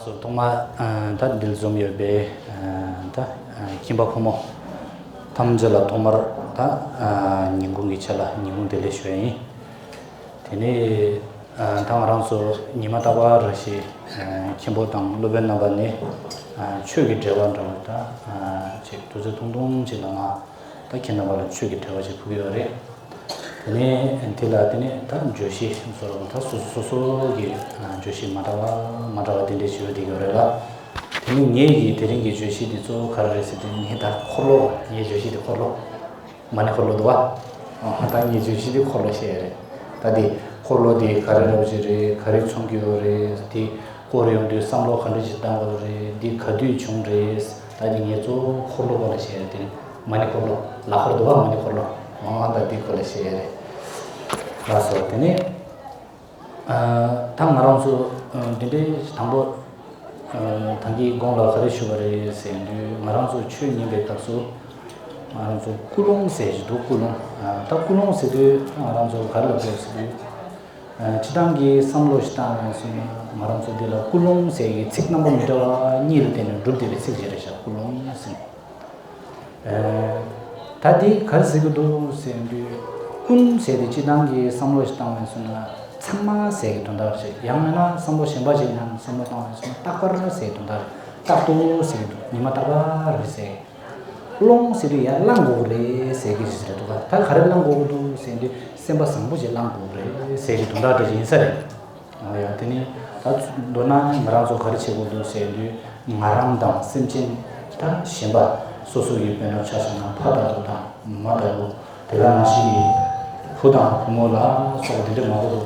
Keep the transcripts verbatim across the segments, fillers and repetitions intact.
སོ་ཐོག་མ་ཨ་ད་འདིར་འཛོམས་ཡོད་པའི་ཨ་ད་ཨ་ཁྱིམ་པ་ཕོ་མོ་ཐམས་ཅད་ལ་ཐོག་མར་ད་ཨ་ཉིན་གུང་གི་ཆ་ལ་ཉིན་གུང་བདེ་ལེགས་ཞུ་ཡ་ཡིན། དེ་ནས་ཨ་ད་ང་རང་ཚོ་ཉི་མ་རྟག་པར་རེ་བཞིན་ཨ་མཁན་པོ་དང་སློབ་དཔོན་རྣམ་པ་ནས་ཨ་ཆོས་ཀྱི་འབྲེལ་བ་འདྲ་བོ་ད་ཨ་ཅིག་དུས་ཚོད་ཐུང་ཐུང་ཅིག་ལ་ང་ད་ཁྱེད་རྣམ་པ་ལ་ཆོས་ཀྱི་འབྲེལ་བ་ཅིག་ཕུལ་གྱི་ཡོད་རེད། དེ་ནས་དེ་ལ་དེ་ནས་ད་བརྗོད་གཞི་བཟོ་རོགས་ད་སོ་སོ་སོ་སོ་གི་ཨ་བརྗོད་གཞི་མ་འདྲ་བ་མ་འདྲ་བ་དེ་འདྲས་ཞིག་ཡོད་བསྡད་ཡོད་རེད་ལ། དེ་ནས་ངེད་ཀྱི་དེ་རིང་གི་བརྗོད་གཞི་དེ་གཙོ་བོ་ག་རེ་རེད་ཟེར་དུས་ངས་ད་འཁོར་ལོ། ངའི་བརྗོད་གཞི་དེ་འཁོར་ལོ། མ་ཎི་འཁོར་ལོ་འདུག་བ། ཨ་ད་ངའི་བརྗོད་གཞི་དེ་འཁོར་ལོ་བཤད་ཡ་རེད། ད་དེ་འཁོར་ལོ་དེ་ག་རེ་འདྲ་བོ་ཅིག་རེད། ག་རེ་མཚོན་གྱི་ཡོད་རེད། དེ་བསྐོར་ཡོང་དུས་བསམ་བློ་ག་འདྲ་ཅིག་བཏང་དགོས་རེད། འདི་ག་དུས་བྱུང་རེད། ད་དེ་ངས་གཙོ་བོ་འཁོར་ལོ་སྐོར་ལ་བཤད་ཡ་དེ་རེད། མ་ཎི་འཁོར་ལོ། ལག་འཁོར་འདུག་བ། མ་ཎི་འཁོར་ལོ། འོ་ད་འདི་སྐོར་ལ་བཤད་ཡ་རེད། ལགས་སོ། དེ་ནས་ཨ་ད་ང་རང་ཚོ་ཨ་འདི་འདྲའི་དང་པོ་ཨ་ད་གིན་གོང་ལ་ག་རེ་ཞུ་བ་རེད་ཟེར་དུས། ང་རང་ཚོ་ཆོས་ཉན་པའི་སྐབས་སུ་ང་རང་ཚོ་ཀུན་སློང་ཟེར་གྱི་འདུག་ཀུན་སློང་། ཨ་ད་ཀུན་སློང་ཟེར་དུས་ང་རང་ཚོ་ག་རེ་ལབ་དགོས་ཟེར་དུས། ཨ་སྤྱིར་བཏང་གི་བསམ་བློ་ཞིག་བཏང་བ་ཡིན་ན་ང་རང་ཚོ་འདི་ལ་ཀུན་སློང་ཟེར་གྱི་ཚིག་རྣམ་པ་མི་འདྲ་བ་གཉིས་ལ་བརྟེན་ནས་གྲུབ་བསྡད་པའི་ཚིག་ཅིག་རེད་ཤག་ཀུན་སློང་ཟེར། ཨ་ད་འདི་ག་རེ་ཟེར་གྱི་འདུག་ཟེར་དུས། ཀུན་ཟེར་དེ་སྤྱིར་བཏང་གི་བསམ་བློ་ཞིག་བཏང་བ་ཡིན་ན་ཚང་མ་ཟེར་གྱི་དོན་དག་རེད། ཡང་མིན་ན་བསམ་བློ་གཞན་པ་ཞིག་ནང་བསམ་བློ་བཏང་བ་ཡིན་ན་རྟག་པར་ཟེར་གྱི་དོན་དག་རེད། རྟག་ཏུ་ཟེར་གྱི་འདུག་ཉི་མ་རྟག་པར་རེད་ཟེར། ཀློང་ཟེར་དུས་ཡར་བླང་དགོས་ཀྱི་རེད་ཟེར་གྱི་ཞིག་རེད་འདུག་ད་ག་རེ་བླང་དགོས་ཀྱི་འདུག་ཟེར་དུས་སེམས་པ་བཟང་པོ་ཞིག་བླང་དགོས་ཀྱི་རེད་ཟེར་གྱི་དོན་དག་འདྲ་ཞིག་ཡིན་ས་རེད། ཨ་ཡ་དེ་ནི་ད་མདོར་ན་ང་རང་ཚོ་ག་རེ་བྱེད་དགོས་འདུག་ཟེར་དུས། ང་རང་དང་སེམས་ཅན་ད་གཞན་པ་སོ་སོ་ཡི་དཔེར་ན་ཆ་བཞག་ན་ཕ་ལྟ་བུ་དང་མ་ལྟ་བུ། དེ་ག་ནང་བཞིན་གྱི་བུ་དང་བུ་མོ་ལ་སོགས་དེ་འདྲ་མང་པོ་འདུག་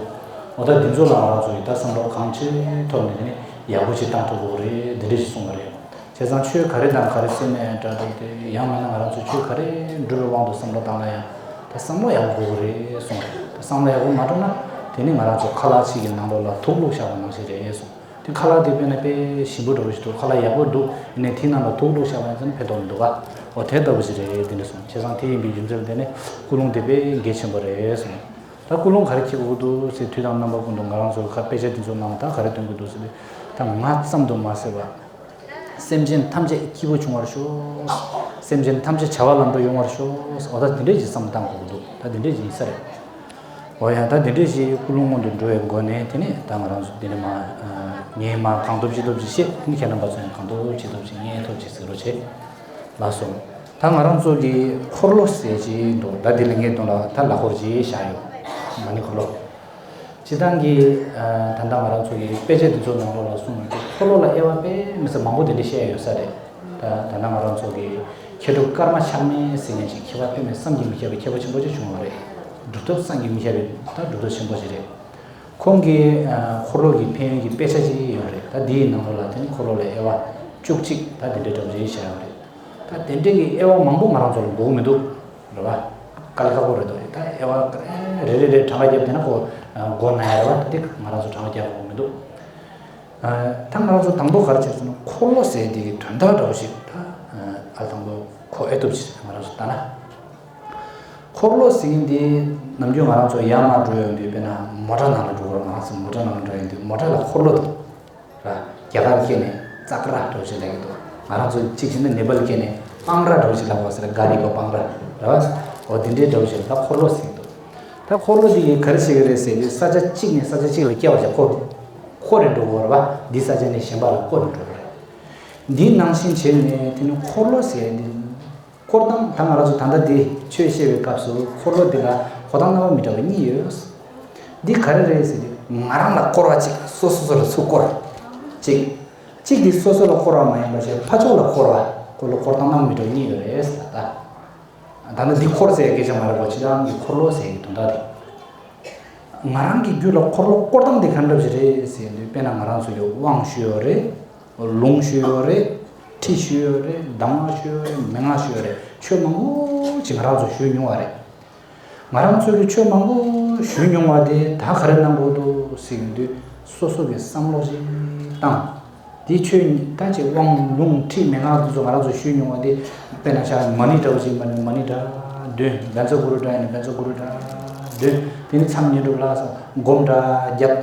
འོ་ད་དེ་ཚོ་ལ་ང་རང་ཚོ་ཡི་ད་བསམ་བློ་གང་ཆེ་ཐོབ་ནས་དེ་ནི་ཡག་པོ་ཞིག་བཏང་ཐུབ་དགོས་རེད། འདི་འདྲ་ཞིག་གསུངས་པ་རེད། བྱས་ཙང་ཆོས་ག་རེ་དང་ག་རེ་སེམས་ནས་འདྲ་འདུག་དེ་ཡང་མིན་ན་ང་རང་ཚོ་ཆོས་ག་རེ་འགྲོ་བའི་དབང་དུ་བསམ་བློ་བཏང་ན་ཡང་ད་བསམ་བློ་ཡག་པོ་དགོས་ཀྱི་རེད་གསུངས་རེད། ད་བསམ་བློ་ཡག་པོ་མ་འགྲོ་ན་དེ་ནི་ང་རང་ཚོ་ཁ་ལག་ཅིག་གི་ནང་ལོགས་ལ་དུག་བླུགས་བཞག་པ་ནང་བཞིན་རེད་གསུངས། དེ་ཁ་ལག་དེ་དཔེར་ན་དཔེ་ཞིམ་པོ་འདྲ་བོ་ཞིག་འདུག་ཁ་ལག་ཡག་པོ་འདུག་ཡིན་ནའི་དེའི་ནང་ལ་དུག་བླུགས་བཞག་པ་ཡིན་ཙང་ཕན་ཐོགས་མི་འདུག་ག་འོ་དེ་ལྟ་བུ་ཞིག་རེད། དེ་འདྲ་གསུངས། བྱས་ཙང་དེ་ཡིན་པའི་རྒྱུ་མཚན་ལ་བརྟེན་ནས་ཀུན་སློང་དེ་དཔེ་གལ་ཆེན་པོ་རེད་གསུངས། ད་ཀུན་སློང་ག་རེ་འཁྱེར་དགོས་འདུག་ཟེར་དུས་དང་རྣམ་པ་ཀུན་ཏུ་ང་རང་ཚོ་ག་དཔེ་ཆ་དེ་ཚོ་ནང་ད་ག་རེ་སྟོན་གྱི་འདུག་ཟེར་དུས། ད་ང་ཙམ་དུ་མ་ཟད་པ། སེམས་ཅན་ཐམས་ཅད་སྐྱིད་པོ་བྱུང་བར་ཤོག་སེམས་ཅན་ཐམས་ཅད་བྱ་བ་ལམ་འགྲོ་ཡོང་བར་ཤོག་འོ་ད་དེ་འདྲས་ཀྱི་བསམ་བཏང་དགོས་ཀྱི་འདུག་ད་དེ་འདྲས་ཀྱི་ཡིན་ས་རེད། འོ་ཡ་ད་དེ་འདྲས་ཀྱི་ཀུན་སློང་སྔོན་དུ་འགྲོ་བའི་སྒོ་ནས་དེ་ནས་ད་ང་རང་ཚོ་དེ་ནས་མ་ངས་མ་གང་ཐུབ་ཅི་ཐུབ་ཅིག་བཤད། དེ་ནས་ཁྱེད་རྣམ་པ་ཚོ་ཡང་གང་ཐུབ་ཅི་ཐུབ་ཅིག་ངས་ཐུབ་ཅིག་ཟེར་རོགས་བྱེད། ལགས་སོ། ད་ང་རང་ཚོ་གི་འཁོར་ལོ་ཟེར་གྱི་འདུག་ད་དེ་ལ་ངས་དོན་ལ་ད་ལག་འཁོར་ཅིག་བཞག་ཡོད། མ་ཎི་འཁོར་ལོ། སྤྱིར་བཏང་གི་ཨ་ད་ལྟ་ང་རང་ཚོ་གི་དཔེ་ཆ་འདི་ཚོ་ནང་ལོགས་ལ་གསུངས་ཡོད་དེ། འཁོར་ལོ་ལ་དབྱེ་བ་དཔེ་མི་སྲིད་མང་པོ་དེ་འདྲ་བཤད་ཡོད་ས་རེད། ད་ད་ལྟ་ང་རང་ཚོ་གི་མཁས་གྲུབ་ཀརྨ་ཆགས་མེད་ཟེར་མཁན་ཅིག་མཁས་པ་དཔེ་མི་བསམ་གྱིས་མི་ཁྱབ་པའི་མཁས་པ་ཆེན་པོ་ཅིག་བྱུང་བ་རེད། གྲུབ་ཐོབ་བསམ་གྱིས་མི་ཁྱབ་པའི་ད་གྲུབ་ཐོབ་ཆེན་པོ་ཅིག་རེད། ཁོང་གི་ཨ་འཁོར་ལོ་གི་ཕན་ཡོན་གྱི་དཔེ་ཆ་ཅིག་ཡོད་རེད། ད་འདིའི་ནང་ལོགས་ལ་དེ་ནི་འཁོར་ལོ་ལ་དབྱེ་བ་བཅུ་གཅིག་ད་དེ་འདྲའི་འདྲ་བོ་ཅིག་བཤད་ཡོད་རེད། ད་དེ་འདྲའི་གི་དབྱེ་བ་མང་པོ་ང་རང་ཚོ་ལ་དགོས་མི་འདུག་རེད་བ། དཀའ་ལས་ཁག་པོ་རེད་འདུག་ད་དབྱེ་བ་རེ་རེ་རེ་གྲངས་ཀ་བརྒྱབ་བསྡད་ན་ཁོ་མགོ་ན་ཡ་རེད་བ། ད་དེ་ང་རང་ཚོ་གྲངས་ཀ་རྒྱག་དགོས་མི་འདུག་ཨ་ད་ང་རང་ཚོ་དང་པོ་ག་རེ་བྱས་ཟེར་ན་འཁོར་ལོ་ཟེར་དེ་གི་དོན་དག་འདྲ་བོ་ཞིག་ད་ཨ་དང་པོ་གོ་ཨེ་ཐུབ་ཞིག་ང་རང་ཚོ་ལྟ་ན། འཁོར་ལོ་ཟེར་མཁན་དེ་ནམ་རྒྱུན་ང་རང་ཚོ་ཡར་མར་འགྲོ་ཡོང་དུས་དཔེར་ན་མོ་ཊ་ནང་ལ་འགྲོ་གི་རེད། ང་རང་ཚོ་མོ་ཊ་ནང་ལ་འགྲོ་ཡོང་དུས་མོ་ཊ་ལ་འཁོར་ལོ་འདུག་ར། རྒྱ་གར་སྐད་ནས་ཙཀ་ར་འདྲ་བོ་ཞིག་ལབ་ཀྱི་འདུག་ང་རང་ཚོ་གཅིག་བྱས་ན་ནེ་པཱལ་སྐད་ནས་པང་ར་འདྲ་བོ་ཞིག་ལབ་པ་ཟེར། ག་རི་པ་པང་ར་ར། འོ་དེ་འདྲའི་འདྲ་བོ་ཞིག་ད་འཁོར་ལོ་ཟེར་གྱི་འདུག་ད་འཁོར་ལོ་དེ་གིས་ག་རེ་བྱེད་ཀྱི་རེད་ཟེར་དུས་ས་ཆ་གཅིག་ནས་ས་ཆ་གཅིག་ལ་སྐྱེལ་བ་བྱས། འཁོར་འཁོར་རེ་འགྲོ་དགོས་རེད་བ། འདི་ས་ཆ་ནས་གཞན་པ་ལ་འཁོར་རེ་འགྲོ་དགོས་རེད། འདི་ནང་བཞིན་བྱས་ནས་དེ་ནི་འཁོར་ལོ་ཟེར་འདི། འཁོར་སྟངས་ད་ང་རང་ཚོ་ད་ལྟ་འདི་ཆོས་བཤད་པའི་སྐབས་སུ་འཁོར་ལོ་འདི་ལ་འཁོར་སྟངས་རྣམ་པ་མི་འདྲ་བ་གཉིས་ཡོད། འདི་ག་རེ་རེད་ཟེར་དུས་ང་རང་ལ་བསྐོར་བ་གཅིག་སོ་སོ་སོ་ལ་ཚུར་བསྐོར་གཅིག་གཅིག་འདི་སོ་སོ་ལ་བསྐོར་བ་མ་ཡིན་པ་བྱས་ཕར་ཕྱོགས་ལ་བསྐོར་བ། འཁོར་ལོ་འཁོར་སྟངས་རྣམ་པ་མི་འདྲ་བ་གཉིས་ཡོད་རེད་ཟེར་ད། ད་ནི་འདི་འཁོར་ཟེར་ཡ་སྐད་ཆ་མ་རེད་པ། སྤྱིར་བཏང་གི་འཁོར་ལོ་ཟེར་ཡའི་དོན་དག་དེ། ང་རང་གི་རྒྱུད་ལ་འཁོར་ལོ་བསྐོར་སྟངས་དེ་ག་འདྲ་ཞིག་རེད་ཟེར་དུས་དཔེར་ན་ང་རང་ཚོ་ཡོད་དབང་ཞུ་ཡོད་རེད། ལུང་ཞུ་ཡོད་རེད། ཁྲིད་ཞུ་ཡོད་རེད། གདམས་ངག་ཞུ་ཡོད་རེད། མན་ངག་ཞུ་ཡོད་རེད། ཆོས་མང་པོ་ཅིག་ང་རང་ཚོ་ཞུས་མྱོང་བ་རེད། ང་རང་ཚོ་གི་ཆོས་མང་པོ་ཞུས་མྱོང་བ་དེ་ད་ག་རེ་གནང་དགོས་འདུག་ཟེར་དུས་སོ་སོ་གི་བསམ་བློ་ཞིག་བཏང་། དེ་ཆོས་ད་ཅིག་དབང་ལུང་ཁྲིད་མན་ངག་དེ་ཚོ་ང་རང་ཚོ་ཞུས་མྱོང་བ་དེ་དཔེར་ན་ཆ་མ་ཎི་འདྲ་བོ་ཅིག་ཡིན་པ་ན་མ་ཎི་སྒྲ་བདུན། བཛྲ་གུ་རུ་སྒྲ་ཡིན་ན་བཛྲ་གུ་རུ་སྒྲ་བདུན། དེ་ནས་མཚམས་བསྙེན་སྒྲུབ་ལ་སོགས་སྒོམ་སྒྲ་བརྒྱབ།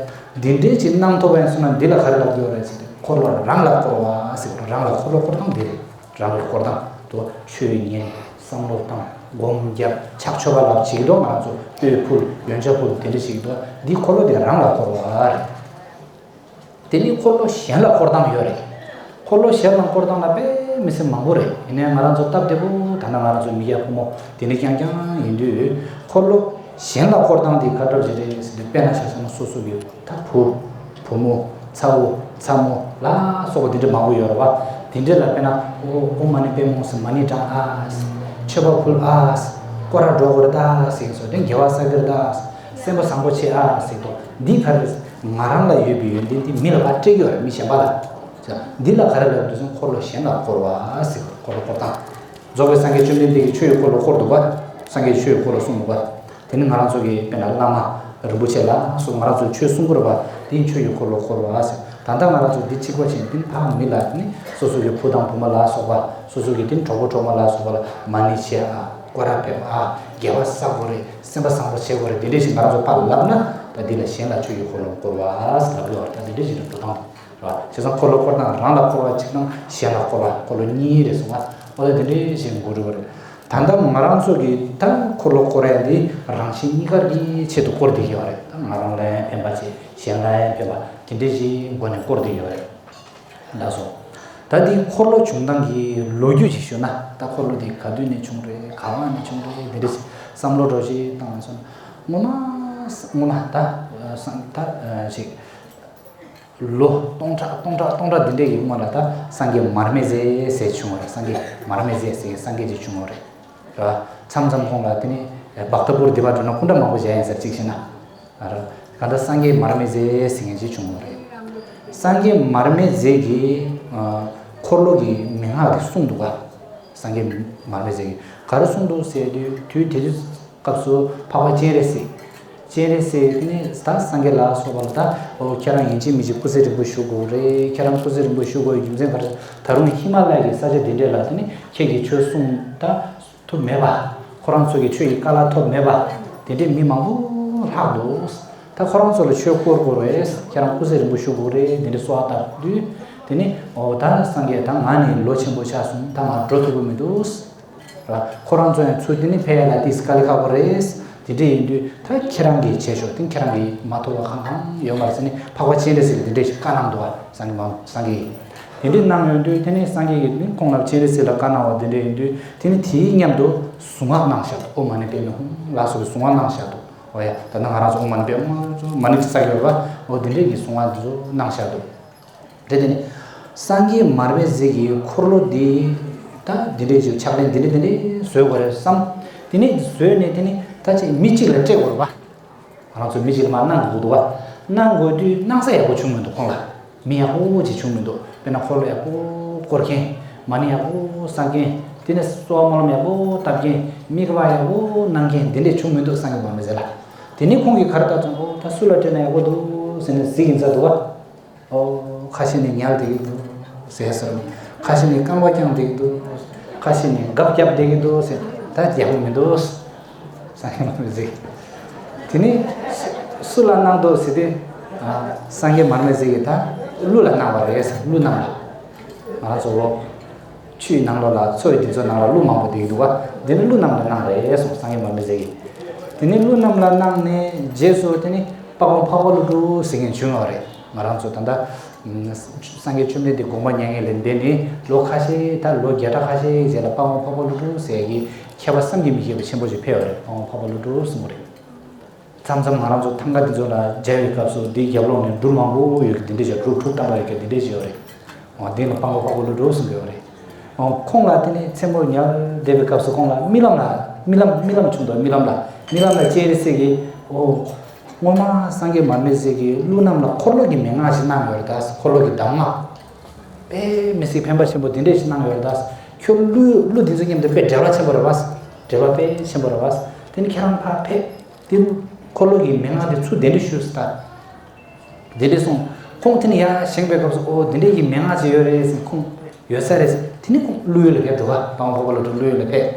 འདི་འདྲས་ཅིག་གནང་ཐུབ་པ་ཡིན་སོང་ན་འདི་ལ་ག་རེ་ལབ་ཀྱི་ཡོད་རེད་ཟེར་དུས། འཁོར་ལོ་རང་ལ་བསྐོར་བ་ཟེར་གི་འདུག་རང་ལ་འཁོར་ལོ་བསྐོར་སྟངས་འདི་རེད། རང་ལ་བསྐོར་སྟངས་དུ་ཆོས་ཉན། བསམ་བློ་བཏང་། སྒོམ་རྒྱབ། ཕྱག་མཆོད་པ་ལབ་བྱེད་ཀྱི་འདུག་ང་ཚོ་སྤོས་ཕུལ། ཡོན་ཆབ་ཕུལ། དེ་འདྲ་བྱེད་ཀྱི་འདུག་འདི་འཁོར་ལོ་དེ་རང་ལ་བསྐོར་བ་རེད། དེ་ནི་འཁོར་ལོ་གཞན་ལ་བསྐོར་སྟངས་ཡོད་རེད། འཁོར་ལོ་གཞན་ལ་བསྐོར་སྟངས་ལ་དཔེ་མི་སྲིད་མང་པོ་རེད། ཡིན་ནའི་ང་རང་ཚོ་སྟབས་བདེ་པོ་ད་ལྟ་ང་རང་ཚོ་མི་སྐྱ་ཕོ་མོ་དེ་འདྲ་རྐྱང་རྐྱང་ཡིན་དུས། འཁོར་ལོ་གཞན་ལ་བསྐོར་སྟངས་དེ་ག་འདྲ་ཞིག་རེད་ཟེར་དུས། དཔེར་ན་ཆ་བཞག་ན་སོ་སོ་གི་ད་བུ་བུ་མོ་ཚ་བོ་ཚ་མོ་ལ་སོགས་པ་དེ་འདྲ་མང་པོ་ཡོད་རེད་བ། དེ་འདྲ་ལ་དཔེར་ན་ཨོ་ཨོཾ་མ་ཎི་པདྨེ་ཧཱུྃ་ཟེར། མ་ཎི་བགྲང་ཨ། མཆོད་པ་ཕུལ་ཨ། སྐོར་ར་འགྲོ་དགོས་རེད་ད་ཟེར་གྱི་སོ། དེ་དགེ་བ་བསགས་ཀྱི་རེད་ད། སེམས་པ་བཟང་པོ་བྱེད་ཨ་ཟེར་གྱི་འདུག་འདི་ག་རེ་རེད། ང་རང་ལ་ཡོད་པའི་ཡོན་ཏན་དེ་མི་ལ་ཕར་སྤྲད་ཀྱི་ཡོད་རེད། མི་གཞན་པ་ལ། འདི་ལ་ག་རེ་ལབ་འདུག་ཟེར་ན་འཁོར་ལོ་གཞན་ལ་བསྐོར་བ་ཟེར། འཁོར་ལོ་བསྐོར་སྟངས། རྫོགས་པའི་སངས་རྒྱས་བཅོམ་ལྡན་འདས་ཀྱིས་ཆོས་ཀྱི་འཁོར་ལོ་བསྐོར་འདུག་པ། སངས་རྒྱས་ཀྱིས་ཆོས་ཀྱི་འཁོར་ལོ་གསུངས་འདུག་པ། དེ་ནི་ང་རང་ཚོ་གི་དཔེར་ན་བླ་མ་རིན་པོ་ཆེ་ལ་སོགས་ང་རང་ཚོས་ཆོས་གསུང་གི་རེད་པ། དེ་ཡིན་ཆོས་ཀྱི་འཁོར་ལོ་བསྐོར་བ་ཟེར། ད་ལྟ་ང་རང་ཚོ་འདི་གཅིག་པ་བྱས་ནས་དེ་ནི་ཕ་མ་མི་ལ་ནི་སོ་སོ་གི་བུ་དང་བུ་མོ་ལ་སོགས་པ། སོ་སོ་གི་དེ་ནི་གྲོགས་པོ་གྲོགས་མོ་ལ་སོགས་པ་ལ་མ་ཎི་བྱེད་ཨ། སྐོར་ར་ཕེབས་ཨ། དགེ་བ་བསགས་དགོས་རེད། སེམས་པ་བཟང་པོ་བྱེད་དགོས་རེད། དེ་འདྲས་ཞིག་ང་རང་ཚོ་ཕར་ལབ་ན། ད་འདི་ལ་གཞན་ལ་ཆོས་ཀྱི་འཁོར་ལོ་བསྐོར་བ་ཟེར་ལབ་ཀྱི་ཡོད་རེད། ད་འདི་འདྲས་ཞིག་རེད་འགྲོ་སྟངས། རེད་བ། བྱས་ཙང་འཁོར་ལོ་བསྐོར་སྟངས་རང་ལ་བསྐོར་བ་གཅིག་དང་གཞན་ལ་བསྐོར་བ། འཁོར་ལོ་གཉིས་རེད་གསུངས་པ། འོ་ད་དེ་འདྲའི་ཞིག་འགོ་འགྲོ་བ་རེད། ད་ལྟ་ང་རང་ཚོ་གི་ད་འཁོར་ལོ་བསྐོར་ཡ་འདི་རང་གཞན་གཉིས་ཀ་གི་ཆེད་དུ་བསྐོར་བསྡད་ཀྱི་ཡོད་རེད། ད་ང་རང་ལ་ཡང་ཕན་པ་བྱེད། གཞན་ལ་ཡང་ཕན་པ། དེ་འདྲའི་ཞིག་སྒོ་ནས་བསྐོར་བསྡད་ཀྱི་ཡོད་རེད། ལགས་སོ། ད་འདི་འཁོར་ལོ་བྱུང་སྟངས་ཀྱི་ལོ་རྒྱུས་ཅིག་ཞུ་ན། ད་འཁོར་ལོ་འདི་ག་དུས་ནས་བྱུང་རེད། ག་བ་ནས་བྱུང་རེད། དེ་འདྲ་ཞིག་བསམ་བློ་འདྲ་ཞིག་བཏང་སོང་ན། ངོ་མ་ངོ་མ་ད་སང་ད་ཞིག་ལོ་སྟོང་ཕྲག་སྟོང་ཕྲག་སྟོང་ཕྲག་འདི་འདྲའི་ཡོད་མ་ལ། ད་སངས་རྒྱས་མར་མེ་མཛད་ཟེར་བྱུང་བ་རེད། སངས་རྒྱས་མར་མེ་མཛད་ཟེར་སངས་རྒྱས་ཅིག་བྱུང་བ་རེད། རེད་བ། མཚམས་མཚམས་ཁོང་ལ་དེ་ནི་བཀྟ་པུར་འདི་པར་འགྲོ་ན་སྐུ་འདྲ་མང་པོ་མཇལ་ཡིན་ཟེར། གཅིག་བྱས་ན་རེད། གང་ལྟར་སངས་རྒྱས་མར་མེ་མཛད་ཟེར་མཁན་ཅིག་བྱུང་བ་རེད། སངས་རྒྱས་མར་མེ་མཛད་ཀྱིས་འཁོར་ལོ་གི་མན་ངག་དེ་གསུངས་འདུག་ག་སངས་རྒྱས་མར་མེ་མཛད་ཀྱིས་ག་རེ་གསུངས་འདུག་ཟེར་དུས། དུས་དེ་དུས་སྐབས་སུ་འཕགས་པ་སྤྱན་རས་གཟིགས། སྤྱན་རས་གཟིགས་དེ་ནི་ད་སངས་རྒྱས་ལ་སོགས་པ་ལ། ད་འོ་ཁྱེད་རང་ཡིན་གཅིག་མིན་གཅིག་སྐུ་ཚེ་རིང་པོ་བཞུགས་དགོས་རེད། ཁྱེད་རང་སྐུ་ཚེ་རིང་པོ་བཞུགས་དགོས་རྒྱུ་མཚན་ག་རེ། ད་རུང་ཧི་མ་ལ་ཡའི་ས་ཆ་འདི་འདྲས་ལ་དེ་ནི་ཁྱེད་ཀྱིས་ཆོས་གསུངས་ད་ཐུབ་མེད་པ། ཁོ་རང་ཚོ་གི་ཆོས་ཀྱི་བཀའ་སློབ་ཐོབ་མེད་པ། དེ་འདྲས་མི་མང་པོ་ལྷག་འདུག་ད་ཁོ་རང་ཚོ་ལ་ཆོས་བསྐོར་དགོས་རེད། ཁྱེད་རང་སྐུ་ཚེ་རིང་པོ་བཞུགས་དགོས་རེད། དེ་འདྲས་གསོལ་བ་བཏབ་དུས། དེ་ནི་འོ་ད་སངས་རྒྱས་ད་ང་ནི་ལོ་ཆེན་པོ་ཆགས་སོང་། ད་ང་འགྲོ་ཐུབ་ཀྱི་མི་འདུག་ར། ཁོ་རང་ཚོ་ཡང་ཚུར་དེ་ནི་ཕེབས་ཡ་ལ་ཏིས་དཀའ་ལས་ཁག་པོ་རེད། དེ་འདྲ་ཡིན་དུས་ད་ཁྱེད་རང་གིས་བྱས་ཤོག་དེ་ཁྱེད་རང་གིས་མ་ཐུབ་པ་གང་གང་ཡོད་མ་རེད་ཟེར་ནས། འཕགས་པ་སྤྱན་རས་གཟིགས་ལ་དེ་འདྲས་ཞིག་བཀའ་གནང་འདུག་བ། སངས་རྒྱས་མ་སངས་རྒྱས་ཀྱིས་དེ་འདྲས་གནང་ཡོང་དུས། དེ་ནི་སངས་རྒྱས་ཀྱིས་ནི་ཁོང་ལ་སྤྱན་རས་གཟིགས་ལ་བཀའ་གནང་བ་དེ་འདྲ་ཡིན་དུས། དེ་ནི་དེའི་མཉམ་དུ་གཟུངས་སྔགས་གནང་བཞག་འདུག་ཨོཾ་མ་ཎི་པདྨེ་ཧཱུྃ་ལ་སོགས་པའི་གཟུངས་སྔགས་གནང་བཞག་འདུག་འོ་ཡ། ད་ནི་ང་རང་ཚོ་ཨོཾ་མ་ཎི་པདྨེ་ཧཱུྃ་མ་ཎི་ཅིག་བསགས་ཡོད་པ། འོ་དེ་འདྲས་ཀྱི་གཟུངས་སྔགས་དེ་ཚོ་གནང་བཞག་འདུག་རེད། དེ་ནི་སངས་རྒྱས་མར་མེ་མཛད་ཀྱི་འཁོར་ལོ་འདི་ད་འདི་འདྲས་ཀྱི་ཕྱག་ལེན་འདི་འདྲས་འདི་འདྲས་བཟོ་དགོས་རེད་བསམ། དེ་ནི་བཟོས་ནས་དེ་ནི་ད་ཅིག་མི་གཅིག་ལ་སྤྲད་དགོས་རེད་པ། ང་ཚོ་མི་གཅིག་ལ་མར་གནང་དགོས་འདུག་པ། གནང་དགོས་དུས་གནང་ས་ཡག་པོ་བྱུང་མི་འདུག་ཁོང་ལ། མི་ཡག་པོ་ཅིག་བྱུང་མི་འདུག་དཔེར་ན་འཁོར་ལོ་ཡག་པོ་བསྐོར་མཁན། མ་ཎི་ཡག་པོ་བསགས་མཁན། དེ་ནས་གསོལ་བ་སྨོན་ལམ་ཡག་པོ་བཏབ་མཁན། མིག་དཔེ་ཡག་པོ་གནང་མཁན་འདི་འདྲས་བྱུང་མི་འདུག་སངས་རྒྱས་མར་མེ་མཛད་ལ། དེ་ནས་ཁོང་གིས་ག་རེ་ལྟ་བྱུང་། ཨོ་ད་སུ་ལ་སྤྲད་ན་ཡག་པོ་འདུག་ཟེར་ནས་གཟིགས་ཡིན་ས་འདུག་པ། ཨོ་ཁ་ཤས་ནས་ཉལ་བསྡད་ཀྱི་འདུག་ཟེར་ཟེར། ཁ་ཤས་ནས་རྐང་པ་བརྐྱངས་བསྡད་ཀྱི་འདུག་ཁ་ཤས་ནས་འགབ་བརྒྱབ་བསྡད་ཀྱི་འདུག་ཟེར། ད་ཡག་པོ་མི་འདུག་སངས་རྒྱས་མར་མེ་མཛད། དེ་ནས་སུ་ལ་གནང་འདུག་ཟེར་དུས། ཨ་སངས་རྒྱས་མར་མེ་མཛད་ཀྱིས་ད་ཀླུ་ལ་གནང་བ་རེད་ཟེར། ཀླུ་རྣམས་ལ། ང་རང་ཚོ་ཆུའི་ནང་ལོགས་ལ། མཚོ་ཡི་འདི་ཚོ་ནང་ལ་ཀླུ་མང་པོ་བསྡད་ཀྱི་འདུག་པ། འདི་ནི་ཀླུ་རྣམས་ལ་གནང་རེད་གསུངས། སངས་རྒྱས་མར་མེ་མཛད་ཀྱིས། དེ་ནས་ཀླུ་རྣམས་ལ་གནང་ནས་རྗེས་སུ་དེ་ནི་དཔའ་བོ་འཕགས་པ་ཀླུ་སྒྲུབ་ཟེར་མཁན་བྱུང་ཡོད་རེད། ང་རང་ཚོ་ད་ལྟ་སངས་རྒྱས་བཅོམ་ལྡན་འདས་དགོངས་པ་མྱ་ངན་ལས་འདས་ནས་ལོ་ཁ་ཤས། ད་ལོ་བརྒྱ་ཕྲག་ཁ་ཤས་རྗེས་ལ་དཔའ་བོ་འཕགས་པ་ཀླུ་སྒྲུབ་ཟེར་གྱི་མཁས་པ་བསམ་གྱིས་མི་ཁྱབ་པ་ཆེན་པོ་ཞིག་ཕེབས་ཡོད་རེད། དཔའ་བོ་འཕགས་པ་ཀླུ་སྒྲུབ་གསུངས་པ་རེད། མཚམས་མཚམས་ང་རང་ཚོ་ཐང་ག་འདི་ཚོ་ལ་མཇལ་བའི་སྐབས་སུ་འདིའི་རྒྱབ་ལོགས་ནས་འབྲུ་མང་པོ་ཡོད་ཀྱི་འདི་འདྲས་ཞིག་འབྲུ་དྲུག་བཀྲམ་པ་ཡོད་ཀྱི་འདི་འདྲས་ཞིག་ཡོད་རེད། འོ་འདི་ལ་དཔའ་བོ་འཕགས་པ་ཀླུ་སྒྲུབ་གསུངས་ཀྱི་ཡོད་རེད། འོ་ཁོང་ལ་དེ་ནས་མཚན་མོ་ཉལ་བསྡད་པའི་སྐབས་སུ་ཁོང་ལ་རྨི་ལམ་ལ། རྨི་ལམ་རྨི་ལམ་བྱུང་འདུག་རྨི་ལམ་ལ། རྨི་ལམ་ལ་སྤྱན་རས་གཟིགས་ཀྱིས། འོ་སྔོན་མ་སངས་རྒྱས་མར་མེ་མཛད་ཀྱིས་ཀླུ་རྣམས་ལ་འཁོར་ལོ་གི་མན་ངག་ཅིག་གནང་ཡོད་རེད་ད། འཁོར་ལོ་གི་གདམས་ངག་དཔེ་མི་སྲིད་ཕན་པ་ཆེན་པོ་དེ་འདྲས་ཞིག་གནང་ཡོད་རེད་ད། ཁྱོད་ཀླུ་ཀླུ་འདི་ཚོ་མཉམ་དུ་དཔེ་འབྲེལ་བ་ཆེན་པོ་རེད་པ། འབྲེལ་བ་དཔེ་ཆེན་པོ་རེད་པ། དེ་ནི་ཁྱེད་རང་ཕར་ཕེབས། དེ་འཁོར་ལོ་གི་མན་ངག་དེ་ཚུར་གདན་འདྲེན་ཞུས་ཟེར་ད། དེ་འདྲས་གསུངས། ཁོང་དེ་ནས་ཡར་བཞེངས་པའི་སྐབས་སུ། ཨོ་དེ་འདྲས་ཀྱི་མན་ངག་ཅིག་ཡོད་རེད་ཟེར། ཁོང་ཡོད་ས་རེད་ཟེར། དེ་ནས་ཁོང་ཀླུ་ཡུལ་ལ་ཕེབས་འགྲོ་བ། དཔའ་བོ་འཕགས་པ་ཀླུ་སྒྲུབ་ཀླུ་ཡུལ་ལ་ཕེབས།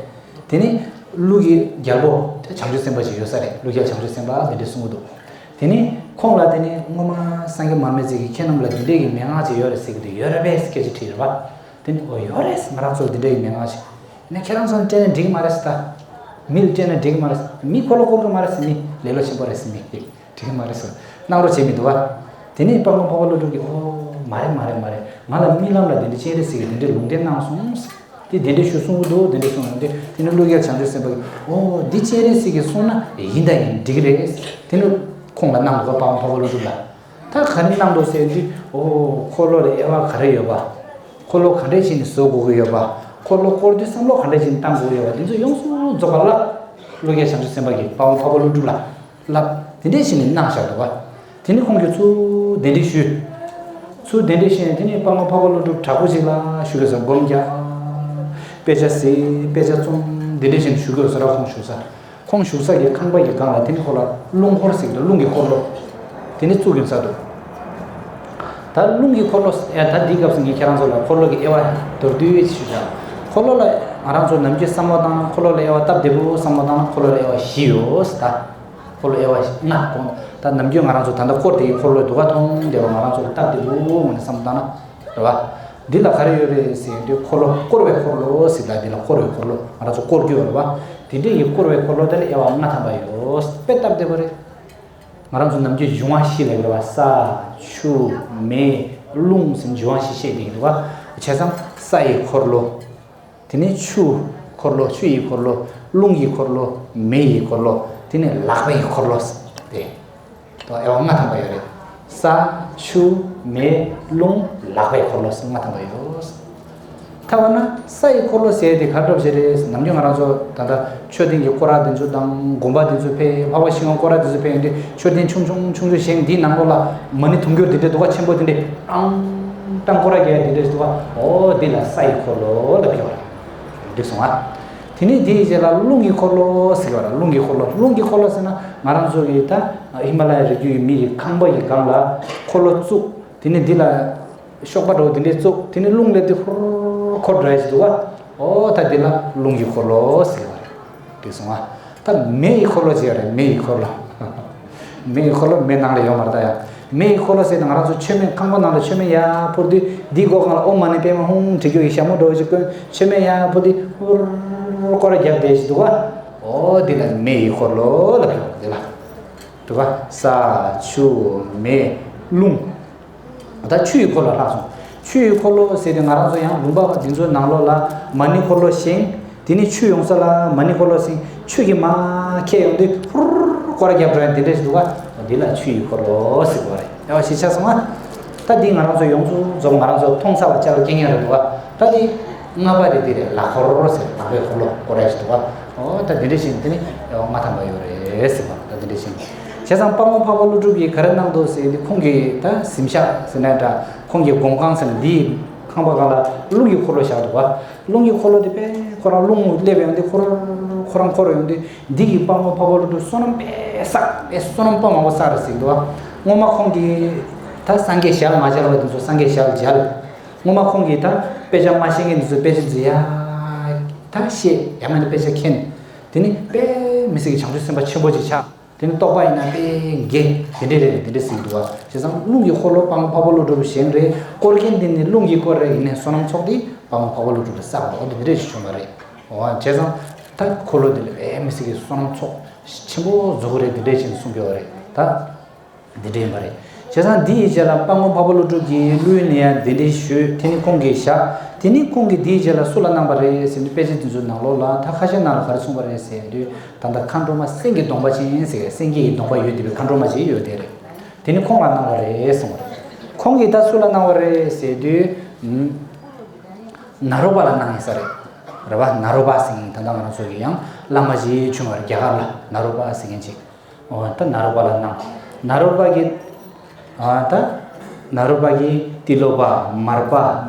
དེ་ནས་ཀླུ་གི་རྒྱལ་པོ་དེ་བྱང་ཆུབ་སེམས་དཔའ་ཞིག་ཡོད་ས་རེད། ཀླུ་རྒྱལ་བྱང་ཆུབ་སེམས་དཔའ་དེ་འདྲས་གསུང་གི་འདུག་དེ་ནས་ཁོང་ལ་དེ་ནས་སྔོན་མ་སངས་རྒྱས་མར་མེ་མཛད་ཀྱིས་ཁྱེད་རྣམས་ལ་འདི་འདྲའི་གི་མན་ངག་ཅིག་ཡོད་རེད་ཟེར་གྱི་འདུག་ཡོད་རེད་པས་སྐད་ཆ་དྲིས་རེད་པ། དེ་ནས་ཨོ་ཡོད་རེད། ང་རང་ཚོར་འདི་འདྲའི་གི་མན་ངག་ཅིག་ཡིན་ན་ཁྱེད་རང་ཚོ་ནས་སྤྲད་ན་འགྲིག་གི་མ་རེད་ཟེར། ད་མི་ལ་སྤྲད་ན་འགྲིག་གི་མ་རེད་ཟེར། མི་འཁོར་ལོ་བསྐོར་གི་མ་རེད་ཟེར། མི་ལེ་ལོ་ཆེན་པོ་རེད་ཟེར། མི་དེ་འགྲིག་གི་མ་རེད་ཟེར། གནང་རོགས་བྱེད་མི་འདུག་བ། དེ་ནས་དཔལ་མགོན་འཕགས་པ་ཀླུ་སྒྲུབ་ཀྱིས་ཨོ་མ་རེད་མ་རེད་མ་རེད། ང་ལ་རྨི་ལམ་ལ་དེ་འདྲ་སྤྱན་རས་གཟིགས་ཀྱིས་དེ་འདྲའི་ལུང་བསྟན་གནང་སོང་ཟེར། དེ་དེ་འདྲའི་ཞུ་གསུང་གི་འདུག་དེ་འདྲའི་གསུང་ཡོང་དུས་དེ་ནས་ཀླུ་རྒྱལ་བྱང་ཆུབ་སེམས་དཔའ་གིས་ཨོ་འདི་སྤྱན་རས་གཟིགས་ཀྱིས་གསུངས་ན་ཡིན་དང་ཡིན། འགྲིག་གི་རེད་ཟེར། དེ་ནས་ཁོང་ལ་གནང་འདུག་བ། དཔལ་མགོན་འཕགས་པ་ཀླུ་སྒྲུབ་ལ། ད་ག་རེ་གནང་འདུག་ཟེར་དུས་ཨོ་འཁོར་ལོ་ལ་དབྱེ་བ་ག་རེ་ཡོད་པ། འཁོར་ལོ་ག་འདྲས་བྱས་ནས་བཟོ་དགོས་ཀྱི་ཡོད་པ། འཁོར་ལོ་བསྐོར་དུས་བསམ་བློ་ག་འདྲས་བྱས་ནས་བཏང་དགོས་ཀྱི་ཡོད་པ། འདི་ཚོ་ཡོངས་སུ་རྫོགས་པ་ལ་ཀླུ་རྒྱལ་བྱང་ཆུབ་སེམས་དཔའ་གིས་དཔལ་མགོན་འཕགས་པ་ཀླུ་སྒྲུབ་ལ་བསླབ། དེ་འདྲས་བྱས་ནས་གནང་བཞག་འདུག་བ། དེ་ནས་ཁོང་གིས་ཚུར་གདན་འདྲེན་ཞུས། ཚུར་གདན་འདྲེན་ཞུས་ནས་དེ་ནས་དཔལ་མགོན་འཕགས་པ་ཀླུ་སྒྲུབ་དྲག་པོ་ཅིག་ལ་བཞུགས་དགོས་ཟེར། སྒོམ་རྒྱག་དཔེ་ཆ་གཟིགས། དཔེ་ཆ་རྩོམ། འདི་འདྲས་བྱས་ནས་བཞུགས་དགོས་ཟེར། ཁོང་བཞུགས་ས། ཁོང་བཞུགས་ས་ཀྱི་ཁང་པ་ཡི་སྒང་ལ་དེ་ནས་ཁོ་ལ་རླུང་འཁོར་ཟེར་གྱི་འདུག་རླུང་གི་འཁོར་ལོ། དེ་ནས་བཙུགས་ཡོང་ས་འདུག་ད་རླུང་གི་འཁོར་ལོ་ཨེ། ད་འདིའི་སྐབས་སུ་ངས་ཁྱེད་རང་ཚོ་ལ་འཁོར་ལོ་གི་དབྱེ་བ་མདོར་བསྡུས་ཅིག་ཞུ་བྱ། འཁོར་ལོ་ལ་ང་རང་ཚོ་ནམ་རྒྱུན་བསམ་བློ་བཏང་ན་འཁོར་ལོ་ལ་དབྱེ་བ་སྟབས་བདེ་པོ་བསམ་བློ་བཏང་ན་འཁོར་ལོ་ལ་དབྱེ་བ་བཞི་ཡོད་ཟེར། ད་འཁོར་ལོ་དབྱེ་བ་ལྔ་དགོངས། ད་ནམ་རྒྱུན་ང་རང་ཚོ་ད་ལྟ་བསྐོར་དེ་གི་འཁོར་ལོ་འདུག་ག་མཐོང་བསྡད་པ། ང་རང་ཚོ་ལ་སྟབས་བདེ་པོའི་ངོས་ནས་བསམ་བློ་བཏང་ན་རེད་བ། འདི་ལ་ག་རེ་ཡོད་རེད་ཟེར་དུས་འཁོར་ལོ་བསྐོར་བའི་འཁོར་ལོ་ཟེར། ད་འདི་ལ་བསྐོར་བའི་འཁོར་ལོ་ང་རང་ཚོ་བསྐོར་རྒྱུ་ཡོད་རེད་བ། དེ་འདྲའི་གི་བསྐོར་བའི་འཁོར་ལོ་དེ་ལ་དབྱེ་བ་ལྔ་ཐམ་པ་ཡོད། དཔེ་སྟབས་བདེ་པོ་རེད། ང་རང་ཚོ་ནམ་རྒྱུན་འབྱུང་བ་བཞི་ལབ་ཀྱི་རེད་བ། ས་ཆུ་མེ་རླུང་ཟེར་འབྱུང་བ་བཞི་བཤད་བསྡད་ཀྱི་འདུག་བ། བྱས་ཙང་ས་ཡི་འཁོར་ལོ། དེ་ནས་ཆུ་འཁོར་ལོ། ཆུ་ཡི་འཁོར་ལོ། རླུང་གི་འཁོར་ལོ། མེ་ཡི་འཁོར་ལོ། དེ་ནས་ལག་པའི་འཁོར་ལོ་ཟེར་ཏེ། དོ་དབྱེ་བ་ལྔ་ཐམ་པ་ཡོད་རེད། ས་ཆུ་མེ་རླུང་ལག་པའི་འཁོར་ལོ་ཟེར་ལྔ་ཐམ་པ་ཡོད། ད་འོ་ན་ས་ཡི་འཁོར་ལོ་ཟེར་དེ་ག་འདྲ་བྱས་རེད། ནམ་རྒྱུན་ང་རང་ཚོ་ད་ལྟ་མཆོད་རྟེན་གྱི་སྐོར་ར་དེ་ཚོ་དང་དགོན་པ་དེ་ཚོ་ཕེབས། འཕགས་པ་ཤིང་ཀུན་སྐོར་ར་དེ་ཚོ་ཕེབས་ཡོང་དུས་མཆོད་རྟེན་ཆུང་ཆུང་ཆུང་ཆུང་བཞེངས། འདིའི་ནང་ལོགས་ལ་མ་ཎི་དུང་ཕྱུར་དེ་འདྲ་འདུག་ག་ཆེན་པོ་དེ་འདྲ་ཨང་ཏང་སྐོར་ར་རྒྱག་དེ་འདྲ་འདུག་ག་ཨོ་འདི་ལ་ས་ཡི་འཁོར་ལོ་ལབ་ཀྱི་ཡོད་རེད། འགྲིག་སོང་ཨ། དེ་ནས་དེའི་རྗེས་ལ་རླུང་གི་འཁོར་ལོ་ཟེར་གྱི་ཡོད་རེད། རླུང་གི་འཁོར་ལོ། རླུང་གི་འཁོར་ལོ་ཟེར་ན་ང་རང་ཚོ་གི་ད་ཧི་མ་ལ་ཡའི་རི་རྒྱུད་ཀྱི་མི་ཡི་ཁང་པ་ཡི་སྒང་ལ་འཁོར་ལོ་བཙུགས། དེ་ནས་འདི་ལ་གཤོག་པ་འདྲ་བོ་དེ་འདྲས་བཙུགས། དེ་ནས་རླུང་སླེབས་དུས་ཧུར་འཁོར་འདྲ་ཞིག་འདུག་ག་ཨོ་ད་འདི་ལ་རླུང་གི་འཁོར་ལོ་ཟེར་བ་རེད། འགྲིག་སོང་ཨ། ད་མེ་ཡི་འཁོར་ལོ་ཅིག་ཡོད་རེད། མེ་ཡི་འཁོར་ལོ། མེ་ཡི་འཁོར་ལོ་མེ་ནང་ལ་ཡོད་མ་རེད་ད་ཡ། མེ་ཡི་འཁོར་ལོ་ཟེར་ན་ང་རང་ཚོ་མཆོད་མེ་ཁང་པ་ནང་ལ་མཆོད་མེ་ཡར་ཕུར་དུས་འདིའི་སྒོ་སྒང་ལ་ཨོཾ་མ་ཎི་པདྨེ་ཧཱུྃ་བྲིས་རྒྱུ་ཡི་ཞྭ་མོ་འདྲ་བོ་ཅིག་བསྐོན། མཆོད་མེ་ཡར་ཕུར་དུས་ཧུར་སྐོར་ར་རྒྱབ་བསྡད་ཅིག་འདུག་ག་ཨོ་འདི་ལ་མེ་ཡི་འཁོར་ལོ་ལབ་ཀྱི་ཡོད་རེད་འདི་ལ། འདུག་ག་ས་ཆུ་མེ་རླུང་། ད་ཆུ་ཡི་འཁོར་ལོ་ལྷག་སོང་། ཆུ་ཡི་འཁོར་ལོ་ཟེར་དུས་ང་རང་ཚོ་ཡང་ལུང་པ་འདི་ཚོའི་ནང་ལོགས་ལ་མ་ཎི་འཁོར་ལོ་བཞེངས། དེ་ནས་ཆུ་ཡོང་ས་ལ་མ་ཎི་འཁོར་ལོ་བཞེངས། ཆུ་གིས་མར་ཁྱེར་ཡོང་དུས་ཧུར་སྐོར་ར་རྒྱབ་འགྲོ་ཡ་དེ་འདྲ་ཞིག་འདུག་ག་འདི་ལ་ཆུ་ཡི་འཁོར་ལོ་ཟེར་གྱི་ཡོད་རེད། ཡ་བ་ཞིག་ཆགས་སོང་ང་། ད་འདི་ང་རང་ཚོ་ཡོངས་སུ་རྫོགས་ང་རང་ཚོ་མཐོང་ཚར་བ་ཅག་ལ་སྐྱེ་ངེས་རེད་འདུག་ག་ད་འདི་ལྔ་པ་དེ་འདི་རེད། ལག་འཁོར་ཟེར། ལག་པའི་འཁོར་ལོ་སྐོར་ར་ཞིག་འདུག་ག་ཨོ་ད་འདི་འདྲ་ཞིག་འདི་ནི་ཡ་བ་ལྔ་ཐམ་པ་ཡོད་རེད་ཟེར་བ། ད་འདི་འདྲ་ཞིག་བྱས་ཙང་དཔལ་མགོན་འཕགས་པ་ཀླུ་སྒྲུབ་ཀྱིས་ག་རེ་གནང་འདུག་ཟེར་དུས་ཁོང་གི་ད་གཟིམ་ཤག་ཟེར་ན་འདྲ། ཁོང་གི་སྒོམ་ཁང་ཟེར་ན་འདིའི་ཁང་པ་སྒང་ལ་རླུང་གི་འཁོར་ལོ་བཞག་འདུག་ག་རླུང་གི་འཁོར་ལོ་དེ་དཔེ་ཁོ་རང་རླུང་སླེབས་ཡོང་དུས་ཁོ་རང་ཁོ་རང་འཁོར་ཡོང་དུས་འདི་གིས་དཔལ་མགོན་འཕགས་པ་ཀླུ་སྒྲུབ་བསོད་ནམས་དཔེ་བསགས། དཔེ་བསོད་ནམས་དཔེ་མང་པོ་བསགས་རེད་ཟེར་གྱི་འདུག་ག་སྔོན་མ་ཁོང་གིས་ད་སངས་རྒྱས་ཞལ་མ་མཇལ་བ་དེ་ཚོ་སངས་རྒྱས་ཞལ་མཇལ། སྔོན་མ་ཁོང་གིས་ད་དཔེ་ཆ་མ་ཤེས་མཁན་དེ་ཚོ་དཔེ་ཆ་འཛིན་ཡ་ད་ཤེས། ཡང་མིན་ན་དཔེ་ཆ་མཁྱེན། དེ་ནི་དཔེ་མི་སྲིད་ཀྱི་བྱང་ཆུབ་སེམས་དཔའ་ཆེན་པོ་ཅིག་ཆགས། དེ་ནི་རྟོགས་པ་ཡིན་ན་དཔེ་རྒྱས། དེ་འདྲས་རེད། དེ་འདྲས་ཟེར་གྱི་འདུག་ག་བྱས་ཙང་རླུང་གི་འཁོར་ལོ་དཔལ་མགོན་འཕགས་པ་ཀླུ་སྒྲུབ་བཞེངས་རེད། བསྐོར་མཁན་དེ་ནི་རླུང་གིས་བསྐོར་རེད། ཡིན་ནའི་བསོད་ནམས་ཚོགས་དེ་དཔལ་མགོན་འཕགས་པ་ཀླུ་སྒྲུབ་ལ་བསགས་པ། འོ་དེ་འདྲས་ཞིག་བྱུང་བ་རེད། འོ་བྱས་ཙང་ད་འཁོར་ལོ་དེ་ལ་དཔེ་མི་སྲིད་ཀྱི་བསོད་ནམས་ཚོགས་ཆེན་པོ་རྫོགས་རེད། དེ་འདྲས་ཞིག་གསུང་གི་ཡོད་རེད་ད། འདི་འདྲ་ཡིན་པ་རེད། བྱས་ཙང་འདི་ཡི་རྗེས་ལ་དཔལ་མགོན་འཕགས་པ་ཀླུ་སྒྲུབ་ཀྱིས་ཀླུ་ཡུལ་ནས་ཡར་གདན་འདྲེན་ཞུས། དེ་ནི་ཁོང་གིས་བཞག་དེ་ནི་ཁོང་གིས་འདི་ཡི་རྗེས་ལ་སུ་ལ་གནང་བ་རེད་ཟེར་ནས་དཔེ་ཆ་འདི་ཚོའི་ནང་ལོགས་ལ་ད་ཁ་ཤས་ནང་ལ་ག་རེ་གསུངས་པ་རེད་ཟེར་དུས། ད་ལྟ་མཁའ་འགྲོ་མ་སེང་གེ་གདོང་པ་ཅན་ཟེར། སེང་གེ་ཡི་གདོང་པ་ཡོད་བསྡད་པའི་མཁའ་འགྲོ་མ་ཅིག་ཡོད་བསྡད་རེད། དེ་ནི་ཁོང་ལ་གནང་བ་རེད་གསུངས་པ་རེད། ཁོང་གིས་ད་སུ་ལ་གནང་བ་རེད་ཟེར་དུས། ཨུམ། ནཱ་རོ་པ་ལ་གནང་ཡིན་ས་རེད། རེད་བ། ནཱ་རོ་པ་ཟེར་མཁན་ད་ལྟ་ང་རང་ཚོ་གི་ཡང་བླ་མ་ཅིག་བྱུང་བ་རེད། རྒྱ་གར་ལ་ནཱ་རོ་པ་ཟེར་མཁན་ཅིག་འོ་ད་ནཱ་རོ་པ་ལ་གནང་། ནཱ་རོ་པ་གིས། ཨ་ད་ནཱ་རོ་པ་གིས་ཏི་ལོ་པ། མར་པ།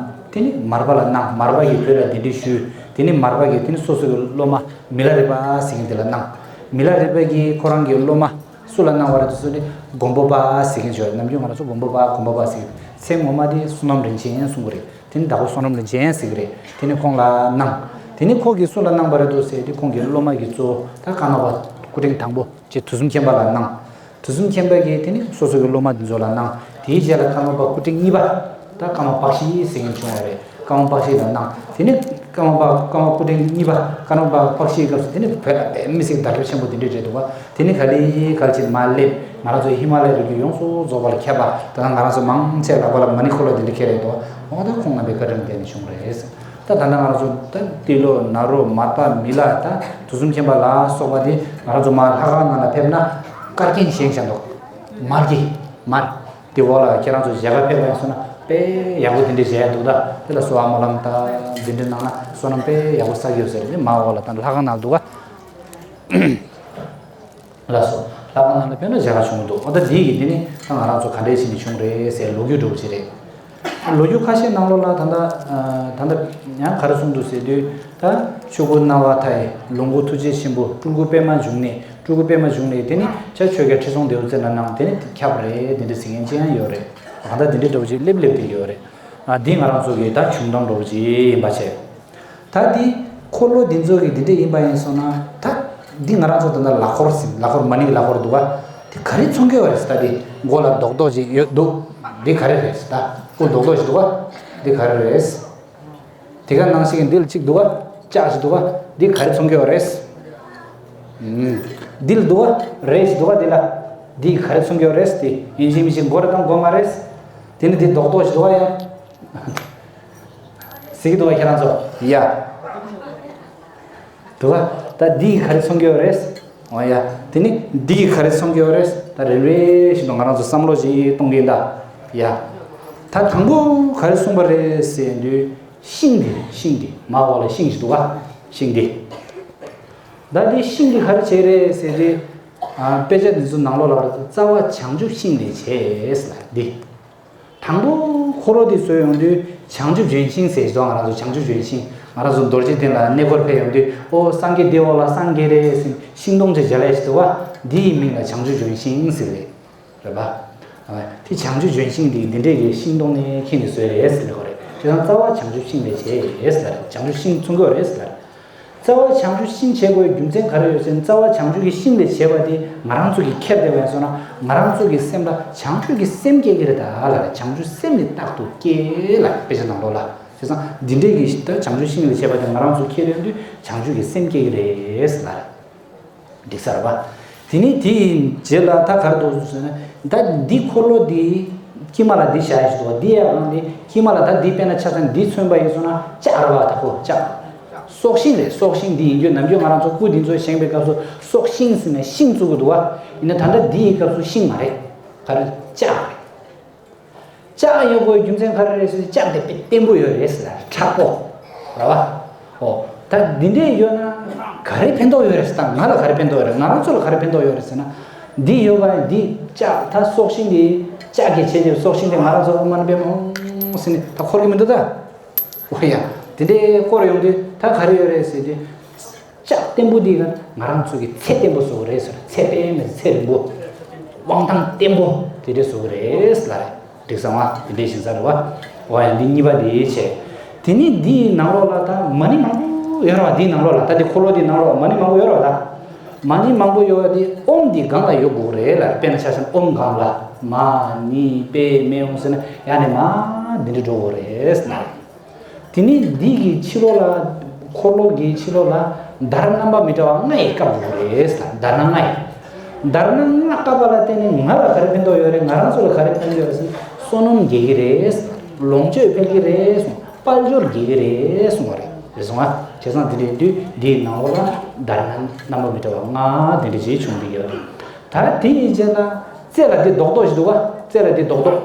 དེ་ནི་མར་པ་ལ་གནང་། མར་པ་གིས་བོད་ལ་གདན་འདྲེན་ཞུས། དེ་ནི་མར་པ་གིས་དེ་ནི་སོ་སོ་གི་སློབ་མ་མི་ལ་རས་པ་ཟེར་མཁན་དེ་ལ་གནང་། མི་ལ་རས་པ་གིས་ཁོ་རང་གི་སློབ་མ་སུ་ལ་གནང་བ་རེད་དེ་ཚོ་ནི་མགོན་པོ་པ་ཟེར་མཁན་ཅིག་ཡོད་རེད། ནམ་རྒྱུན་ང་རང་ཚོ་མགོན་པོ་པ་མགོན་པོ་པ་ཟེར་གི་རེད། མཚན་ངོ་མ་དེ་བསོད་ནམས་རིན་ཆེན་གསུང་གི་རེད། དེ་ནི་བདག་པོ་བསོད་ནམས་རིན་ཆེན་ཟེར་གི་རེད། དེ་ནི་ཁོང་ལ་གནང་། དེ་ནི་ཁོ་གིས་སུ་ལ་གནང་བ་རེད་འདུག་ཟེར་དུས་ཁོང་གི་སློབ་མ་གི་གཙོ་བོ་ད་ཀ་ནོ་པ་སྐུ་ཕྲེང་དང་པོ་ཅེས་དུས་གསུམ་མཁྱེན་པ་ལ་གནང་ དུས་གསུམ་མཁྱེན་པ་གིས་དེ་ནི་སོ་སོ་གི་སློབ་མ་འདི་ཚོ་ལ་གནང་། དེའི་རྗེས་ལ་ཀརྨ་པ་སྐུ་ཕྲེང་གཉིས་པ་ད་ཀརྨ་པཀྴི་ཟེར་མཁན་བྱུང་བ་རེད། ཀརྨ་པཀྴི་ལ་གནང་། དེ་ནི་ཀརྨ་པ་ཀརྨ་སྐུ་ཕྲེང་གཉིས་པ་ཀརྨ་པ་པཀྴིའི་སྐབས་སུ་དེ་ནི་བོད་ལ་དཔེ་མི་སྲིད་དར་ཁྱབ་ཆེན་པོ་དེ་འདྲ་རེད་འདུག་བ། དེ་ནི་ག་ལེ་ག་ལེ་བྱས་མར་སླེབས། ང་རང་ཚོའི་ཧི་མ་ལ་ཡའི་རི་རྒྱུད་ཡོངས་སུ་རྫོགས་པ་ལ་ཁྱབ་པ། ད་ལྟ་ང་རང་ཚོ་མང་ཆེ་ལག་པ་ལ་མ་ཎི་འཁོར་ལོ་དེ་འདྲ་འཁྱེར་རེད་འདུག་འོ་ད་ཁོང་རྣམ་པའི་བཀའ་དྲིན་ལ་བརྟེན་ནས་བྱུང་རེད། ད་ད་ལྟ་ང་རང་ཚོ་ད་ཏི་ལོ་ནཱ་རོ་མར་པ་མི་ལ་ད་དུས་གསུམ་མཁྱེན་པ་ལ་སོགས་པ་དེ་ང་རང་ཚོ་མར་ལྷ་ཁང་ནང་ལ་ཕེབས་ན་བཀའ་རྒྱན་བཞེངས་བཞག་འདུག་མར་གྱི་མར། དེ་འོག་ལ་ཁྱེད་རང་ཚོ་མཇལ་ཁ་ཕེབས་པ་ཡིན་སོང་ན་དཔེ་ཡག་པོ་དེ་འདྲ་མཇལ་ཡ་འདུག་ད་དེ་ལ་གསོལ་བ་སྨོན་ལམ་ད་འདི་འདྲ་གནང་ན་བསོད་ནམས་དཔེ་ཡག་པོ་བསགས་ཀྱི་ཡོད་ཟེར་ནས་མར་འོག་ལ་ད་ལྷ་ཁང་ནང་འདུག་ག་ལགས་སོ། ལྷ་ཁང་ནང་ལ་ཕེབས་ན་མཇལ་ཁ་བྱུང་གི་འདུག་འོ་ད་འདི་ཡི་འདི་ནི་ད་ང་རང་ཚོ་ག་འདྲས་བྱས་ནས་བྱུང་རེད་ཟེར་ལོ་རྒྱུས་འདྲ་བོ་ཅིག་རེད། ལོ་རྒྱུས་ཁ་ཤས་ནང་ལོགས་ལ་ད་ལྟ་ད་ལྟ་ཡང་ག་རེ་གསུངས་འདུག་ཟེར་དུས་ད་ཆོས་སྐུ་སྣང་བ་མཐའ་ཡས་ལོངས་སྐུ་ཐུགས་རྗེ་ཆེན་པོ་སྤྲུལ་སྐུ་པདྨ་འབྱུང་གནས། སྤྲུལ་སྐུ་པདྨ་འབྱུང་གནས་དེ་ནི་ཕྱག་ཆོས་རྒྱལ་ཁྲི་སྲོང་ལྡེའུ་བཙན་ལ་གནང་དེ་ནི་ཁྱབ་རེད། དེ་འདྲ་ཟེར་མཁན་ཅི་ཡང་ཡོད་རེད། ད་ལྟ་དེ་འདྲ་འདྲ་བོ་ཅིག་སླེབས་སླེབས་དེ་ཡོད་རེད། ཨ་འདི་ང་རང་ཚོ་གི་ད་བྱུང་སྟངས་འདྲ་བོ་ཅིག་ཡིན་པ་བྱས། ད་འདི་འཁོར་ལོ་འདི་ཚོ་གི་འདི་འདྲ་ཡིན་པ་ཡིན་སོང་ན་ད་འདི་ང་རང་ཚོ་ད་ལྟ་ལག་འཁོར་ཟིན་ལག་འཁོར་མ་ཎི་གི་ལག་འཁོར་འདུག་ག་འདི་ག་རེ་མཚོན་གྱི་ཡོད་རེད་ཟེར། ད་འདི་མགོ་ལ་རྡོག་རྡོག་ཅིག་ཡོད་འདུག་འདི་ག་རེ་རེད་ཟེར། ད་སྐུ་རྡོག་རྡོག་ཅིག་འདུག་ག་འདི་ག་རེ་རེད། དེ་ག་ནང་བཞིན་གྱི་འདི་ལ་གཅིག་འདུག་ག་ལྕགས་ཤིག་འདུག་ག་འདི་ག་རེ་མཚོན་གྱི་ཡོད་རེད། ཨུམ། འདི་ལ་འདུག་ག་རེད་ཞིག་འདུག་ག་འདི་ལ། འདི་ག་རེ་མཚོན་གྱི་ཡོད་རེད། དེ་ཡིན་གཅིག་མིན་གཅིག་མགོ་རེ་བཏང་དགོས་མ་རེད། དེ་ནི་འདི་རྡོག་རྡོག་ཞིག་འདུག་ག་ཡ། ཟེར་གྱི་འདུག་ག་ཁྱེད་རང་ཚོ། ཡ། འདུག་ག་ད་འདི་ག་རེ་མཚོན་གྱི་ཡོད་རེད། འོ་ཡ། དེ་ནི་འདི་ག་རེ་མཚོན་གྱི་ཡོད་རེད། ད་རེ་རེ་བཞིན་དུ་ང་རང་ཚོ་བསམ་བློ་ཞིག་གཏོང་གི་ཡིན་ད། ཡ། ད་དང་པོ་ག་རེ་གསུངས་པ་རེད་ཟེར་དུས། ཤིང་འདི་རེད། ཤིང་འདི་མར་འོག་ལ་ཤིང་ཞིག་འདུག་ག་ཤིང་འདི། ད་འདི་ཤིང་འདི་ག་རེ་བྱས་རེད་ཟེར་དུས། ཨ་དཔེ་ཆ་འདི་ཚོ་ནང་ལོགས་ལ་རྩ་བ་བྱང་ཆུབ་ཤིང་ལས་བྱས་ལ་འདི། དང་པོ་འཁོར་ལོ་འདི་བཟོས་ཡོང་དུས་བྱང་ཆུབ་ལྗོན་ཤིང་ཟེར་གྱི་འདུག་ང་རང་ཚོ་བྱང་ཆུབ་ལྗོན་ཤིང་ང་རང་ཚོ་རྡོ་རྗེ་གདན་ལ་གནས་སྐོར་ཕེབས་ཡོང་དུས་ཨོ་སངས་རྒྱས་འདི་འོག་ལ་སངས་རྒྱས་རེད་ཟེར་ཤིང་སྡོང་ཅིག་མཇལ་ཡ་ཞིག་འདུག་ག་འདི་ཡི་མིང་ལ་བྱང་ཆུབ་ལྗོན་ཤིང་ཟེར་རེད། རེད་པ། དེ་བྱང་ཆུབ་ལྗོན་ཤིང་འདི་འདི་འདྲས་ཀྱི་ཤིང་སྡོང་ནས་ཁྱེར་ནས་བཟོས་རེད་ཟེར་ལབ་པ་རེད། དེ་དང་རྩ་བ་བྱང་ཆུབ་ཤིང་ལས་བྱས་རེད་ཟེར་ལབ་རེད། བྱང་ཆུབ་ཤིང་མཚོན་གྱི་ཡོད་རེད་ཟེར་ལབ་རེད། རྩ་བ་བྱང་ཆུབ་ཤིང་བྱེད་དགོས་རྒྱུ་མཚན་ག་རེ་ཡོད་ཟེར་ན། རྩ་བ་བྱང་ཆུབ་ཀྱི་ཤིང་ལས་བྱས་པ་དེ་ང་རང་ཚོ་གིས་ཁྱེར་བསྡད་པ་ཡིན་སོང་ན་ང་རང་ཚོ་གི་སེམས་ལ་བྱང་ཆུབ་ཀྱི་སེམས་སྐྱེ་གི་རེད་ད་ལབ་རེད། བྱང་ཆུབ་སེམས་ནི་རྟག་ཏུ་སྐྱེ་ལབ་རེད། དཔེ་ཆ་ནང་ལོགས་ལ། བྱས་ཙང་འདི་འདྲས་ཀྱི་ད་བྱང་ཆུབ་ཤིང་ལས་བྱས་པ་དེ་ང་རང་ཚོ་ཁྱེར་ཡོང་དུས་བྱང་ཆུབ་ཀྱི་སེམས་སྐྱེ་གི་རེད་ཟེར་ལབ་རེད། འགྲིག་ས་རེད་པ། དེ་ནས་དེའི་རྗེས་ལ་ད་ག་རེ་འདུག་ཟེར་ན། ད་འདི་འཁོར་ལོ་འདི་དཀྱིལ་མ་ལ་འདི་བཞག་ཡ་ཞིག་འདུག་པ། འདི་ཡ་གང་འདི་དཀྱིལ་མ་ལ་ད་འདི་དཔེར་ན་ཆ་ཚང་འདི་མཚོན་པ་ཡིན་སོང་ན་ལྕགས་རེད་པ། ད་ཁོ་ལྕགས། སྲོག་ཤིང་རེད། སྲོག་ཤིང་འདི་ཡིན་རྒྱུ་ནམ་རྒྱུན་ང་རང་ཚོ་སྐུ་འདི་ཚོ་བཞེངས་པའི་སྐབས་སུ་སྲོག་ཤིང་ཟེར་ནས་ཤིང་བཙུགས་ཀྱི་འདུག་པ། ཡིན་ན་ད་ལྟ་འདི་ཡི་སྐབས་སུ་ཤིང་མ་རེད། ག་རེ་ལྕགས་རེད། ལྕགས་ཡོད་དགོས་རྒྱུ་མཚན་ག་རེ་རེད་ཟེར་ན། ལྕགས་དེ་དཔེ་བརྟན་པོ་ཡོད་རེད་ཟེར་ལ་མཁྲེགས་པོ། རེད་པ། ཨོ། ད་འདི་འདྲས་ཡོད་ན་ག་རེ་ཕན་ཐོགས་ཡོད་རེད་ཟེར། ད་ང་ལ་ག་རེ་ཕན་ཐོགས་ཡོད་རེད། ང་རང་ཚོ་ལ་ག་རེ་ཕན་ཐོགས་ཡོད་རེད་ཟེར་ན། འདི་ཡོད་པ་འདི་ལྕགས་ད་སྲོག་ཤིང་འདི་ལྕགས་ཀྱི་བྱས་ཏེ་སྲོག་ཤིང་དེ་ང་རང་ཚོ་ཨོཾ་མ་ཎི་པདྨེ་ཧཱུྃ་ཟེར་ནས་ད་འཁོར་གྱི་མི་འདུག་ད། ཨོ་ཡ། དེ་འདྲས་བསྐོར་ཡོང་དུས་ད་ག་རེ་ཡོད་རེད་ཟེར་དུས། ལྕགས་བརྟན་པོ་འདི་ག་ང་རང་ཚོ་གི་ཚེ་བརྟན་པོ་བཟོ་གི་རེད་ཟེར། ཚེ་དཔེ་མེད་ཚེ་རིང་པོ། དབང་ཐང་བརྟན་པོ་དེ་འདྲས་བཟོ་གི་རེད་ལབ་རེད། འགྲིག་སོང་ང་། དེ་འདྲས་ཞིག་ཟེར་བ། འོ་ཡ། འདི་གཉིས་པ་དེ་བྱས། དེ་ནས་འདིའི་ནང་ལོགས་ལ་ད་མ་ཎི་མང་པོ་ཡོད་རེད་པ། འདིའི་ནང་ལོགས་ལ་ད་འདི་འཁོར་ལོ་འདིའི་ནང་ལོགས་ལ་མ་ཎི་མང་པོ་ཡོད་རེད་པ། ད་མ་ཎི་མང་པོ་ཡོད་པ་འདི་ཨོཾ་འདི་སྒང་ལ་ཡོད་དགོས་རེད་ལབ་རེད། དཔེར་ན་ཆ་བཞག་ན་ཨོཾ་སྒང་ལ་མ་ཎི་པདྨེ་ཧཱུྃ་ཟེར་ན་ཡ་ནས་མ་འདི་འདྲས་འགྲོ་དགོས་རེད་ལབ་རེད། དེ་ནས་འདི་གི་ཕྱི་ལོགས་ལ། འཁོར་ལོ་གི་ཕྱི་ལོགས་ལ་དར་རྣམ་པ་མི་འདྲ་བ་ལྔ་ཡིས་བཀབ་དགོས་རེད་ལ། དར་སྣ་ལྔ་ཡིས། དར་སྣ་ལྔ་བཀབ་པ་ལ་བརྟེན་ནས་ང་ལ་ག་རེ་ཕན་ཐོགས་ཡོད་རེད། ང་རང་ཚོ་ལ་ག་རེ་ཕན་ཐོགས་ཡོད་རེད་ཟེར་ན། བསོད་ནམས་རྒྱས་ཀྱི་རེད། ལོངས་སྤྱོད་འཕེལ་གྱི་རེད་གསུངས། དཔལ་འབྱོར་རྒྱས་ཀྱི་རེད་གསུངས་པ་རེད། རེད་སོང་ང་། བྱས་ཙང་དེ་འདྲ་ཡིན་དུས་འདིའི་ནང་ལོགས་ལ་དར་སྣ་རྣམ་པ་མི་འདྲ་བ་ལྔ་དེ་འདྲ་ཞིག་བྱུང་བསྡད་ཡོད་རེད། ད་དེ་ཡི་རྗེས་ལ་རྩེ་ལ་འདི་རྡོག་རྡོག་ཞིག་འདུག་ག་རྩེ་ལ་འདི་རྡོག་རྡོག་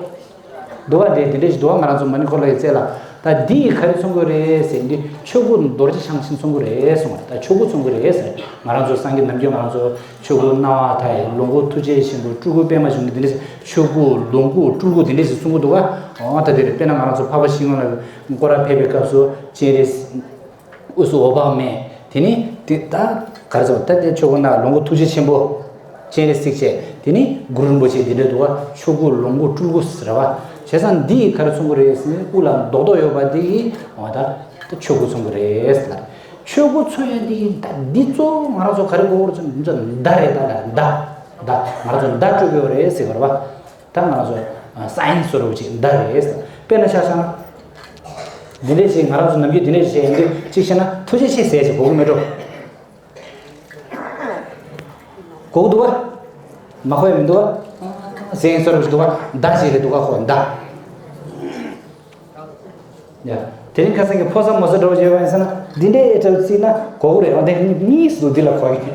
འདུག་བ། དེ་དེ་འདྲ་ཞིག་འདུག་བ། ང་རང་ཚོ་མ་ཎི་འཁོར་ལོའི་རྩེ་ལ། ད་འདི་ཡིས་ག་རེ་མཚོན་གྱི་རེད་ཟེར་དུས་ཆོས་སྐུ་རྡོ་རྗེ་འཆང་ཆེན་མཚོན་གྱི་རེད་གསུངས་པ་རེད། ད་ཆོས་སྐུ་མཚོན་གྱི་རེད་ཟེར། ང་རང་ཚོ་སངས་རྒྱས་ནམ་རྒྱུན་ང་རང་ཚོ་ཆོས་སྐུ་སྣང་བ་མཐའ་ཡས། ལོངས་སྐུ་ཐུགས་རྗེ་ཆེན་པོ། སྤྲུལ་སྐུ་པདྨ་འབྱུང་གནས། དེ་འདྲ་ཞིག་ཆོས་སྐུ་ལོངས་སྐུ་སྤྲུལ་སྐུ་དེ་འདྲ་ཞིག་མཚོན་གྱི་འདུག་བ། འོ་ད་དེ་རེད། དཔེར་ན་ང་རང་ཚོ་འཕགས་པ་ཤིང་ཀུན་ལ་སྐོར་ར་ཕེབས་པའི་སྐབས་སུ་སྤྱན་རས། དབུས་སུ་འོད་དཔག་མེད། དེ་ནི་དེ་ད་ག་རེ་ཟེར་བ། ད་དེ་ཆོས་སྐུ་ན་ལོངས་སྐུ་ཐུགས་རྗེ་ཆེན་པོ། སྤྱན་རས་གཟིགས་བྱས། དེ་ནི་གུ་རུ་རིན་པོ་ཆེ་འདི་འདྲ་འདུག་བ། ཆོས་སྐུ་ལོངས་སྐུ་སྤྲུལ་སྐུ་ཟེར་བ། བྱས་ཙང་འདི་ཡིས་ག་རེ་མཚོན་གྱི་རེད་ཟེར་ན། དབུ་ལ་རྡོག་རྡོག་ཡོད་པ་འདི་ཡིས་འོ་ད་ད་ཆོས་སྐུ་མཚོན་གྱི་རེད་ཟེར་ལ། ཆོས་སྐུ་མཚོན་ཡ་འདི་ཡིས་ད་འདི་གཙོ་བོ་ང་རང་ཚོ་ག་རེ་དགོས་རེད་ཟེར་ན། འདི་ཚོ་མདའ་རེད། ད་ལ་མདའ། མདའ། ང་རང་ཚོ་མདའ་སྤྲོད་དགོས་རེད་ཟེར་བ་རེད་པ། ད་ང་རང་ཚོ་སའིན་བཟོ་འདྲ་བོ་ཅིག་མདའ་རེད་ཟེར། དཔེར་ན་ཆ་བཞག་ན། འདི་འདྲས་ཅིག་ང་རང་ཚོ་ནམ་རྒྱུན་འདི་འདྲས་ཅིག་བྱས་ཡིན་དུས་ཅིག་བཤད་ན་ཐུགས་རྗེ་ཆེ་ཟེར་ཅིག་གོ་གི་མེད་འགྲོ། གོ་གི་འདུག་ག་མ་གོ་ཡ་མི་འདུག་ག་སའིན་བཟོ་འདྲ་བོ་ཅིག་འདུག་ག་མདའ་ཅིག་རེད་འདུག་ག་ཁོ་མདའ། ཡ། དེ་རིང་ཁ་སང་གི་ཕོ་གསར་མོ་གསར་འདྲ་བོ་བྱས་པ་ཡིན་ཟེར་ན་འདི་འདྲའི་འདྲ་བོ་བརྩིས་ན་གོ་གི་རེད། འོ་དེ་གཉིས་སུ་འདི་ལ་གོ་གི།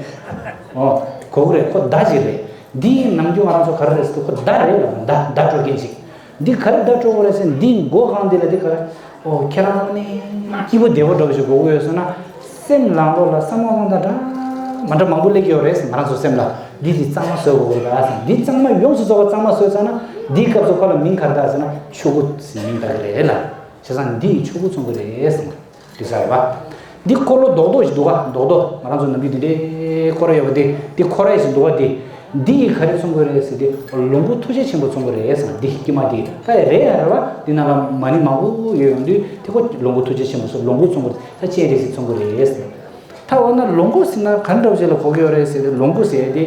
ཨོ། གོ་གི་རེད། ཁོ་མདའ་ཅིག་རེད། འདི་ནམ་རྒྱུན་ང་རང་ཚོ་ག་རེ་རེད་ཟེར་དུས་ཁོ་མདའ་རེད་ལ། མདའ་མདའ་སྤྲོད་མཁན་ཅིག་འདི་ག་རེ་མདའ་སྤྲོད་དགོས་རེད་ཟེར་འདི་མགོ་གང་འདི་ལ་འདི་ག་རེ། ཨོ་ཁྱེད་རང་ནི་སྐྱིད་པོ་བདེ་པོ་འདྲ་བོ་ཞིག་དགོས་ཀྱི་ཡོད་ཟེར་ན། སེམས་ནང་ལོགས་ལ་བསམ་བློ་གཏོང་སྟངས་འདྲ་མ་འདྲ་མང་པོ་སླེབས་ཀྱི་ཡོད་རེད། ང་རང་ཚོ་སེམས་ལ་འདི་འདི་གཙང་མ་བཟོ་དགོས་ཀྱི་རེད་ཟེར། འདི་གཙང་མ་ཡོངས་སུ་རྫོགས་པ་གཙང་མ་བཟོས་ཚར་ན་འདིའི་སྐབས་སུ་ཁོ་ལ་མིང་ག་རེ་བཏགས་ཟེར་ན་ཆོས་སྐུ་ཟེར་མིང་བཏགས་ཀྱི་རེད་ལ། བྱས་ཙང་འདི་ཡི་ཆོས་སྐུ་མཚོན་གྱི་རེད་ཟེར་ན་འདི་ས་རེད་པ། འདི་འཁོར་ལོ་རྡོག་རྡོག་ཞིག་འདུག་ག་རྡོག་རྡོག་ང་རང་ཚོ་ནམ་རྒྱུན་འདི་འདྲའི་སྐོར་ར་ཡོད་པ་འདི་འདི་ཁོ་ར་ཡི་ཞིག་འདུག་ག་འདི། འདི་ཡི་ག་རེ་མཚོན་གྱི་རེད་ཟེར་དུས་ལོངས་སྐུ་ཐུགས་རྗེ་ཆེན་པོ་མཚོན་གྱི་རེད་ཟེར་ན་འདི་དཀྱིལ་མ་འདི་ད་རེད་ཡ་རེད་པ། འདི་ནང་ལ་མ་ཎི་མང་པོ་ཡོད་ཡོང་དུས་དེ་ཁོ་ལོངས་སྐུ་ཐུགས་རྗེ་ཆེན་པོ་སོགས་ལོངས་སྐུ་མཚོན་གྱི་རེད། ད་སྤྱན་རས་གཟིགས་མཚོན་གྱི་རེད་ཟེར། ད་འོ་ན་ལོངས་སྐུ་ཟེར་ན་ག་འདྲ་བོ་ཞིག་ལ་གོ་གི་ཡོད་རེད་ཟེར་དུས་ལོངས་སྐུ་ཟེར་དེ་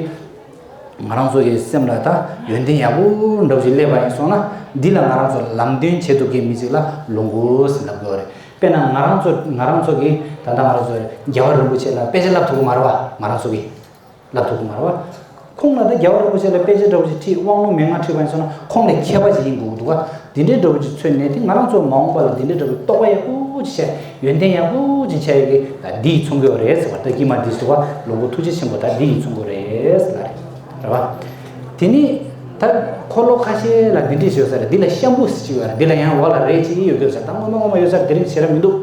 ང་རང་ཚོ་གི་སེམས་ལ་ད་ཡོན་ཏན་ཡག་པོ་འདྲ་བོ་ཞིག་སླེབས་པ་ཡིན་སོང་ན་འདི་ལ་ང་རང་ཚོ་ལམ་སྟོན་བྱེད་ཐུབ་མཁན་མི་ཞིག་ལ་ལོངས་སྐུ་ཟེར་ལབ་དགོས་རེད། དཔེར་ན་ང་རང་ཚོ་ང་རང་ཚོ་གི་ད་ལྟ་ང་རང་ཚོ་རྒྱལ་བ་རིན་པོ་ཆེ་ལ་དཔེ་ཆ་བསླབ་ཐུབ་ཀྱི་མ་རེད་པ། ང་རང་ཚོ་གི་བསླབ་ཐུབ་ཀྱི་མ་རེད་པ། ཁོང་ལ་ད་རྒྱལ་བ་རིན་པོ་ཆེ་ལ་དཔེ་ཆ་འདྲ་བོ་ཞིག་ཁྲིད་དབང་ལུང་མན་ངག་ཁྲིད་པ་ཡིན་སོང་ན་ཁོང་ལས་མཁས་པ་ཞིག་ཡིན་དགོས་ཀྱི་འདུག་ག་འདི་འདྲའི་འདྲ་བོ་ཅིག་མཚོན་ནས་དེ་ང་རང་ཚོ་མ་འོངས་པ་ལ་འདི་འདྲའི་འདྲ་བོ་རྟོགས་པ་ཡག་པོ་ཅིག་བྱས་ཡོན་ཏན་ཡག་པོ་ཅིག་བྱས་ཡོད་ཀྱི་ད་འདི་ཡིས་མཚོན་གྱི་ཡོད་རེད་ཟེར་བ། ད་དཀྱིལ་མ་འདི་ཟེར་བ་ལོངས་སྐུ་ཐུགས་རྗེ་ཆེན་པོ་ད་འདི་ཡིས་མཚོན་གྱི་རེད་ཟེར་ལ་རེད། རེད་བ། དེ་ནི་ད་འཁོར་ལོ་ཁ་ཤས་ལ་འདི་འདྲས་ཡོད་ས་རེད། འདི་ལ་ཤམ་བུ་ཟེར་གྱི་ཡོད་རེད། འདི་ལ་ཡང་འོག་ལ་རས་གཅིག་ཡོད་ཡོད་ས་རེད། ད་ངོ་མ་ངོ་མ་ཡོད་ས་རེད། དེ་རིང་བྱེད་ར་མི་འདུག་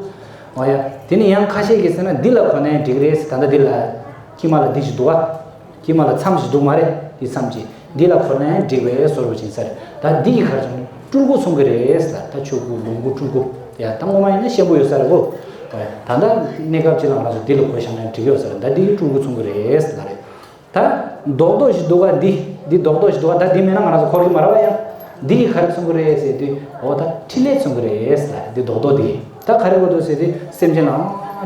འོ་ཡ། དེ་ནི་ཡང་ཁ་ཤས་ཀྱིས་ཟེར་ན་འདི་ལ་གོན་ན་ཡང་འགྲིག་རེད་ཟེར། ད་ལྟ་འདི་ལ་དཀྱིལ་མ་ལ་འདི་ཞིག་འདུག་བ། དཀྱིལ་མ་ལ་མཚམས་ཤིག་འདུག་མ་རེད། འདི་མཚམས་ཀྱི་འདི་ལ་གོན་ན་ཡང་འགྲིག་པའི་བཟོ་འདྲ་ཅིག་ཡིན་ས་རེད། ད་འདི་ཡི་གར་བྱུང་སྤྲུལ་སྐུ་མཚོན་གྱི་རེད་ཟེར། ད་ཆོས་སྐུ་ལོངས་སྐུ་སྤྲུལ་སྐུ་ཡ། ད་ངོ་མ་ཡིན་ན་ཤམ་བུ་ཡོད་ས་རེད་གོ། ད་ལྟ་གནས་སྐབས་ཅིག་ལ་ང་རང་ཚོ་འདི་ལ་གོན་བཞག་ན་ཡང་འགྲིག་ཡོད་ས་རེད། ད་འདི་ཡི་སྤྲུལ་སྐུ་མཚོན་གྱི་རེད་ཟེར་ལ་རེད། ད་རྡོག་རྡོག་ཞིག་འདུག་ག་འདི་འདི་རྡོག་རྡོག་ཞིག་འདུག་ག་ད་འདི་མེད་ན་ང་རང་ཚོ་འཁོར་གྱི་མ་རེད་པ། ཡང་འདི་ཡི་ག་རེ་མཚོན་གྱི་རེད་ཟེར་དུས་འོ་ད་ཕྲིན་ལས་མཚོན་གྱི་རེད་ཟེར་ལ་རེད། འདི་རྡོག་རྡོག་འདི་ད་ག་རེ་དགོས་འདུག་ཟེར་དུས་སེམས་ཅན་ལ་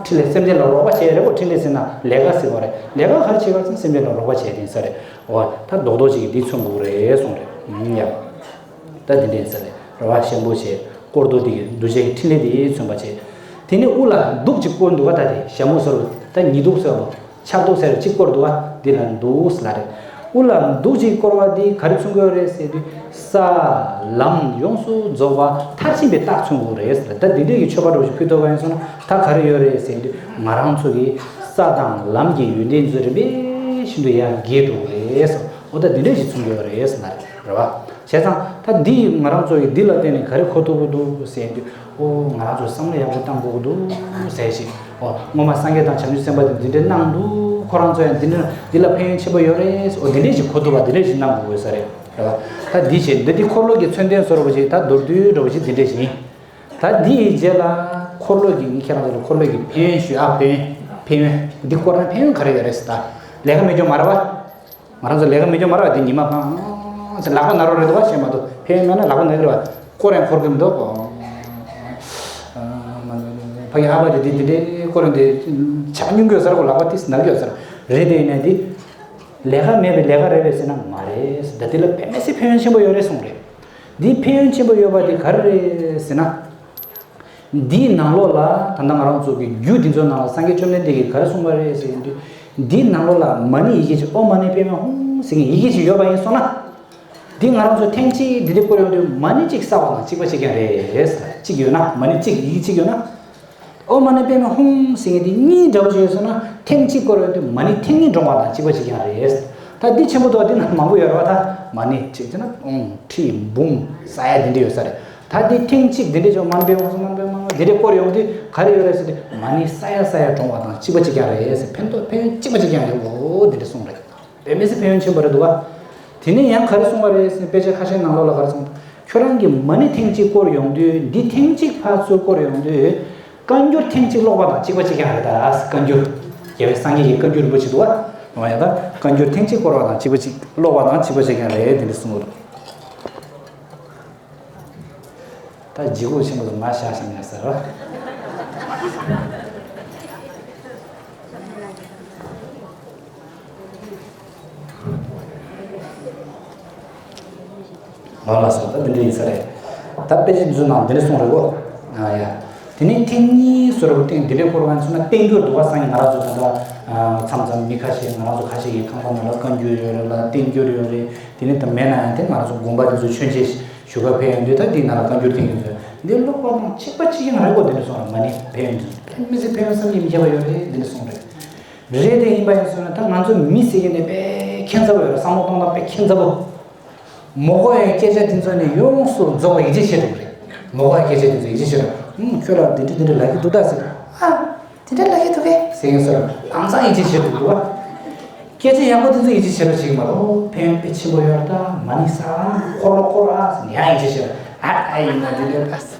ཕྲིན་ལས་སེམས་ཅན་ལ་རོགས་པ་བྱས་རེད་གོ། ཕྲིན་ལས་ཟེར་ན་ལས་ཀ་ཟེར་བ་རེད། ལས་ཀ་ག་རེ་བྱེད་ག་ཚང་སེམས་ཅན་ལ་རོགས་པ་བྱས་དེ་ཡིན་ས་རེད། འོ་ད་རྡོག་རྡོག་ཅིག་གིས་འདི་མཚོན་དགོས་རེད་གསུངས་རེད། ཡ། ད་འདི་འདྲ་ཡིན་ས་རེད། རེད་བ། ཤམ་བུ་བྱས་སྐོར་རྡོག་འདི་གིས་གདུལ་བྱ་ཡི་ཕྲིན་ལས་འདི་མཚོན་པ་བྱས། དེ་ནས་དབུ་ལ་གདུགས་ཅིག་བསྐོར་འདུག་ག་ད་དེ་ཞྭ་མོ་ཟེར་བ་ད་ཉི་གདུགས་ཟེར་བ་ཆབ་གདུགས་ཟེར་བ་གཅིག་བསྐོར་འདུག་ག་འདི་ལ་གདུགས་ལ་རེད། དབུ་ལ་གདུགས་ཅིག་བསྐོར་བ་འདི་ག་རེ་མཚོན་གྱི་ཡོད་རེད་ཟེར་དུས་ས་ལམ་ཡོངས་སུ་རྫོགས་པ་མཐར་ཕྱིན་པའི་རྟགས་མཚོན་གྱི་ཡོད་རེད་ཟེར། ད་འདི་འདྲས་ཀྱི་མཆོད་པ་འདྲ་བོ་ཞིག་ཕུལ་ཐུབ་པ་ཡིན་སོང་ན་ད་ག་རེ་ཡོད་རེད་ཟེར་དུས་ང་རང་ཚོ་གི་ས་དང་ལམ་གྱི་ཡོན་ཏན་ཚོ་རིམ་པས་བཞིན་དུ་ཡར་རྒྱས་འགྲོ་གི་རེད་ཟེར། འོ་ད་འདི་འདྲས་ཞིག་མཚོན་གྱི་ཡོད་རེད་ཟེར་ན་རེད་བ། བྱས་ཙང་ད་འདི་ང་རང་ཚོ་ཡིས་འདི་ལ་བརྟེན་ནས་ག་རེ་གོ་ཐུབ་ཀྱི་འདུག་ཟེར་དུས་ཨོ་ང་རང་ཚོ་བསམ་བློ་ཡག་པོ་བཏང་དགོས་ཀྱི་འདུག་ཟེར་ཞིག་ཨོ་སྔོན་མ་སངས་རྒྱས་དང་བྱང་ཆུབ་སེམས་དཔའ་དེ་འདི་འདྲས་གནང་འདུག་ཁོ་རང་ཚོ་ཡང་འདི་འདྲས་འདི་ལ་ཕན་ཡོན་ཆེན་པོ་ཡོད་རེད། ཨོ་འདི་འདྲས་ཞིག་གོ་ཐུབ་པ་འདི་འདྲས་ཞིག་གནང་དགོས་ས་རེད། རེད་བ། ད་འདི་བྱས་འདི་འདི་འཁོར་ལོ་གི་མཚོན་དོན་བཟོ་འདྲ་བོ་ཞིག་ད་མདོར་བསྡུས་འདྲ་བོ་ཞིག་འདི་འདྲས་ཞིག་ཡིན། ད་འདི་ཡི་རྗེས་ལ་འཁོར་ལོ་གི་ངས་ཁྱེད་རང་ཚོ་ལ་འཁོར་ལོ་གི་ཕན་ཡོན་ཞུས། ཨ་ཕན་ཡོན་ཕན་ཡོན་འདི་བསྐོར་ན་ཕན་ཡོན་ག་རེ་ཡོད་རེད་ཟེར། ད་ལས་ཀ་མེད་རྒྱུ་མ་རེད་བ། ང་རང་ཚོ་ལས་ཀ་མེད་རྒྱུ་མ་རེད་བ། འདི་ཉི་མ་གང་ཟེར་ལག་པ་ན་རོགས་རེད་འདུག་བ་བྱས་མ་གཏོགས་ཕན་ཡོན་མེད་ན་ལག་པ་ན་གི་རེད་བ། བསྐོར་ཡང་འཁོར་གི་མི་འདུག་ཕ་གི་ཧ་བ་དེ་འདི་འདི་འདྲའི་བསྐོར་ཡང་དེ་ཆག་སྙུང་གི་ཡོད་ས་རེད་གོ། ལག་པ་ཏིས་ན་གི་ཡོད་ས་རེད། རེད་དེ་ཡིན་ནའི་འདི་ལས་ཀ་མེད་པའི་ལས་ཀ་རེད་པས་ཟེར་ན་མ་རེད། ད་འདི་ལ་དཔེ་མི་སྲིད་ཕན་ཡོན་ཆེན་པོ་ཡོད་རེད་གསུངས་རེད། འདི་ཕན་ཡོན་ཆེན་པོ་ཡོད་པ་འདི་ག་རེ་རེད་ཟེར་ན། འདིའི་ནང་ལོགས་ལ་ད་ལྟ་ང་རང་ཚོ་གི་རྒྱུད་འདི་ཚོའི་ནང་ལ་སངས་རྒྱས་བཅོམ་ལྡན་འདས་ཀྱིས་ག་རེ་གསུངས་པ་རེད་ཟེར་དུས། འདིའི་ནང་ལོགས་ལ་མ་ཎི་ཡི་གེ་ཅིག་ཨོཾ་མ་ཎི་པདྨེ་ཧཱུྃ་ཟེར་མཁན་ཡི་གེ་ཅིག་ཡོད་པ་ཡིན་སོང་ན། འདི་ང་རང་ཚོ་ཐེངས་གཅིག་འདི་འདྲ་བསྐོར་ཡོང་དུས་མ་ཎི་གཅིག་བསགས་པ་དང་གཅིག་པ་གཅིག་རྐྱང་རེད། གཅིག་ཡོད་ན་མ་ཎི་གཅིག་ཡི་གེ་གཅིག་ཡོད་ན། ཨོཾ་མ་ཎི་པདྨེ་ཧཱུྃ་ཟེར་མཁན་འདི་གཉིས་འདྲ་བོ་ཅིག་ཡོད་སོང་ན་ཐེངས་གཅིག་བསྐོར་ཡོང་དུས་མ་ཎི་ཐེངས་གཉིས་འགྲོ་བ་དང་གཅིག་པ་གཅིག་རྐྱང་རེད། ད་འདི་ཆེན་པོ་འདུག་འདི་ན་མང་པོ་ཡོད་རེད་བ། ད་མ་ཎི་གཅིག་བྱས་ན་ཨོཾ་ཁྲི་འབུམ་ས་ཡ་འདི་འདྲ་ཡོད་ས་རེད། ད་འདི་ཐེངས་གཅིག་འདི་འདྲས་ཅིག་མ་ཎི་པདྨེ་ཧཱུྃ་མ་ཎི་པདྨེ་ཧཱུྃ་འདི་འདྲས་བསྐོར་ཡོང་དུས་ག་རེ་ཡོད་རེད་ཟེར་དུས་མ་ཎི་ས་ཡ་ས་ཡ་གྲོངས་པ་དང་གཅིག་པ་གཅིག་རྐྱང་རེད་ཟེར། ཕན་ཐོགས་ཕན་ཡོན་གཅིག་པ་གཅིག་རྐྱང་རེད་འོ་འདི་འདྲས་གསུངས་རེད། དཔེ་མི་སྲིད་ཕན་ཡོན་ཆེན་པོ་རེད་འདུག་ག་དེ་ནས་ཡང་ག་རེ་གསུངས་པ་རེད་ཟེར་ན་དཔེ་ཆ་ཁ་ཤས་ནང་ལོགས་ལ་ག་རེ་གསུངས་འདུག་ཁྱོད་རང་གིས་མ་ཎི་ཐེངས་གཅིག་བསྐོར་ཡོང་དུས་འདི་ཐེངས་གཅིག་ཕར་ཚུར་བསྐོར་ཡོང་དུས། བཀའ་འགྱུར་ཐེངས་གཅིག་ཀློག་པ་དང་གཅིག་པ་གཅིག་རྐྱང་རེད། ད་བཀའ་འགྱུར། རྒྱལ་བའི་སངས་རྒྱས་ཀྱི་བཀའ་འགྱུར་རིན་པོ་ཆེ་འདུག་བ། འོ་ཡ་ད་བཀའ་འགྱུར་ཐེངས་གཅིག་བསྐོར་བ་དང་གཅིག་པ་གཅིག་ཀློག་པ་དང་གཅིག་པ་གཅིག་རྐྱང་རེད་དེ་འདྲ་གསུངས་འདུག་ད་ལྗིད་ཁོག་ཆེན་པོ་དུ་མ་བཞག་བཞག་ཡ་ཟེར་བ། ལགས་སོ། ད་འདི་འདྲ་ཡིན་ས་རེད། ད་དཔེ་ཆ་འདི་ཚོ་ནང་འདི་འདྲ་གསུངས་རེད་གོ། ཨ་ཡ། དེ་ནས་ཐེངས་གཉིས་སོ་རེད་གོ། ཐེངས་འདི་འདྲའི་སྐོར་བ་ཚོ་ན་བསྟན་འགྱུར་འདུག་བ། སང་ཉིན་ང་རང་ཚོ་ད་ལྟ་མཚམས་མཚམས་མི་ཁ་ཤས་ང་རང་ཚོ་ཁ་ཤས་ཀྱི་ཁང་པ་ནང་ལ་བཀའ་འགྱུར་ཡོད་རེད་ལ། བསྟན་འགྱུར་ཡོད་རེད། དེ་ནས་ད་མེད་ན་ཡང་དེ་ང་རང་ཚོ་དགོན་པ་དེ་ཚོ་མཆོད་མཇལ་ཞུ་ག་ཕེབས་ཡོང་དུས་ད་འདི་ནང་ལ་བཀའ་འགྱུར་བསྟན་གྱི་འདུག་འདི་ཀློག་པ་དང་གཅིག་པ་གཅིག་རྐྱང་རེད་གོ། འདི་འདྲ་གསུངས་རེད། མ་ཎི་ཕེབས་ཡོང་དུས་དཔེ་མི་སྲིད་ཕེབས་ཡོང་བསམ་གྱིས་མི་ཁྱབ་པ་ཡོད་རེད། འདི་འདྲ་གསུངས་རེད། རེད་དེ་ཡིན་པ་ཡིན་སོང་ན་ད་ང་ཚོ་མི་ཟེར་མཁན་དེ་དཔེ་ཁྱད་མཚར་པོ་ཡོད་རེད། བསམ་བློ་གཏོང་སྟངས་དཔེ་ཁྱད་མཚར་པོ། མོ་གོ་ཡའི་སྐད་ཆ་དེ་ཚོ་ནི་ཡོངས་སུ་རྫོགས་པ་ཡིད་ཆེས་བྱེད་ཐུབ་རེད། མོ་གོ་ཡའི་སྐད་ཆ་དེ་ཚོ་ཡིད་ཆེས་བྱེད་རེད། ཨུམ། ཁྱོད་ལ་འདི་འདྲ་འདི་འདྲ་ལབ་ཀྱི་འདུག་ད་ཟེར། ཨ། དེ་འདྲ་ལབ་ཀྱི་འདུག་གས་ཟེར་མཁན་ཚོ་ལམ་སང་ཡིད་ཆེས་བྱེད་ཐུབ་འདུག་བ། སྐད་ཆ་ཡག་པོ་དེ་ཚོ་ཡིད་ཆེས་བྱེད་རོགས་བྱེད་ཀྱི་མ་རེད། ཨོ། ཕན་ཡོན་དཔེ་ཆེན་པོ་ཡོད་རེད། ད་མ་ཎི་བསགས། འཁོར་ལོ་བསྐོར་ཨ་ཟེར་ནས་ཡང་ཡིད་ཆེས་བྱེད་རོགས། ཨ། ཨ་ཡིན་ན་འདི་འདྲ་ད་ཟེར།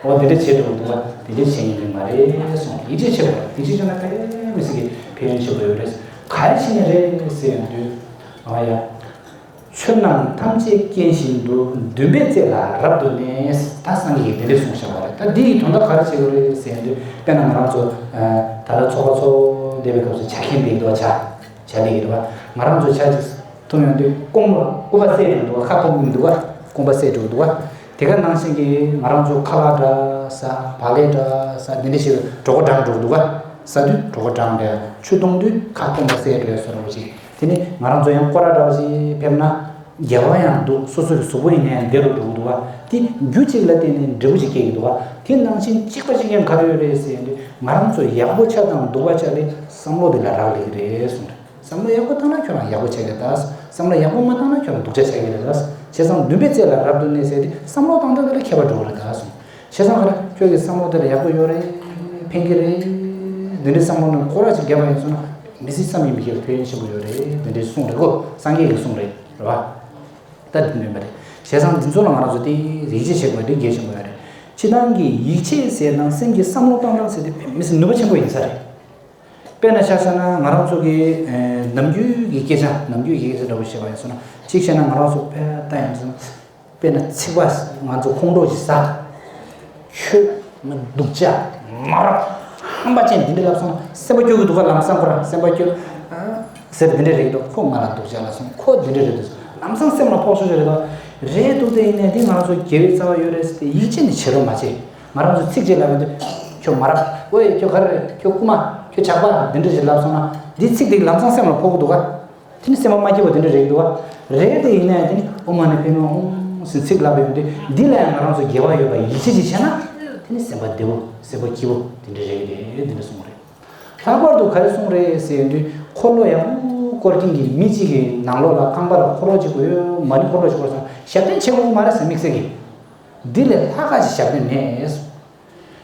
ཨོ། འདི་འདྲ་བྱེད་ཐུབ་འདུག་བ། དེ་འདྲ་བྱེད་ཉན་གྱི་མ་རེད་གསུངས། ཡིད་ཆེས་བྱེད་རོགས། ཡིད་ཆེས་བྱས་ན་དཔེ་མི་སྲིད་ཀྱི་ཕན་ཡོན་ཆེན་པོ་ཡོད་རེད། ག་རེ་བྱེད་ཉན་རེད་ཟེར་ཡོང་དུས། ཨ་ཡ། ཆོས་རྣམས་ཐམས་ཅད་རྐྱེན་བཞིན་དུ། འདུན་པའི་རྩེ་ལ་རབ་ཏུ་གནས། ད་སངས་རྒྱས་ཀྱིས་དེ་འདྲ་གསུངས་བཞག་པ་རེད། ད་འདི་ཡི་དོན་དག་ག་རེ་བྱེད་དགོས་རེད་ཟེར་དུས། དཔེར་ན་ང་རང་ཚོ་ད་ལྟ་ཚོགས་པ་ཚོགས་བསྡད་པའི་སྐབས་སུ་ཇ་འཁྱེར་བསྡད་འདུག་བ། ཇ་ཇ་ལས་ཀྱི་རེད་བ། ང་རང་ཚོ་ཇ་ཅིག་འཐུང་ཡོང་དུས་རྐང་པ་རྐང་པ་བསད་འགྲོ་འདུག་བ། ཁ་སྐོམ་གྱི་འདུག་བ། རྐང་པ་བསད་འགྲོ་འདུག་བ། དེ་ག་ནང་བཞིན་གྱི་ང་རང་ཚོ་ཁ་ལག་འདྲ་ཟ། བག་ལེབ་འདྲ་ཟ། འདི་འདྲ་ཞིག་གྲོད་ཁོག་འགྲངས་འགྲོ་འདུག་བ། ཟ་དུས་གྲོད་ཁོག་འགྲངས་འདྲ། ཆུ་འཐུང་དུས་ཁ་སྐོམ་པ་བསད་འགྲོ་ཡ་བཟོ་འདྲ་བོ་ཅིག་དེ་ནི་ང་རང་ཚོ་ཡང་སྐོར་ར་འདྲ་བ་ཞིག་ཕེབས་ན། དགེ་བ་ཡང་འདུག་སོ་སོ་གི་གཟུགས་པོ་ཡིན་ན་ཡང་བདེ་རུ་འགྲོ་གི་འདུག་བ། དེ་རྒྱུ་གཅིག་ལ་བརྟེན་ནས་འབྲས་བུ་ཅིག་སྐྱེ་གི་འདུག་བ། དེ་ནང་བཞིན་གཅིག་པ་གཅིག་རྐྱང་ག་རེ་ཡོད་རེད་ཟེར་དུས། ང་རང་ཚོ་ཡག་པོ་ཆགས་དང་སྡུག་པ་ཆགས་དེ་བསམ་བློ་དེ་ལ་རག་ལས་ཀྱི་རེད་གསུངས་རེད། བསམ་བློ་ཡག་པོ་བཏང་ན་ཁྱོད་རང་ཡག་པོ་ཆགས་ཀྱི་རེད་ད། བསམ་བློ་ཡག་པོ་མ་བཏང་ན་ཁྱོད་རང་སྡུག་ཅག་ཆགས་ཀྱི་རེད་ད། བྱས་ཙང་འདུན་པའི་རྩེ་ལ་རབ་ཏུ་གནས་ཟེར་དེ་བསམ་བློ་བཏང་སྟངས་དེ་ལ་ཁྱད་པར་འགྲོ་གི་རེད་ད་གསུངས། བྱས་ཙང་ག་རེ། ཁྱོད་ཀྱི་བསམ་བློ་དེ་ལ་ཡག་པོ་ཡོད་རེད། ཕན་གྱི་རེད། འདི་འདྲའི་བསམ་བློ་ནི་སྐོར་ར་ཅིག་བརྒྱབ་པ་ཡིན་སོང་ན། མི་སྲིད་བསམ་གྱིས་མི་ཁྱབ་ཕན་ཡོན་ཆེན་པོ་ཡོད་རེད། འདི་འདྲའི་གསུངས་རེད་གོ། སངས་རྒྱས་ཀྱི་གསུང་རེད། རེད་བ། ད་འདི་འདོན་པ་རེད། བྱས་ཙང་འདི་ཚོ་ལ་ང་རང་ཚོ་དེ་ཡིད་ཆེས་བྱེད་དགོས་དེ་གལ་ཆེན་པོ་ཡོད་རེད། སྤྱིར་བཏང་གི་ཡིད་ཆེས་ཟེར་ན་སེམས་ཀྱི་བསམ་བློ་བཏང་སྟངས་ཟེར་དེ་དཔེ་མི་སྲིད་ནུས་པ་ཆེན་པོ་ཡིན་ས་རེད། དཔེར་ན་ཆ་བཞག་ན་ང་རང་ཚོ་གི་ཨེ། ནམ་རྒྱུན་གྱི་སྐད་ཆ། ནམ་རྒྱུན་གྱི་སྐད་ཆ་འདྲ་པོ་བཤད་པ་ཡིན་སོང་ན། གཅིག་བཤད་ན་ང་རང་ཚོ་དཔེ་ལྟ་ཡིན་སོང་ན། དཔེར་ན་ཚིག་པ་ང་ཚོ་ཁོང་ཁྲོ་ཞིག་ཟ། ཁྱོད་ང་སྡུག་ཅག་མ་རབས་ཧམ་པ་ཅན་འདི་འདྲ་ལབ་སོང་ན་སེམས་པ་སྐྱོ་གི་འདུག་ག་ལམ་སང་ཁོ་རང་སེམས་པ་སྐྱོ། ཨ། ཟེར་འདི་འདྲ་རེད་འདུག་ཁོ་ང་ལ་སྡུག་ཅག་ལབ་སོང་། ཁོ་འདི་འདྲ་རེད་འདུག་ལམ་སང་སེམས་ལ་ཕོག་ཤོག་ཤོག་རེད་འདུག་རེད་འདུག་དེ་ཡིན་ནའི་འདི་ང་རང་ཚོ་དགེ་བའི་རྩ་བ་ཡོད་རེད་ཟེར་ཏེ་ཡིད་ཆེས་ནི་བྱེད་རོགས་མ་བྱེད། ང་རང་ཚོ་ཚིག་གཅིག་ལབ་ཡོང་དུས། ཁྱོད་མ་རབས། ཝེ། ཁྱོད་ག་རེ་རེད། ཁྱོད་རྐུ་མ། ཁྱོད་ཇག་པ། འདི་འདྲ་ཞིག་ལབ་སོང་ན། འདི་ཚིག་དེ་ལམ་སང་སེམས་ལ་ཕོག་གི་འདུག་ག་དེ་ནི་སེམས་པ་མ་སྐྱིད་པ་དེ་འདྲ་རེད་འདུག་བ། རེད་དེ་ཡིན་ནའི་དེ་ནི་ཨོཾ་མ་ཎི་པདྨེ་ཧཱུྃ་ཟེར་ཚིག་ལབ་ཡོང་དུས། འདི་ལ་ཡང་ང་རང་ཚོ་དགེ་བ་ཡོད་པ་ཡིད་ཆེས་ཅིག་བྱས་ན། དེ་ནི་སེམས་པ་བདེ་པོ། སེམས་པ་སྐྱིད་པོ་དེ་འདྲ་རེད་དེ། དེ་འདྲ་གསུངས་རེད། ལྷག་པར་དུ་ག་རེ་གསུངས་རེད་ཟེར་ཡོང་དུས། འཁོར་ལོ་ཡག་པོ་བསྐོར་མཁན་གྱི་མི་གཅིག་གི་ནང་ལོགས་ལ་ཁང་པ་ལ་འཁོར་ལོ་གཅིག་དགོས་ཡོད། མ་ཎི་འཁོར་ལོ་གཅིག་དགོས་སོང་། ཞབས་བརྟན་བྱེད་དགོས་ཀྱི་མ་རེད་ཟེར། དམིགས་བསལ་གྱི་འདི་ལས་ལྷག་ག་ཅིག་ཞབས་བརྟན་མེད། བྱས་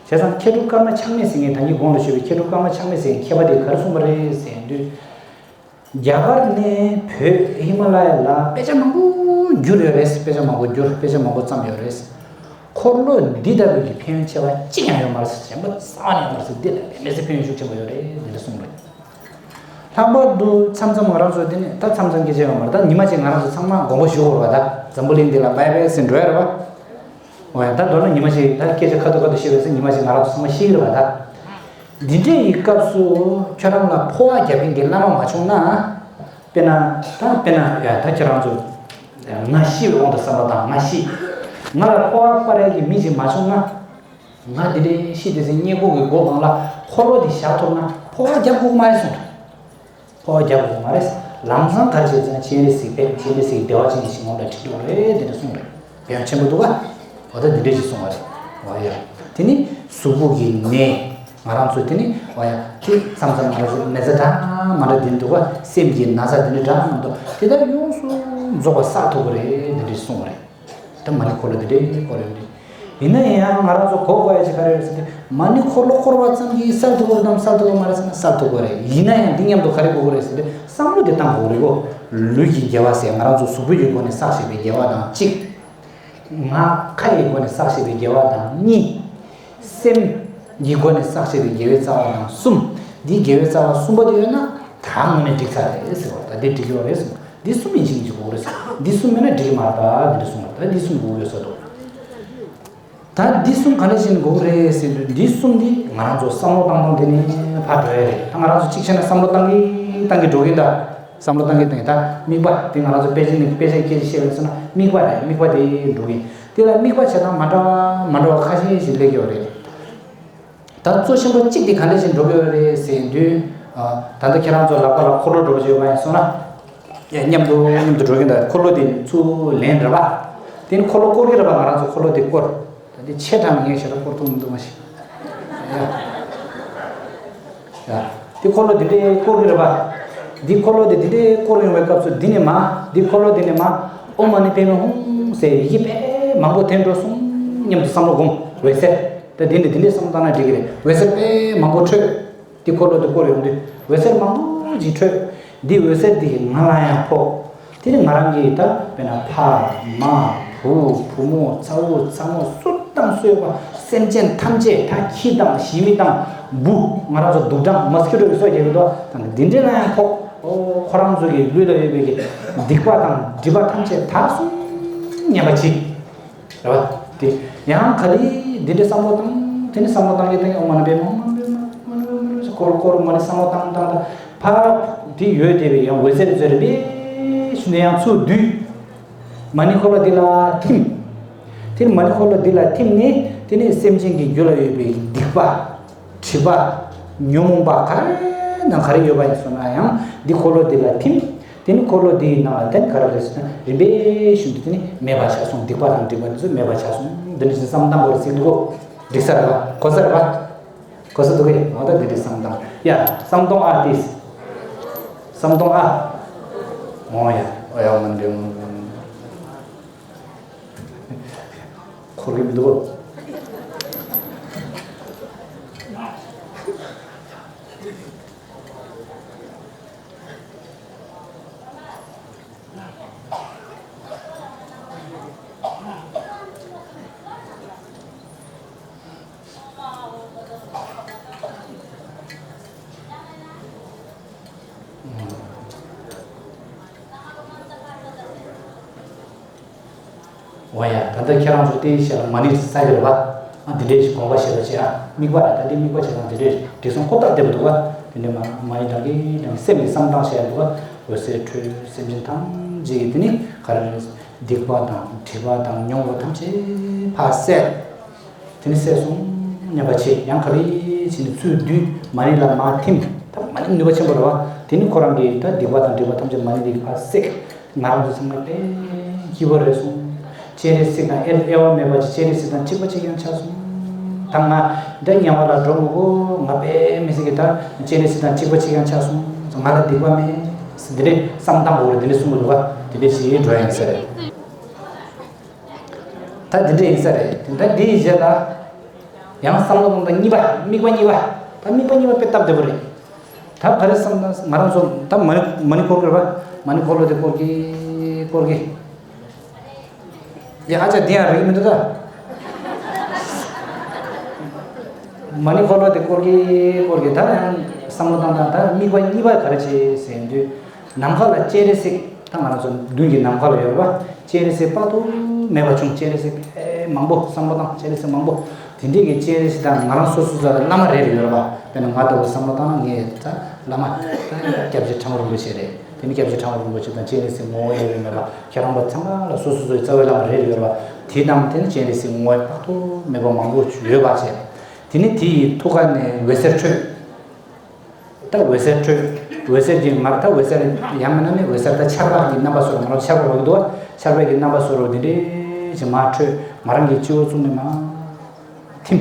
ཙང་མཁས་གྲུབ་ཀརྨ་ཆགས་མེད་ཟེར་མཁན། ད་གིན་གོང་ལ་ཞུས་པའི་མཁས་གྲུབ་ཀརྨ་ཆགས་མེད་ཟེར་མཁན་མཁས་པ་དེས་ག་རེ་གསུངས་པ་རེད་ཟེར་ཡོང་དུས། རྒྱ་གར་ནས་བོད་ཧི་མ་ལ་ཡ་ལ་དཔེ་ཆ་མང་པོ་བསྒྱུར་ཡོད་རེད། དཔེ་ཆ་མང་པོ་བསྒྱུར། དཔེ་ཆ་མང་པོ་བརྩམས་ཡོད་རེད། འཁོར་ལོ་འདི་ལྟ་བུ་གི་ཕན་ཡོན་ཆེ་བ་གཅིག་ཀྱང་ཡོད་མ་རེད། གཞན་པ་རྩ་བ་ནས་ཡོད་མ་རེད་ཟེར། འདི་ལ་དཔེ་མི་སྲིད་ཕན་ཡོན་ཤུགས་ཆེན་པོ་ཡོད་རེད། འདི་འདྲ་གསུངས་རེད། ལྷག་པར་དུ་མཚམས་མཚམས་ང་རང་ཚོ་འདི་ནས། ད་མཚམས་མཚམས་སྐད་ཆ་ཡོད་མ་རེད། ད་ཉི་མ་གཅིག་ང་རང་ཚོ་ཚང་མ་དགོངས་པ་ཞུ་དགོས་རེད་བ། ད་འཛམ་བུ་གླིང་འདི་ལ་བྷའི་བྷའི་ཟེར་འགྲོ་ཡ་རེད་བ། འོ་ཡ། ད་མདོར་ན་ཉི་མ་ཞིག་ད་སྐད་ཆ་ཁ་ཐུག་ཁ་ཐུག་བཤད་པ་ཡིན་ན་ཉི་མ་ཞིག་ང་རང་ཚོ་ཚང་མ་ཤི་གི་རེད་བ། ད་འདི་འདྲའི་ཡི་སྐབས་སུ་ཁྱོད་རང་ལ་འཕོ་བ་རྒྱག་མཁན་གྱི་བླ་མ་མ་བྱུང་ན། དཔེར་ན། ད་དཔེར་ན་ཡ། ད་ཁྱོད་རང་ཚོ་ང་ཤི་བའི་དབང་དུ་བསམ་བློ་བཏང་། ང་ཤི། ང་ལ་འཕོ་བ་སྤར་ཡ་གི་མི་ཞིག་མ་བྱུང་ན། ང་འདི་འདྲའི་ཤི་དེ་ཚེ་སྔས་མགོ་གི་སྒོ་སྒང་ལ་འཁོར་ལོ་འདི་བཞག་ཐུབ་ན་འཕོ་བ་རྒྱག་དགོས་ཀྱི་མ་རེད་གསུངས་རེད། འཕོ་བ་རྒྱག་དགོས་མ་རེད། ལམ་སང་ག་རེ་བྱེད་ཟེར་ན། སྤྱན་རས་གཟིགས་པས། སྤྱན་རས་གཟིགས་བདེ་བ་ཅན་གྱི་ཞིང་ཁམས་ལ་ཁྲིད་འགྲོ་རེད། དེ་འདྲ་གསུངས་རེད། ཕན་ཡོན་ཆེན་པོ་འདུག་ག་འོ་ད་འདི་འདྲ་ཞིག་གསུངས་པ་རེད། འོ་ཡ། དེ་ནི་གཟུགས་པོ་གི་ནད། ང་རང་ཚོ་དེ་ནི། འོ་ཡ། དེ་མཚམས་མཚམས་ང་རང་ཚོ་ནད་རྩ་འདྲ་མ་འདྲ་འདི་འདུག་ག་སེམས་ཀྱི་ན་ཚ་འདི་འདྲ་འདྲ་མ་འདུག་དེ་དག་ཡོངས་སུ་རྫོགས་པ་བསལ་ཐུབ་ཀྱི་རེད། འདི་འདྲ་ཞིག་གསུངས་པ་རེད། ད་མ་ཎི་འཁོར་ལོ་འདི་འདྲའི་སྐོར་ཡོད་རེད། ཡིན་ན་ཡང་ང་རང་ཚོ་གོ་དགོས་ཡ་ཅིག་ག་རེ་ཡོད་ཟེར་ན། མ་ཎི་འཁོར་ལོ་བསྐོར་བ་ཙམ་གྱིས་བསལ་ཐུབ་ཀྱི་རེད་དམ། བསལ་ཐུབ་ཀྱི་མ་རེད་ཟེར་ན། བསལ་ཐུབ་ཀྱི་རེད། ཡིན་ན་ཡང་འདི་མཉམ་དུ་ག་རེ་དགོས་ཀྱི་རེད་ཟེར་ན། བསམ་བློ་འདི་བཏང་དགོས་ཀྱི་རེད་གོ། ལུས་ཀྱི་དགེ་བ་ཟེར་ང་རང་ཚོ་གཟུགས་པོའི་སྒོ་ནས་བསགས་བཞག་པའི་དགེ་བ་དང་གཅིག་ངག་ཁ་ཡི་སྒོ་ནས་བསགས་བཞག་པའི་དགེ་བ་དང་གཉིས། སེམས་ཀྱི་སྒོ་ནས་བསགས་བཞག་པའི་དགེ་བའི་རྩ་བ་དང་གསུམ། འདིའི་དགེ་བའི་རྩ་བ་གསུམ་པོ་དེ་ཡོད་ན་ད་དངོས་གནས་འགྲིག་ཚར་རེད་ཟེར་བ། ད་འདི་འགྲིག་གི་ཡོད་རེད་གསུངས། འདི་གསུམ་ཡིན་གཅིག་མིན་གཅིག་དགོས་རེད་ཟེར། འདི་གསུམ་མེད་ན་འགྲིག་གི་མ་རེད་པ། འདི་འདྲ་གསུངས་པ། ད་འདི་གསུམ་དགོས་ཀྱི་ཡོད་ས་འདུག་ད་འདི་གསུམ་ག་འདྲ་བྱས་ནས་དགོས་ཀྱི་རེད་ཟེར་དུས། འདི་གསུམ་འདི་ང་རང་ཚོ་བསམ་བློ་བཏང་སྟངས་དེ་ནས་ཕར་འགྲོ་ཡ་རེད། ད་ང་རང་ཚོ་གཅིག་བྱས་ན་བསམ་བློ་བཏང་གིན་བཏང་གིན་འགྲོ་གིན། ད་བསམ་བློ་བཏང་གིན་བཏང་གིན། ད་དམིགས་པ་དེ་ང་རང་ཚོ་དཔེ་ཆ་ནས་དཔེ་ཆ་སྐད་ཆ་བཤད་པ་ཡིན་ན། དམིགས་པ་རེད། དམིགས་པ་དེ་འགྲོ་གི་ཡིན། དེ་ལ་དམིགས་པ་བྱེད་སྟངས་མ་འདྲ་བ་མ་འདྲ་བ་ཁ་ཤས་ཤིག་སླེབས་ཡོད་རེད། ད་གཙོ་ཆེན་པོ་གཅིག་དེ་ག་འདྲ་ཞིག་འགྲོ་གི་ཡོད་རེད་ཟེར་དུས། ཨ། ད་ལྟ་ཁྱེད་རང་ཚོ་ལག་པ་ལ་འཁོར་ལོ་འདྲ་པོ་ཅིག་ཡོད་པ་ཡིན་སོང་ན། ཡ། མཉམ་དུ་མཉམ་དུ་འགྲོ་གི་ཡིན། ད་འཁོར་ལོ་དེ་ཚུར་ལེན་རེད་པ། དེ་ནི་འཁོར་ལོ་བསྐོར་གི་རེད་པ། ང་རང་ཚོ་འཁོར་ལོ་དེ་བསྐོར། ད་དེ་ཆེ་དྲགས་ངས་ཞེ་དྲག་བསྐོར་ཐུབ་མི་འདུག་མ་གཞི། ཡ། ཡ། དེ་འཁོར་ལོ་དེ་འདྲའི་བསྐོར་གི་རེད་པ། འདི་འཁོར་ལོ་དེ་དེ་འདྲའི་བསྐོར་ཡོང་བའི་སྐབས་སུ། འདི་ནས་མར། འདི་འཁོར་ལོ་དེ་ནས་མར་ཨོཾ་མ་ཎི་པདྨེ་ཧཱུྃ་ཟེར་ཡི་གེ་དཔེ་མང་པོ་འཐེན་འགྲོ་སོང་། མཉམ་དུ་བསམ་བློ་སྒོམ། འོད་ཟེར། ད་འདི་ནས་འདི་འདྲའི་བསམ་བློ་བཏང་ན་འགྲིག་གི་རེད། འོད་ཟེར་དཔེ་མང་པོ་འཕྲོས། འདི་འཁོར་ལོ་དེ་བསྐོར་ཡོང་དུས་འོད་ཟེར་མང་པོ་ཅིག་འཕྲོས། འདི་འོད་ཟེར་འདི་ང་ལ་ཡང་ཕོག། དེ་ནི་ང་རང་གིས། ད་དཔེར་ན་ཕ་མ་བུ་བུ་མོ་ཚ་བོ་ཚ་མོ་སུ་དང་སུ་ཡོད་པ། སེམས་ཅན་ཐམས་ཅད། ད་ཁྱི་དང་ཞི་མི་དང་འབུ། ང་རང་ཚོ་དུག་སྦྲང་མོ་སི་ཀི་ཊོ་གི་སོ་རྒྱག་གི་འདུག། ད་འདི་འདྲའི་ལ་ཡང་ཕོག། ཨོ། ཁོ་རང་ཚོ་གི་ལུས་ལ་ཡོད་པའི་གི་སྡིག་པ་དང་སྒྲིབ་པ་ཐམས་ཅད་དག་སོང་སྙམ་པ་ཅིག། རེད་པ། དེ་ཡང་ག་ལེར་འདི་འདྲའི་བསམ་བློ་བཏང་། དེ་ནི་བསམ་བློ་བཏང་གི་བཏང་གི། ཨོཾ་མ་ཎི་པདྨེ་ཧཱུྃ། ཨོཾ་མ་ཎི་པདྨེ་ཧཱུྃ། ཨོཾ་མ་ཎི་པདྨེ་ཧཱུྃ། འཁོར་འཁོར་མ་ཎི་བསམ་བློ་བཏང་བཏང་བཏང་། ཕར་དེ་ཡོད་བསྡད་པའི་ཡང་འོད་ཟེར་ཟེར་རེ་བས་ཞུ་ནས་ཡང་ཚུར་བསྡུས། མ་ཎི་འཁོར་ལོ་འདི་ལ་ཐིམ། དེ་ནི་མ་ཎི་འཁོར་ལོ་འདི་ལ་ཐིམ་ནས། དེ་ནི་སེམས་ཅན་གྱི་རྒྱུད་ལ་ཡོད་པའི་སྡིག་པ། སྒྲིབ་པ། ཉོན་མོངས་པ་ག་རེ་དང་ག་རེ་ཡོད་པ་ཡིན་སོང་ན་ཡང་འདི་འཁོར་ལོ་འདི་ལ་ཐིམ། དེ་ནི་འཁོར་ལོ་འདིའི་ནང་ལ་དེ་ནི་ག་རེ་རེད་ཟེར་ན། རིམ་པས་ཤིན་ཏུ་དེ་ནི་མེད་པར་ཆགས་སོང་། སྡིག་པ་དང་སྒྲིབ་པ་འདི་ཚོ་མེད་པར་ཆགས་སོང་། འདི་འདྲ་ཞིག་བསམ་བཏང་དགོས་རེད་ཟེར་གྱི་འདུག་གོ། འགྲིག་ས་རེད་པ། གོ་ས་རེད་པ། གོ་ས་འདུག་གས། འོ་ད་འདི་འདྲའི་བསམ་བཏང་། ཡ། བསམ་གཏོང་ཨ་ཏིས། བསམ་གཏོང་ཨ། འོ་ཡ། འོ་ཡ། འོ་འདི། འཁོར་གྱི་མི་འདུག། འོ་ཡ། ད་ལྟ་ཁྱེད་རང་ཚོ་དེའི་ཞལ་ལ་མ་ཎི་བསགས་ཀྱི་རེད་པ། ཨ། འདི་འདྲའི་ཞིག་དགོངས་པ་བཞེས་པ་བྱས། ཨ། དམིགས་པ་རེད། ད་འདི་དམིགས་པ་བྱེད་སྟངས་འདི་འདྲའི་འགྲིག་སོང་། ཁོ་ཐག་བསྡད་པ་འདུག་ག། དེ་ནས་མ་མ་ཎི་བགྲང་གིན་བགྲང་གིན་སེམས་ཀྱི་བསམ་སྟངས་བཤད་འདུག་ག། འོད་ཟེར་འཕྲོས། སེམས་ཅན་ཐམས་ཅད་ཀྱི་དེ་ནི་ག་རེ་རེད། སྡིག་པ་དང་སྒྲིབ་པ་དང་ཉོན་མོངས་པ་ཐམས་ཅད་ཕར་བསལ། དེ་ནི་བསལ་སོང་སྙམ་པ་བྱེད། ཡང་ག་ལེར་བྱས་ནས་ཚུར་བསྡུས། མ་ཎི་ལ་མར་ཐིམ། ད་མ་ཎི་ནུས་པ་ཆེན་པོ་རེད་པ། དེ་ནི་ཁོ་རང་གི་ད་སྡིག་པ་དང་སྒྲིབ་པ་ཐམས་ཅད་མ་ཎི་དེ་གིས་ཕར་བསལ། ང་རང་ཚོ་ཚང་མ་དཔེ་སྐྱིད་པོ་རེད་སོང་། སྤྱན་རས་གཟིགས་དང་དབྱེ་དབྱེ་བ་མེད་པ་ཅིག། སྤྱན་རས་གཟིགས་དང་གཅིག་པ་གཅིག་རྐྱང་ཆགས་སོང་། ད་ང་འདྲ་དམྱལ་བ་ལ་འགྲོ་མི་དགོས། ང་དཔེ་མི་སྲིད་ཀྱི་ད་སྤྱན་རས་གཟིགས་དང་གཅིག་པ་གཅིག་རྐྱང་ཆགས་སོང་། ང་ལ་སྡིག་པ་མེད། འདི་འདྲའི་བསམ་བཏང་དགོས་རེད། འདི་འདྲའི་གསུང་གི་འདུག་ག། འདི་འདྲའི་ཞིག་འགྲོ་ཡ་ཡིན་ས་རེད། ད་འདི་འདྲ་ཡིན་ས་རེད། ད་འདིའི་རྗེས་ལ་ཡང་བསམ་བློ་གཏོང་སྟངས་གཉིས་པ། དམིགས་པ་གཉིས་པ། ད་དམིགས་པ་གཉིས་པ་དཔེ་སྟབས་བདེ་པོ་རེད། ད་ག་རེ་བསམ་ན། ང་རང་ཚོ་ད་མ་ཎི་མ་ཎི་འཁོར་གྱི་རེད་པ། མ་ཎི་འཁོར་ལོ་དེ་འཁོར་གྱི་འཁོར་གྱི། ཡ། ཨ་ཅག་འདི་ཡང་རིག་མི་འདུག་ད། མ་ཎི་འཁོར་ལོ་དེ་འཁོར་གྱི་འཁོར་གྱི། ད་ཡང་བསམ་བློ་བཏང་སྟངས། ད་དམིགས་པ་གཉིས་པ་ག་རེ་བྱེད་ཟེར་དུས། ནམ་མཁའ་ལ་སྤྱན་རས་གཟིགས། ད་ང་རང་ཚོ་མདུན་གྱི་ནམ་མཁའ་ལ་ཡོད་རེད་པ། སྤྱན་རས་གཟིགས་དཔག་ཏུ་མེད་པ་བྱུང་། སྤྱན་རས་གཟིགས་ཨེ་མང་པོ། བསམ་བློ་བཏང་། སྤྱན་རས་གཟིགས་མང་པོ། དེ་འདྲའི་གི་སྤྱན་རས་གཟིགས་དང་ང་རང་སོ་སོ་སོ་ལ་བླ་མ་རེ་རེ་ཡོད་རེད་པ། དཔེར་ན་ང་ལྟ་བུ་བསམ་བློ་བཏང་ན་ངས་ད་བླ་མ་ད་སྐྱབས་རྗེ་ཁྲ་འགུ་རིན་པོ་ཆེ་རེད། དེ་ནི་སྐྱབས་རྗེ་ཁྲ་འགུ་རིན་པོ་ཆེ་དང་སྤྱན་རས་གཟིགས་ངོ་བོ་དབྱེར་མེད་པ། ཁྱེད་རང་པ་ཚང་མ་ལ་སོ་སོ་སོའི་རྩ་བའི་བླ་མ་རེ་རེ་ཡོད་རེད་པ། དེ་དང་དེ་ནི་སྤྱན་རས་གཟིགས་ངོ་བོ་དཔག་ཏུ་མེད་པ་མང་པོ་ཡོད་པ་བྱས། དེ་ནི་དེ་ཡི་ཐུགས་ཀ་ནས་འོད་ཟེར་འཕྲོས། ད་འོད་ཟེར་འཕྲོས། འོད་ཟེར་གྱིས་ང་། ད་འོད་ཟེར་ཡང་མིན་ན་ནི་འོད་ཟེར་ད་ཆར་པ་གི་རྣམ་པ་བཟོ་རུ། ང་རང་ཆར་པ་འོད་འདུག་བ། ཆར་པ་གི་རྣམ་པ་བཟོ་རུ་འདི་འདྲའི་ཞིག་མར་འཕྲོས། ང་རང་གི་སྤྱི་བོ་གཙུག་ནས་མར་ཐིམ།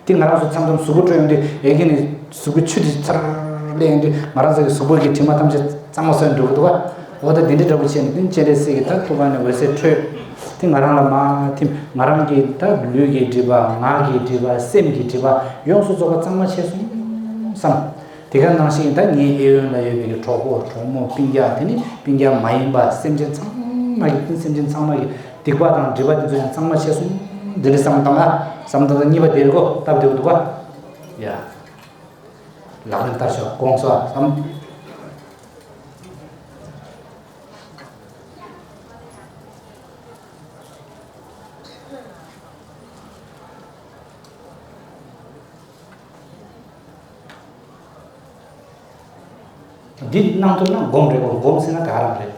དེ་ང་རང་ཚོ་མཚམས་མཚམས་གཟུགས་པོ་འཕྲོས་ཡོང་དུས། ཨེ་གི་ནི་གཟུགས་པོའི་ཆུ་དེ་ཚར་ལེན་ཡོང་དུས། ང་རང་ཚོ་གི་གཟུགས་པོ་གི་དྲི་མ་ཐམས་ཅད་གཙང་མ་བཟོས་འགྲོ་གི་འདུག་བ། འོ་ད་འདི་འདྲའི་འདྲ་པོ་བྱས་ནས། དེ་སྤྱན་རས་གཟིགས་ཀྱི་ད་ཐུགས་ཀ་ནས་འོད་ཟེར་འཕྲོས། དེ་ང་རང་ལ་མར་ཐིམ། ང་རང་གི་ད་ལུས་ཀྱི་སྒྲིབ་པ། ངག་གི་སྒྲིབ་པ། སེམས་ཀྱི་སྒྲིབ་པ་ཡོངས་སུ་རྫོགས་པ་གཙང་མ་བྱས་སོང་བསམ། དེ་ག་ནང་བཞིན་ད་ངའི་ཨེ་ཡོན་ལ་ཡོད་པའི་གྲོགས་པོ་གྲོགས་མོ་སྤུན་ཀྱག། དེ་ནི་སྤུན་ཀྱག་མ་ཡིན་པ་སེམས་ཅན་ཚང་མ་གི། དེ་སེམས་ཅན་ཚང་མ་གི་སྡིག་པ་དང་སྒྲིབ་པ་དེ་ཚོ་ཡང་གཙང་མ་བྱས་སོང་། འདི་འདྲའི་བསམ་བཏང་ཨ། བསམ་བཏང་གཉིས་པ་དེ་རེད་གོ། སྟབས་བདེ་པོ་འདུག་ག། ཡ། ལག་ལེན་བསྟར་ཤོག། དགོངས་སོ་བསམ། འདི་གནང་ཐུབ་ན་སྒོམ་རེད་གོ། སྒོམ་ཟེར་ན་ད་ག་རང་རེད།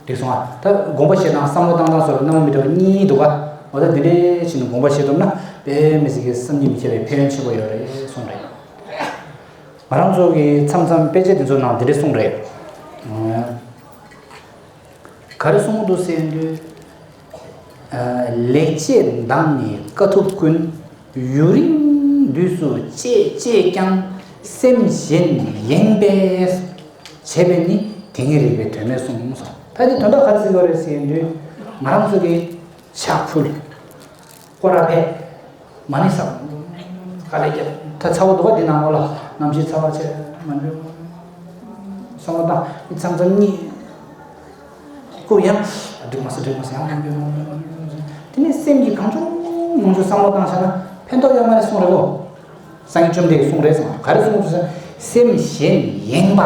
འགྲིག་སོང་ཨ། ད་དགོངས་པ་བཞེས་སྟངས་བསམ་བློ་བཏང་སྟངས་སོགས་ལ་རྣམ་པ་མི་འདྲ་བ་གཉིས་འདུག་ག་འོ་ད་འདི་འདྲའི་ཕྱིན་ནས་དགོངས་པ་བཞེས་ཐུབ་ན་དཔེ་མི་སྲིད་ཀྱི་བསམ་གྱིས་མི་ཁྱབ་པའི་ཕན་ཡོན་ཆེན་པོ་ཡོད་རེད་གསུངས་རེད། ང་རང་ཚོ་གི་མཚམས་མཚམས་དཔེ་ཆ་འདི་ཚོ་ནང་འདི་འདྲ་གསུངས་རེད། ག་རེ་གསུངས་འདུག་ཟེར་དུས། ལེགས་སྤྱད་མདངས་ནི་དཀའ་ཐུབ་ཀུན། ཡུན་རིང་དུས་སུ་སྤྱད་སྤྱད་ཀྱང་། སེམས་གཞན་ཡེངས་པས་བྱས་པས་ནི། དེ་ཉིད་རིག་པའི་དོན་མེད་གསུངས་སོ། ད་འདི་དོན་དག་ག་རེ་ཟེར་གྱི་ཡོད་རེད་ཟེར་དུས། ང་རང་ཚོ་གི་ཕྱག་ཕུལ། སྐོར་ར་ཕེབས། མ་ཎི་བསགས། དཀའ་ལས་བརྒྱབ། ད་ཚ་བོ་འདུག་ག་འདི་ནང་ལོགས་ལ་གནམ་གཤིས་ཚ་བ་ཆེ་མ་འདྲ། བསམ་བློ་བཏང་། མཚམས་མཚམས་གཉིད་ཁུག་ཡང་འགྲིག་མ་སོང་འགྲིག་མ་སོང་ཡང་མ་འདྲ། དེ་ནས་སེམས་ཀྱི་གང་བྱུང་མང་བྱུང་བསམ་བློ་བཏང་བཞག་ན་ཕན་ཐོགས་ཡོད་མ་རེད་གསུངས་རེད་གོ། སངས་རྒྱས་བཅོམ་ལྡན་གསུངས་རེད་གསུངས། ག་རེ་གསུངས་འདུག་ཟེར་ན། སེམས་གཞན་ཡེངས་པ།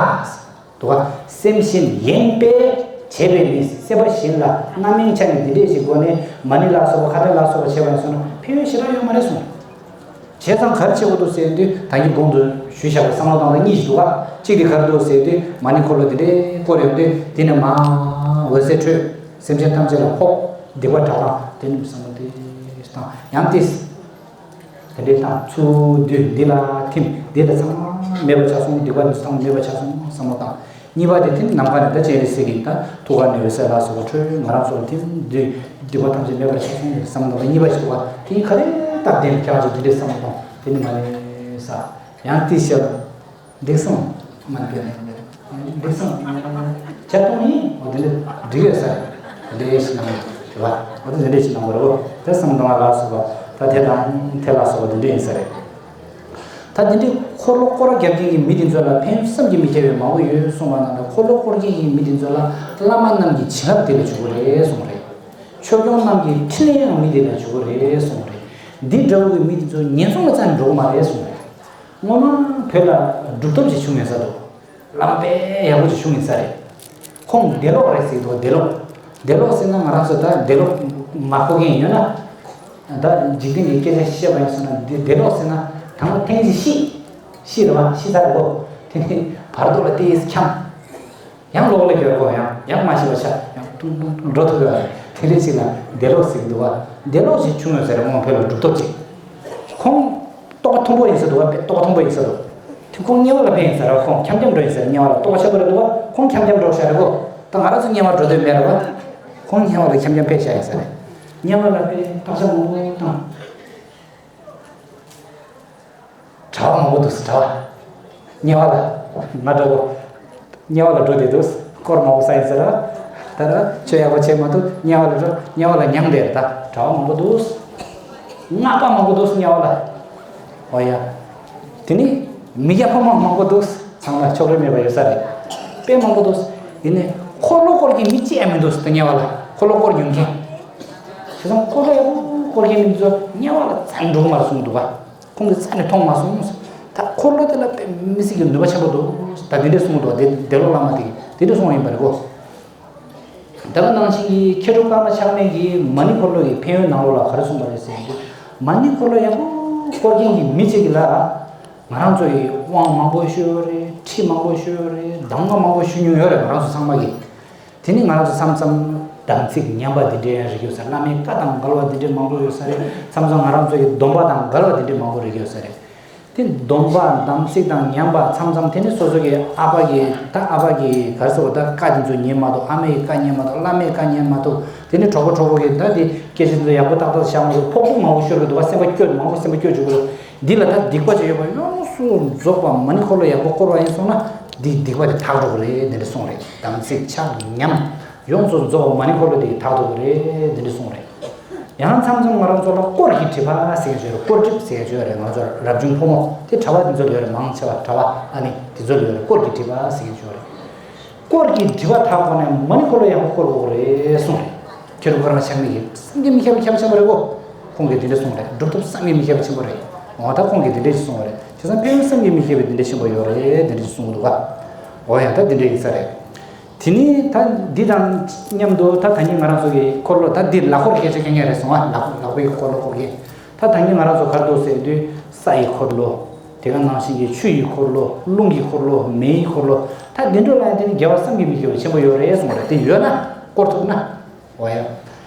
འདུག་ག་སེམས་གཞན་ཡེངས་པས་བྱས་པས་ནི། སེམས་པ་གཞན་ལ་རྣམ་གཡེང་ཆགས་ནས་འདི་འདྲས་ཞིག་སྒོ་ནས་མ་ཎི་ལ་སོགས་པ་ཁ་ཏོན་ལ་སོགས་པ་བྱས་པ་ཡིན་སོང་ན་ཕན་ཡོན་ཞེ་དྲག་ཡོད་མ་རེད་གསུངས། བྱས་ཙང་ག་རེ་བྱེད་དགོས་འདུག་ཟེར་དུས་ད་གིན་གོང་དུ་ཞུས་བཞག་པའི་བསམ་བློ་བཏང་སྟངས་གཉིས་ཤིག་འདུག་ག་གཅིག་དེ་ག་རེ་འདུག་ཟེར་དུས་མ་ཎི་འཁོར་ལོ་འདི་འདྲས་བསྐོར་ཡོང་དུས་དེ་ནས་མར་འོད་ཟེར་འཕྲོས། སེམས་ཅན་ཐམས་ཅད་ལ་ཕོག། སྡིག་པ་དག་སྟངས་དེ་ནི་བསམ་བློ་དེ་བཏང་ཡང་དེ། དེ་འདྲའི་དང་ཚུར་འདུས་འདི་ལ་ཐིམ། འདི་ལ་ཚང་མ་མེད་པ་ཆགས་སོང་། སྡིག་པ་འདི་ཚང་མ་མེད་པ་ཆགས་སོང་བསམ་བློ་བཏང་། གཉིས་པ་དེ་ཐིམ་ནམ་མཁའ་ནས་ད་སྤྱན་རས་གཟིགས་ཀྱི་ད་ཐུགས་ཀ་ནས་འོད་ཟེར་ལ་སོགས་པ་འཕྲོས། ང་རང་ཚོ་ལ་ཐིམ་འདུས་སྡིག་པ་ཐམས་ཅད་མེད་པ་ཆགས་སོང་བསམ་བློ་བཏང་། གཉིས་པ་ཞིག་འདུག་ག་དེ་གཉིས་ཀ་རེ་སྟབས་བདེ་ནས་ཁྱེད་རང་ཚོ་འདི་འདྲའི་བསམ་བློ་བཏང་། དེ་ནི་མ་ནས་ས་ཡང་ཏི་ཤ་འདུག་སོང་། མ་འདུག་ནས་འདུག་སོང་། ཇ་གཏོང་ཡིན། འོ་དེ་འདྲ་འགྲིག་ཡོད་ས་རེད། དེ་འདྲ་ཞིག་གནང་དགོས་རེད་བ། འོ་དེ་འདྲ་ཞིག་གནང་དགོས་རེད་བ། དེ་བསམ་བཏང་བ་ལ་སོགས་པ་ད་དེ་དང་དེ་ལ་སོགས་པ་དེ་འདྲ་ཡིན་ས་རེད། ད་དེ་འདྲའི་འཁོར་ལོ་བསྐོར་རྒྱབ་མཁན་གྱི་མི་དེ་ཚོ་ལ་ཕན་ཡོན་བསམ་གྱིས་མི་ཁྱབ་པའི་མང་པོ་ཡོད་གསུངས་པ་ནང་ལ། འཁོར་ལོ་བསྐོར་མཁན་གྱི་མི་དེ་ཚོ་ལ་བླ་མ་རྣམས་ཀྱི་བྱིན་རླབས་དེ་ལ་འཇུག་གི་རེད་གསུངས་རེད། ཆོས་སྐྱོང་རྣམས་ཀྱི་ཕྲིན་ལས་ཡང་མི་དེ་ལ་འཇུག་གི་རེད་གསུངས་རེད། འདི་འདྲ་བོའི་མི་དེ་ཚོ་ངན་སོང་ལ་རྩ་ནས་འགྲོ་གི་མ་རེད་གསུངས་རེད། སྔོན་མ་བོད་ལ་གྲུབ་ཐོབ་ཅིག་བྱུང་ཡོད་ས་འདུག་བླ་མ་དཔེ་ཡག་པོ་ཅིག་བྱུང་ཡོད་ས་རེད། ཁོང་བདེ་ལོག་རེད་ཟེར་གྱི་འདུག་བདེ་ལོག་བདེ་ལོག་ཟེར་ན་ང་རང་ཚོ་ད་བདེ་ལོག་མ་ཁོ་མཁན་ཡོད་ན། ད་འཇིག་རྟེན་གྱི་སྐད་ཆ་བཤད་པ་ཡིན་ཟེར་ན་འདི་བདེ་ལོག་ཟེར་ན་དང་པོ་ཐེངས་གཅིག་ཤི། ཤི་རེད་བ། ཤི་ཚར་རེད་གོ། དེ་ནས་བར་དོ་ལ་ཏོག་ཙམ་འཁྱམས། ཡང་ལོག་ལ་འགྱུར་གོ། ཡང་ཡང་མ་ཤི་བ་ཆགས། ཡང་ཐུང་ཐུང་འགྲོ་ཐུབ་ཡོད་རེད། དེ་འདྲའི་ཅིག་ལ་བདེ་ལོག་ཟེར་གྱི་འདུག་བ། བདེ་ལོག་ཅིག་བྱུང་ཡོད་ས་རེད། སྔོན་བོད་ལ་གྲུབ་ཐོབ་ཅིག་ཁོང་ལྟོ་ག་མཐོན་པོ་ཡིན་ས་འདུག་བ། ལྟོ་ག་མཐོན་པོ་ཡིན་ས་འདུག་དེ་ཁོང་དམྱལ་བ་ལ་ཕེབས་ཡིན་ས་རེད། ཁོང་འཁྱམ་འཁྱམ་འགྲོ་ཡིན་ས་རེད། དམྱལ་བ་ལ་ལྟོ་ག་ཆེན་པོ་རེད་འདུག་བ། ཁོང་འཁྱམ་འཁྱམ་འགྲོ་ཤག་རེད་གོ། ད་ང་རང་ཚོ་དམྱལ་བ་འགྲོ་འདོད་མེད་རེད་བ། ཁོང་དམྱལ་བ་ལ་འཁྱམ་འཁྱམ་ཕེབས་ཤག་ཡིན་ས་རེད། དམྱལ་བ་ལ་ཕེབས་བརྟག་དཔྱད་མང་པོ་བཏང་། གྲྭ་བ་མང་པོ་འདུག་ཟེར། གྲྭ་བ། དམྱལ་བ་ལ་ང་འདྲ་པོ། དམྱལ་བ་ལ་འགྲོ་བསྡད་འདུག་སྐོར་མང་པོ་བསགས་ཡིན་ཟེར་ར། ད་ར་ཆོས་ཡག་པོ་བྱེད་མ་ཐུབ། དམྱལ་བ་ལ་འགྲོ། དམྱལ་བ་ལ་མྱང་བསྡད་རེད། ད་གྲྭ་བ་མང་པོ་འདུག་སྔགས་པ་མང་པོ་འདུག་དམྱལ་བ་ལ། འོ་ཡ། དེ་ནི་མི་སྐྱ་ཕོ་མོ་མང་པོ་འདུག་ཚང་མ་ཕྱོགས་རིས་མེད་པ་ཡོད་ས་རེད། དཔེ་མང་པོ་འདུག་ཡིན་ནའི་འཁོར་ལོ་བསྐོར་གྱི་མི་གཅིག་ཡང་མི་འདུག་ཟེར། དམྱལ་བ་ལ་འཁོར་ལོ་བསྐོར་མྱོང་མཁན། བྱས་ཙང་འཁོར་ལོ་ཡག་པོ་བསྐོར་མཁན་མི་ཚོ་དམྱལ་བ་ལ་རྩ་ནས་འགྲོ་གི་མ་རེད་གསུངས་འདུག་ག་ཁོང་གིས་རྩ་ནས་མཐོང་མ་སོང་། ད་འཁོར་ལོ་དེ་ལ་དཔེ་མི་སྲིད་ཀྱི་ནུས་པ་ཆེན་པོ་འདུག་ད་དེ་འདྲས་གསུངས་འདུག་དེ་བདེ་ལོག་བླ་མ་དེ་གིས་དེ་འདྲས་གསུངས་པ་ཡིན་པ་རེད་གོ། ད་ག་ནང་བཞིན་གྱི་མཁས་གྲུབ་ཀརྨ་ཆགས་མེད་ཀྱིས་མ་ཎི་འཁོར་ལོ་ཡི་ཕན་ཡོན་ནང་ལོགས་ལ་ག་རེ་གསུངས་པ་རེད་ཟེར་ན། མ་ཎི་འཁོར་ལོ་ཡག་པོ་བསྐོར་མཁན་གྱི་མི་གཅིག་གིས་ལ། ང་རང་ཚོ་ཡི་དབང་མང་པོ་ཞུས་ཡོད་རེད། ཁྲིད་མང་པོ་ཞུས་ཡོད་རེད། གདམས་ངག་མང་པོ་ཞུས་མྱོང་ཡོད་རེད། ང་རང་ཚོ་ཚང་མ་གིས། དེ་ནི་ང་རང་ཚོ་མཚམས་མཚམས་དམ་ཚིག་ཉམས་པ་འདི་འདྲའི་རིགས་ཡོད་ས་རེད། བླ་མའི་བཀའ་དང་འགལ་བ་འདི་འདྲའི་མང་པོ་ཡོད་ས་རེད། མཚམས་མཚམས་ང་རང་ཚོ་ཡི་སྡོམ་པ་དང་འགལ་བ་འདི་འདྲའི་མང་པོ་རིགས་ཡོད་ས་རེད། དེ་སྡོམ་པ་དམ་ཚིག་དང་ཉམས་པ་མཚམས་མཚམས་དེ་ནི་སོ་སོ་གི་ཨ་ཕ་གི་ད་ཨ་ཕ་གི་ག་རེ་ཟེར་བ། ད་བཀའ་དེ་ཚོ་ཉན་མ་གཏོགས། ཨ་མའི་བཀའ་ཉན་མ་གཏོགས། བླ་མའི་བཀའ་ཉན་མ་གཏོགས། དེ་ནི་གྲོགས་པོ་གྲོགས་པོ་གི་ད་དེ་སྐད་ཆ་དེ་ཚོ་ཡག་པོ་ཏག་ཏག་བཞག་མ་གཏོགས། ཕོག་ཐུག་མང་པོ་ཤོར་གི་འདུག་བ། སེམས་པ་སྐྱོ། མང་པོ་སེམས་པ་སྐྱོ་བཅུག་གི་འདུག་འདི་ལ་ད་སྡིག་པ་ཅིག་ཡོད་པ། ཡོངས་སུ་རྫོགས་པ་མ་ཎི་འཁོར་ལོ་ཡག་པོ་བསྐོར་བ་ཡིན་སོང་ན་འདིའི་སྡིག་པ་དེ་དག་འགྲོ་གི་རེད། འདི་འདྲ་གསུངས་རེད། དམ་ཚིག་ཆག་ཉམས་ཡོངས་སུ་རྫོགས་པ་མ་ཎི་འཁོར་ལོ་དེ་དག་འགྲོ་གི་རེད། འདི་འདྲ་གསུངས་རེད། ཡང་མཚམས་མཚམས་ང་རང་ཚོ་ལ་དཀོར་གྱི་སྒྲིབ་པ་ཟེར་མཁན་ཅིག་ཡོད་རེད། དཀོར་སྒྲིབ་ཟེར་མཁན་ཅིག་ཡོད་རེད། ང་ཚོ་རབ་བྱུང་ཕོ་མོ་དེ་གྲྭ་པ་དེ་ཚོ་ལ་ཡོད་རེད། མང་ཆེ་བ་གྲྭ་པ་ཨ་ནི་དེ་ཚོ་ལ་ཡོད་རེད། དཀོར་གྱི་སྒྲིབ་པ་ཟེར་མཁན་ཅིག་ཡོད་རེད། དཀོར་གྱི་སྒྲིབ་པ་དག་དགོས་ན་མ་ཎི་འཁོར་ལོ་ཡག་པོ་བསྐོར་དགོས་རེད་གསུངས་རེད། མཁས་གྲུབ་ཀརྨ་ཆགས་མེད་ཀྱིས་བསམ་གྱིས་མི་ཁྱབ་པའི་ཁྱབ་ཆེན་པོ་རེད་གོ། ཁོང་གིས་འདི་འདྲ་གསུངས་རེད། གྲུབ་ཐོབ་བསམ་གྱིས་མི་ཁྱབ་པ་ཆེན་པོ་རེད། འོ་ད་ཁོང་གིས་འདི་འདྲ་ཞིག་གསུངས་པ་རེད། བྱས་ཙང་ཕན་ཡོན་བསམ་གྱིས་མི་ཁྱབ་པའི་འདི་འདྲ་ཆེན་པོ་ཡོད་རེད། འདི་འདྲ་ཞིག་གསུངས་འདུག་ག་འོ་ཡ། ད་འདི་འདྲ་ཡིན་ས་རེད། དེ་ནི་ད་འདི་དང་མཉམ་དུ་ད་ད་གིན་ང་རང་ཚོ་གི་འཁོར་ལོ། ད་འདི་ལག་འཁོར་སྐད་ཆ་སྐད་མཁན་རེད་སོང་ཨ། ལག་ལག་པའི་འཁོར་ལོ་བསྐོར་མཁན། ད་ད་གིན་ང་རང་ཚོ་ག་རེ་འདུག་ཟེར་དུས་ས་ཡི་འཁོར་ལོ། དེ་ག་ནང་བཞིན་གྱི་ཆུ་ཡི་འཁོར་ལོ། རླུང་གི་འཁོར་ལོ། མེ་ཡི་འཁོར་ལོ། ད་འདི་འདྲ་ལ་ཡང་དེ་ནི་རྒྱལ་བ་བསམ་གྱིས་མི་ཁྱབ་པ་ཆེན་པོ་ཡོད་རེད་གསུངས་པ་རེད། དེ་ཡོད་ན་ བསྐོར་ཐུབ་ན། འོ་ཡ།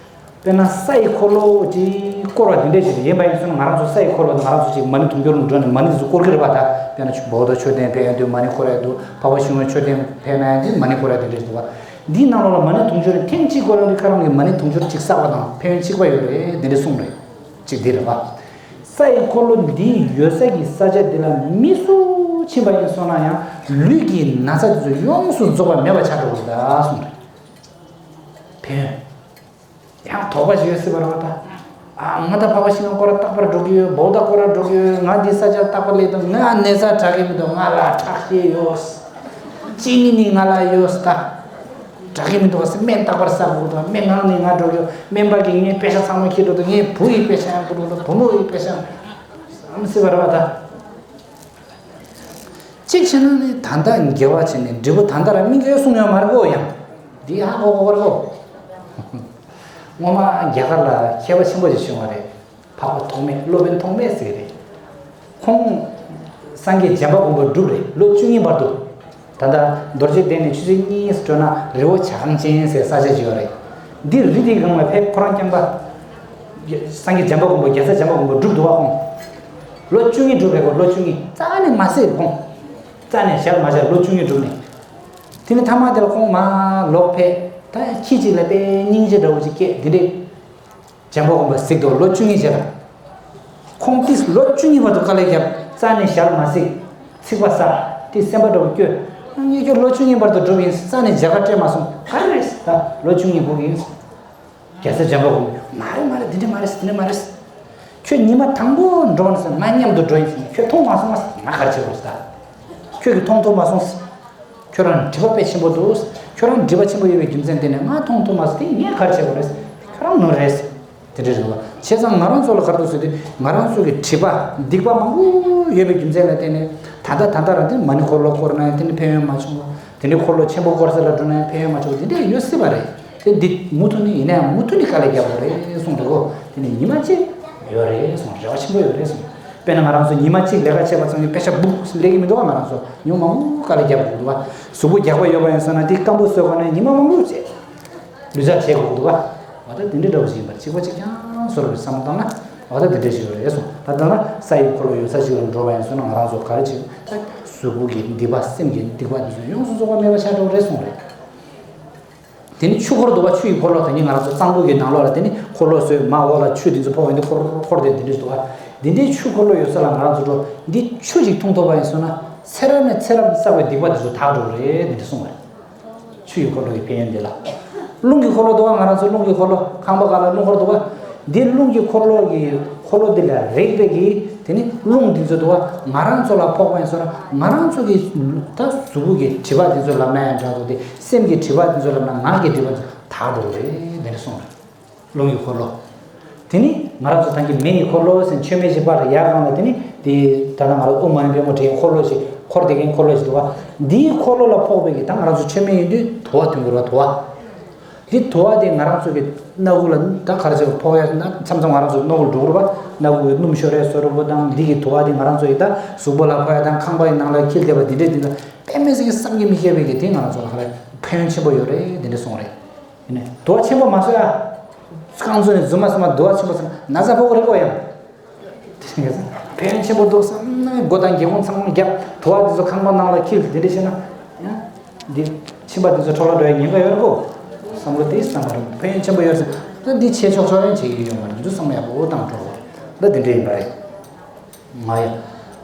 དཔེར་ན་ས་ཡི་འཁོར་ལོ་ཅིག་བསྐོར་བ་འདི་འདྲ་ཞིག་ཡིན་པ་ཡིན་ཙང་ང་རང་ཚོ་ས་ཡི་འཁོར་ལོ་དང་ང་རང་ཚོ་ཅིག་མ་ཎི་དུང་ཕྱུར་ལ་འགྲོ་ནས་མ་ཎི་ཟིག་བསྐོར་གི་རེད་པ། ད་དཔེར་ན་བོད་དུ་མཆོད་རྟེན་ཕེབས་ཡ་འདུག་མ་ཎི་བསྐོར་ཡ་འདུག་འཕགས་པ་ཤིང་མོའི་མཆོད་རྟེན་ཕེབས་ན་ཡང་འདི་མ་ཎི་བསྐོར་ཡ་འདི་འདྲ་ཞིག་འདུག་པ། འདིའི་ནང་ལོགས་ལ་མ་ཎི་དུང་ཕྱུར་ཐེངས་གཅིག་བསྐོར་ཡ་འདི་ཁ་རང་གི་མ་ཎི་དུང་ཕྱུར་གཅིག་བསགས་པ་དང་ཕན་ཡོན་གཅིག་པ་ཡོད་རེད་འདི་འདྲ་གསུངས་རེད། གཅིག་འདི་རེད་པ། ས་ཡི་འཁོར་ལོ་འདི་ཡོད་ས་ཀྱི་ས་ཆ་འདི་ལ་མི་སུ་ཕྱིན་པ་ཡིན་སོང་ན་ཡང་ལུས་ཀྱི་ན་ཚ་དེ་ཚོ་ཡོངས་སུ་རྫོགས་པ་མེད་པ་ཆགས་འགྲོ་གི་རེད་ད་གསུངས་རེད། ཕན་ཡོན། ཡང་དོགས་པ་ཞིག་ཡོད་སྲིད་པ་རེད་པ་ད། ཨ་ང་ད་འཕགས་པ་ཤིང་ལ་སྐོར་ར་རྟག་པར་འགྲོ་གི་ཡོད། བོད་ད་སྐོར་ར་འགྲོ་གི་ཡོད། ང་འདི་ས་ཆ་རྟག་པར་སླེབས་འདུག་ང་ནད་ཚ་དྲག་གི་མི་འདུག་ང་ལ་ཁྲག་ཤེད་ཡོད། གཅིན་སྙི་ནི་ང་ལ་ཡོད་ད། དྲག་གི་མི་འདུག་ཟེར། སྨན་རྟག་པར་ཟ་དགོས་འདུག་སྨན་ངག་ནས་ང་འགྲོ་གི་ཡོད། སྨན་པ་གིས་ངའི་པེ་ཤ་ཚང་མ་འཁྱེར་འགྲོ་འདུག་ངའི་བུ་ཡི་པེ་ཤ་ཡང་འཁྱེར་འགྲོ་འདུག་བུ་མོ་ཡི་པེ་ཤ་ཡང་། བསམ་སྲིད་པ་རེད་པ་ད། གཅིག་བྱས་ན་ནི་ད་ལྟ་དགེ་བ་བྱས་ནས་འབྲས་བུ་ད་ལྟ་རང་སྨིན་གྱི་ཡོད་གསུངས་ཡོད་མ་རེད་གོ། ཡང་འདི་ཧ་གོ་གོ་རེད་གོ། སྔོན་མ་རྒྱ་གར་ལ་མཁས་པ་ཆེན་པོ་ཞིག་བྱུང་བ་རེད། འཕགས་པ་ཐོགས་མེད། སློབ་དཔོན་ཐོགས་མེད་ཟེར་གི་རེད། ཁོང་སངས་རྒྱས་བྱམས་པ་མགོན་པོ་སྒྲུབ་རེད། ལོ་བཅུ་གཉིས་བར་དུ། ད་ལྟ་རྡོ་རྗེ་གདན་ནས་ཆུ་ཚོད་གཉིས་སུ་འགྲོ་ན་རི་བོ་བྱ་རྐང་ཅན་ཟེར་ས་ཆ་ཅིག་ཡོད་རེད། འདི་རི་དེའི་སྒང་ལ་ཕེབས། ཁོ་རང་རྐྱང་པ། སངས་རྒྱས་བྱམས་པ་མགོན་པོ། རྒྱལ་སྲས་བྱམས་པ་མགོན་པོ་སྒྲུབ་འདུག་པ་ཁོང་། ལོ་བཅུ་གཉིས་སྒྲུབ་རེད་གོ། ལོ་བཅུ་གཉིས་རྩ་ནས་མ་བསྲེགས་ཁོང་། རྩ་ནས་ཞལ་མ་བཞར། ལོ་བཅུ་གཉིས་སྒྲུབ་ནས། དེ་ནས་མཐའ་མ་དེ་ལ་ཁོང་མར་ལོག་ཕེབས། ད་ཁྱི་གཅིག་ལ་དཔེ་སྙིང་རྗེ་འདྲ་བོ་ཅིག་སྐྱེས། འདི་འདྲས། བྱམས་པ་མགོན་པོ་གཟིགས་འདུག་ལོ་བཅུ་གཉིས་རྗེས་ལ། ཁོང་ཏིས་ལོ་བཅུ་གཉིས་བར་དུ་དཀའ་ལས་བརྒྱབ། རྩ་ནས་ཞལ་མ་བསྲེགས། ཚིག་པ་ཟ། དེ་སེམས་པ་འདྲ་བོ་སྐྱོ། ངས་ཁྱོད་ལོ་བཅུ་གཉིས་བར་དུ་སྒྲུབ་ཡིན། རྩ་ནས་མཇལ་ཁ་སྤྲད་མ་སོང་། ག་རེ་རེད། ད་ལོ་བཅུ་གཉིས་སྒུག་ཡིན། རྒྱལ་སྲས་བྱམས་པ་མགོན་པོ། མ་རེད་མ་རེད། འདི་འདྲ་མ་རེད། འདི་འདྲ་མ་རེད། ཁྱོད་ཉི་མ་དང་པོ་འགྲོ་ནས་ང་མཉམ་དུ་འགྲོ་ཡིན་ཟེར། ཁྱོད་མཐོང་མ་སོང་ང་། ང་ག་རེ་བྱེད་དགོས་ཟེར། ད་ཁྱོད་ཀྱིས་མཐོང་ཐུབ་མ་སོང་ཟེར། ཁྱོད་རང་སྒྲིབ་པ་དཔེ་ཆེན་པོ་འདུག་ཁྱོད་རང་སྒྲིབ་པ་ཆེན་པོ་ཡོད་པའི་རྒྱུ་མཚན་དེ་ནས་ང་མཐོང་ཐུབ་མ་སོང་། དེ་ངས་ག་རེ་བྱེད་དགོས་རེད་ཟེར། ཁྱོད་རང་ནོར་རེད་ཟེར། དེ་འདྲ་རེད་བ། བྱས་ཙང་ང་རང་ཚོ་ལ་ག་རེ་འདུག་ཟེར་དུས། ང་རང་ཚོ་གི་སྒྲིབ་པ་སྡིག་པ་མང་པོ་ཡོད་པའི་རྒྱུ་མཚན་ལ་བརྟེན་ནས། ད་ལྟ་ད་ལྟ་རང་དེ་མ་ཎི་འཁོར་ལོ་བསྐོར་ན་ཡང་དེ་ནི་ཕན་ཡོན་མ་བྱུང་བ། དེ་ནི་འཁོར་ལོ་ཆེན་པོ་བསྐོར་ས་ལ་འགྲོ་ན་ཡང་ཕན་ཡོན་མ་བྱུང་བ། དེ་འདྲ་ཡོད་སྲིད་པ་རེད། དེ་འདི་མུ་མཐུད་ནས་ཡིན་ན་ཡང་མུ་མཐུད་ནས་དཀའ་ལས་རྒྱག་དགོས་རེད་གསུངས་འདུག་གོ། དེ་ནི་ཉི་མ་གཅིག་ཡོད་རེད་གསུངས། རེ་བ་ཆེན་པོ་ཡོད་རེད་གསུངས། དཔེར་ན་ང་རང་ཚོ་ཉི་མ་གཅིག་ལས་ཀ་བྱས་པ་ཙམ་གྱིས་པེ་ཤ་སྦུག་སླེབས་ཀྱི་མི་འདུག་ག་ང་རང་ཚོ་ཉི་མ་མང་པོ་དཀའ་ལས་རྒྱག་དགོས་འདུག་ག་གཟུགས་པོ་རྒྱགས་པ་ཡོད་པ་ཡིན་སོང་ན། དེ་སྐམ་པོ་བཟོས་གོ་ནས་ཉི་མ་མང་པོ་བྱས། ལུས་ཚར་བྱེད་དགོས་འདུག་ག་འོ་ད་དེ་འདྲའི་འདྲ་བོ་ཞིག་ཡིན་པར་གཅིག་པ་གཅིག་རྐྱང་བཟོ་རོགས་བསམ་བློ་བཏང་ན། འོ་ད་དེ་འདྲ་ཞིག་ཡོད་རེད་གསུངས། ད་ལྟ་ན་ས་ཡི་འཁོར་ལོ་ཡོད་ས་ཞིག་ལ་འགྲོ་བ་ཡིན་སོང་ན། ང་རང་ཚོ་ག་རེ་བྱེད། ད་གཟུགས་པོ་གི་སྡིག་པ། སེམས་ཀྱི་སྡིག་པ་འདི་ཚོ་ཡོངས་སུ་རྫོགས་པ་མེད་པ་ཆགས་འགྲོ་རེད་གསུངས་རེད། དེ་ནི་ཆུ་འཁོར་འདུག་པ། ཆུ་ཡི་འཁོར་ལོ། དེ་ནི་ང་རང་ཚོ་གཙང་པོ་གི་ནང་ལོགས་ལ་དེ་ནི་འཁོར་ལོ་བཟོས། མར་འོག་ལ་ཆུ་འདི་ཚོ་ཕོག་ཡོང་དུས་འཁོར་འཁོར་དེ་འདི་འདྲ་འདུག་པ། འདི་འདྲའི་ཆུ་འཁོར་ལོ་ཡོད་ས་ལ་ང་རང་ཚོ་འགྲོ། འདི་ཆུ་ཞིག་འཐུང་ཐུབ་པ་ཡིན་སོང་ན་ཚེ་རབས་ནས་ཚེ་རབས་བསགས་པའི་སྡིག་པ་འདི་ཚོ་དག་འགྲོ་གི་རེད། འདི་འདྲ་གསུངས་པ་རེད། ཆུ་ཡི་འཁོར་ལོ་ཡི་ཕན་ཡོན་འདི་ལ། རླུང་གི་འཁོར་ལོ་འདུག་པ། ང་རང་ཚོ་རླུང་གི་འཁོར་ལོ། ཁང་པ་སྒང་ལ་རླུང་འཁོར་འདུག་པ། འདི་རླུང་གི་འཁོར་ལོ་གི་འཁོར་ལོ་འདི་ལ་རེག་པའི་གི་དེ་ནི་རླུང་འདི་ཚོ་འདུག་པ། ང་རང་ཚོ་ལ་ཕོག་པ་ཡིན་སོང་ན་ང་རང་ཚོ་གི་ད་གཟུགས་པོ་གི་སྒྲིབ་པ་འདི་ཚོ་ལབ་ན་ཡང་འདྲ་འདུག་སྟེ། སེམས་ཀྱི་སྒྲིབ་པ་འདི་ཚོ་ལབ་ན། ངག་གི་སྒྲིབ་པ་འདི་ཚོ་དག་འགྲོ་གི་རེད། འདི་འདྲ་གསུངས་རེད། རླུང་གི་འཁོར་ལོ། དེ་ནི་ང་རང་ཚོ་ད་གིན་མེ་ཡི་འཁོར་ལོ་ཟེར། མཆོད་མེ་ཞིག་ཕར་ཡར་སྒང་ལ་དེ་ནི་དེ་ད་ལྟ་ང་རང་ཨོཾ་མ་ཎི་པདྨེ་དྲན་འཁོར་ལོ་ཞིག་འཁོར་བསྡད་མཁན་འཁོར་ལོ་ཞིག་འདུག་པ། འདིའི་འཁོར་ལོ་ལ་ཕོག་པའི་གི་ད་ང་རང་ཚོ་མཆོད་མེ་ཡིན་དུས་དུ་བ་ཐོན་དགོས་རེད་པ། དུ་བ། འདི་དུ་བ་དེ་ང་རང་ཚོ་གི་སྣ་ཁུག་ལ་ད་ག་རེ་ཟེར། ཕོག་ཡ་ན་མཚམས་མཚམས་ང་རང་ཚོ་སྣ་ཁུག་འགྲོ་གི་རེད་པ། སྣ་ཁུག་གི་སྣུམ་ཤོར་ཡ་བཟོ་འདྲ་པོ་དང་། འདི་གི་དུ་བ་དེ་ང་རང་ཚོ་ཡི་ད་གཟུགས་པོ་ལ་ཕོག་ཡ་དང་། ཁང་པ་ཡི་ནང་ལ་འཁྱིལ་བསྡད་པ་འདི་འདྲས་འདི་ལ་དཔེ་མི་སྲིད་ཀྱི་བསམ་གྱིས་མི་ཁྱབ་པའི་གི་དེ་ང་རང་ཚོ་ལ་ག་རེ་ཕན་ཡོན་ཆེན་པོ་ཡོད་རེད། འདི་འདྲས་གསུངས་རེད། ཡིན་ནའི་དུ་བ་ཆེན་པོ་མ་བཟོ་ཡ། རྐང་བཙུགས་ནས་རྫུན་མ་རྫུན་མ་དུ་བ་ཆེན་པོ་བཟོས་ན་ན་ཚ་ཕོག་གི་རེད་གོ། ཡང་། དེ་ཕན་ཡོན་ཆེན་པོ་འདུག་བསམ་ན་སྒོ་དང་སྒེའུ་ཁུང་ཚང་མ་བརྒྱབ། དུ་བ་འདི་ཚོ་ཁང་པ་ནང་ལ་འཁྱིལ། དེ་འདྲ་བྱས་ན་ཡང་འདི་མཆིན་པ་འདི་ཚོ་འཕྲོ་བརླག་འགྲོ་ཡའི་ཉེན་ཁ་ཡོད་རེད་གོ། བསམ་བློ་དེ་བཏང་བ་རེད། ཕན་ཡོན་ཆེན་པོ་ཡོད་ཟེར། ད་འདི་བྱས་ཆོག་ཆོག་ཡང་བྱེད་ཀྱི་ཡོད་མ་རེད། འདི་ཚོ་བསམ་བློ་ཡག་པོ་བཏང་འགྲོ་དགོས་རེད། ད་འདི་འདྲ་ཡིན་པ་རེད། ང་ཡ།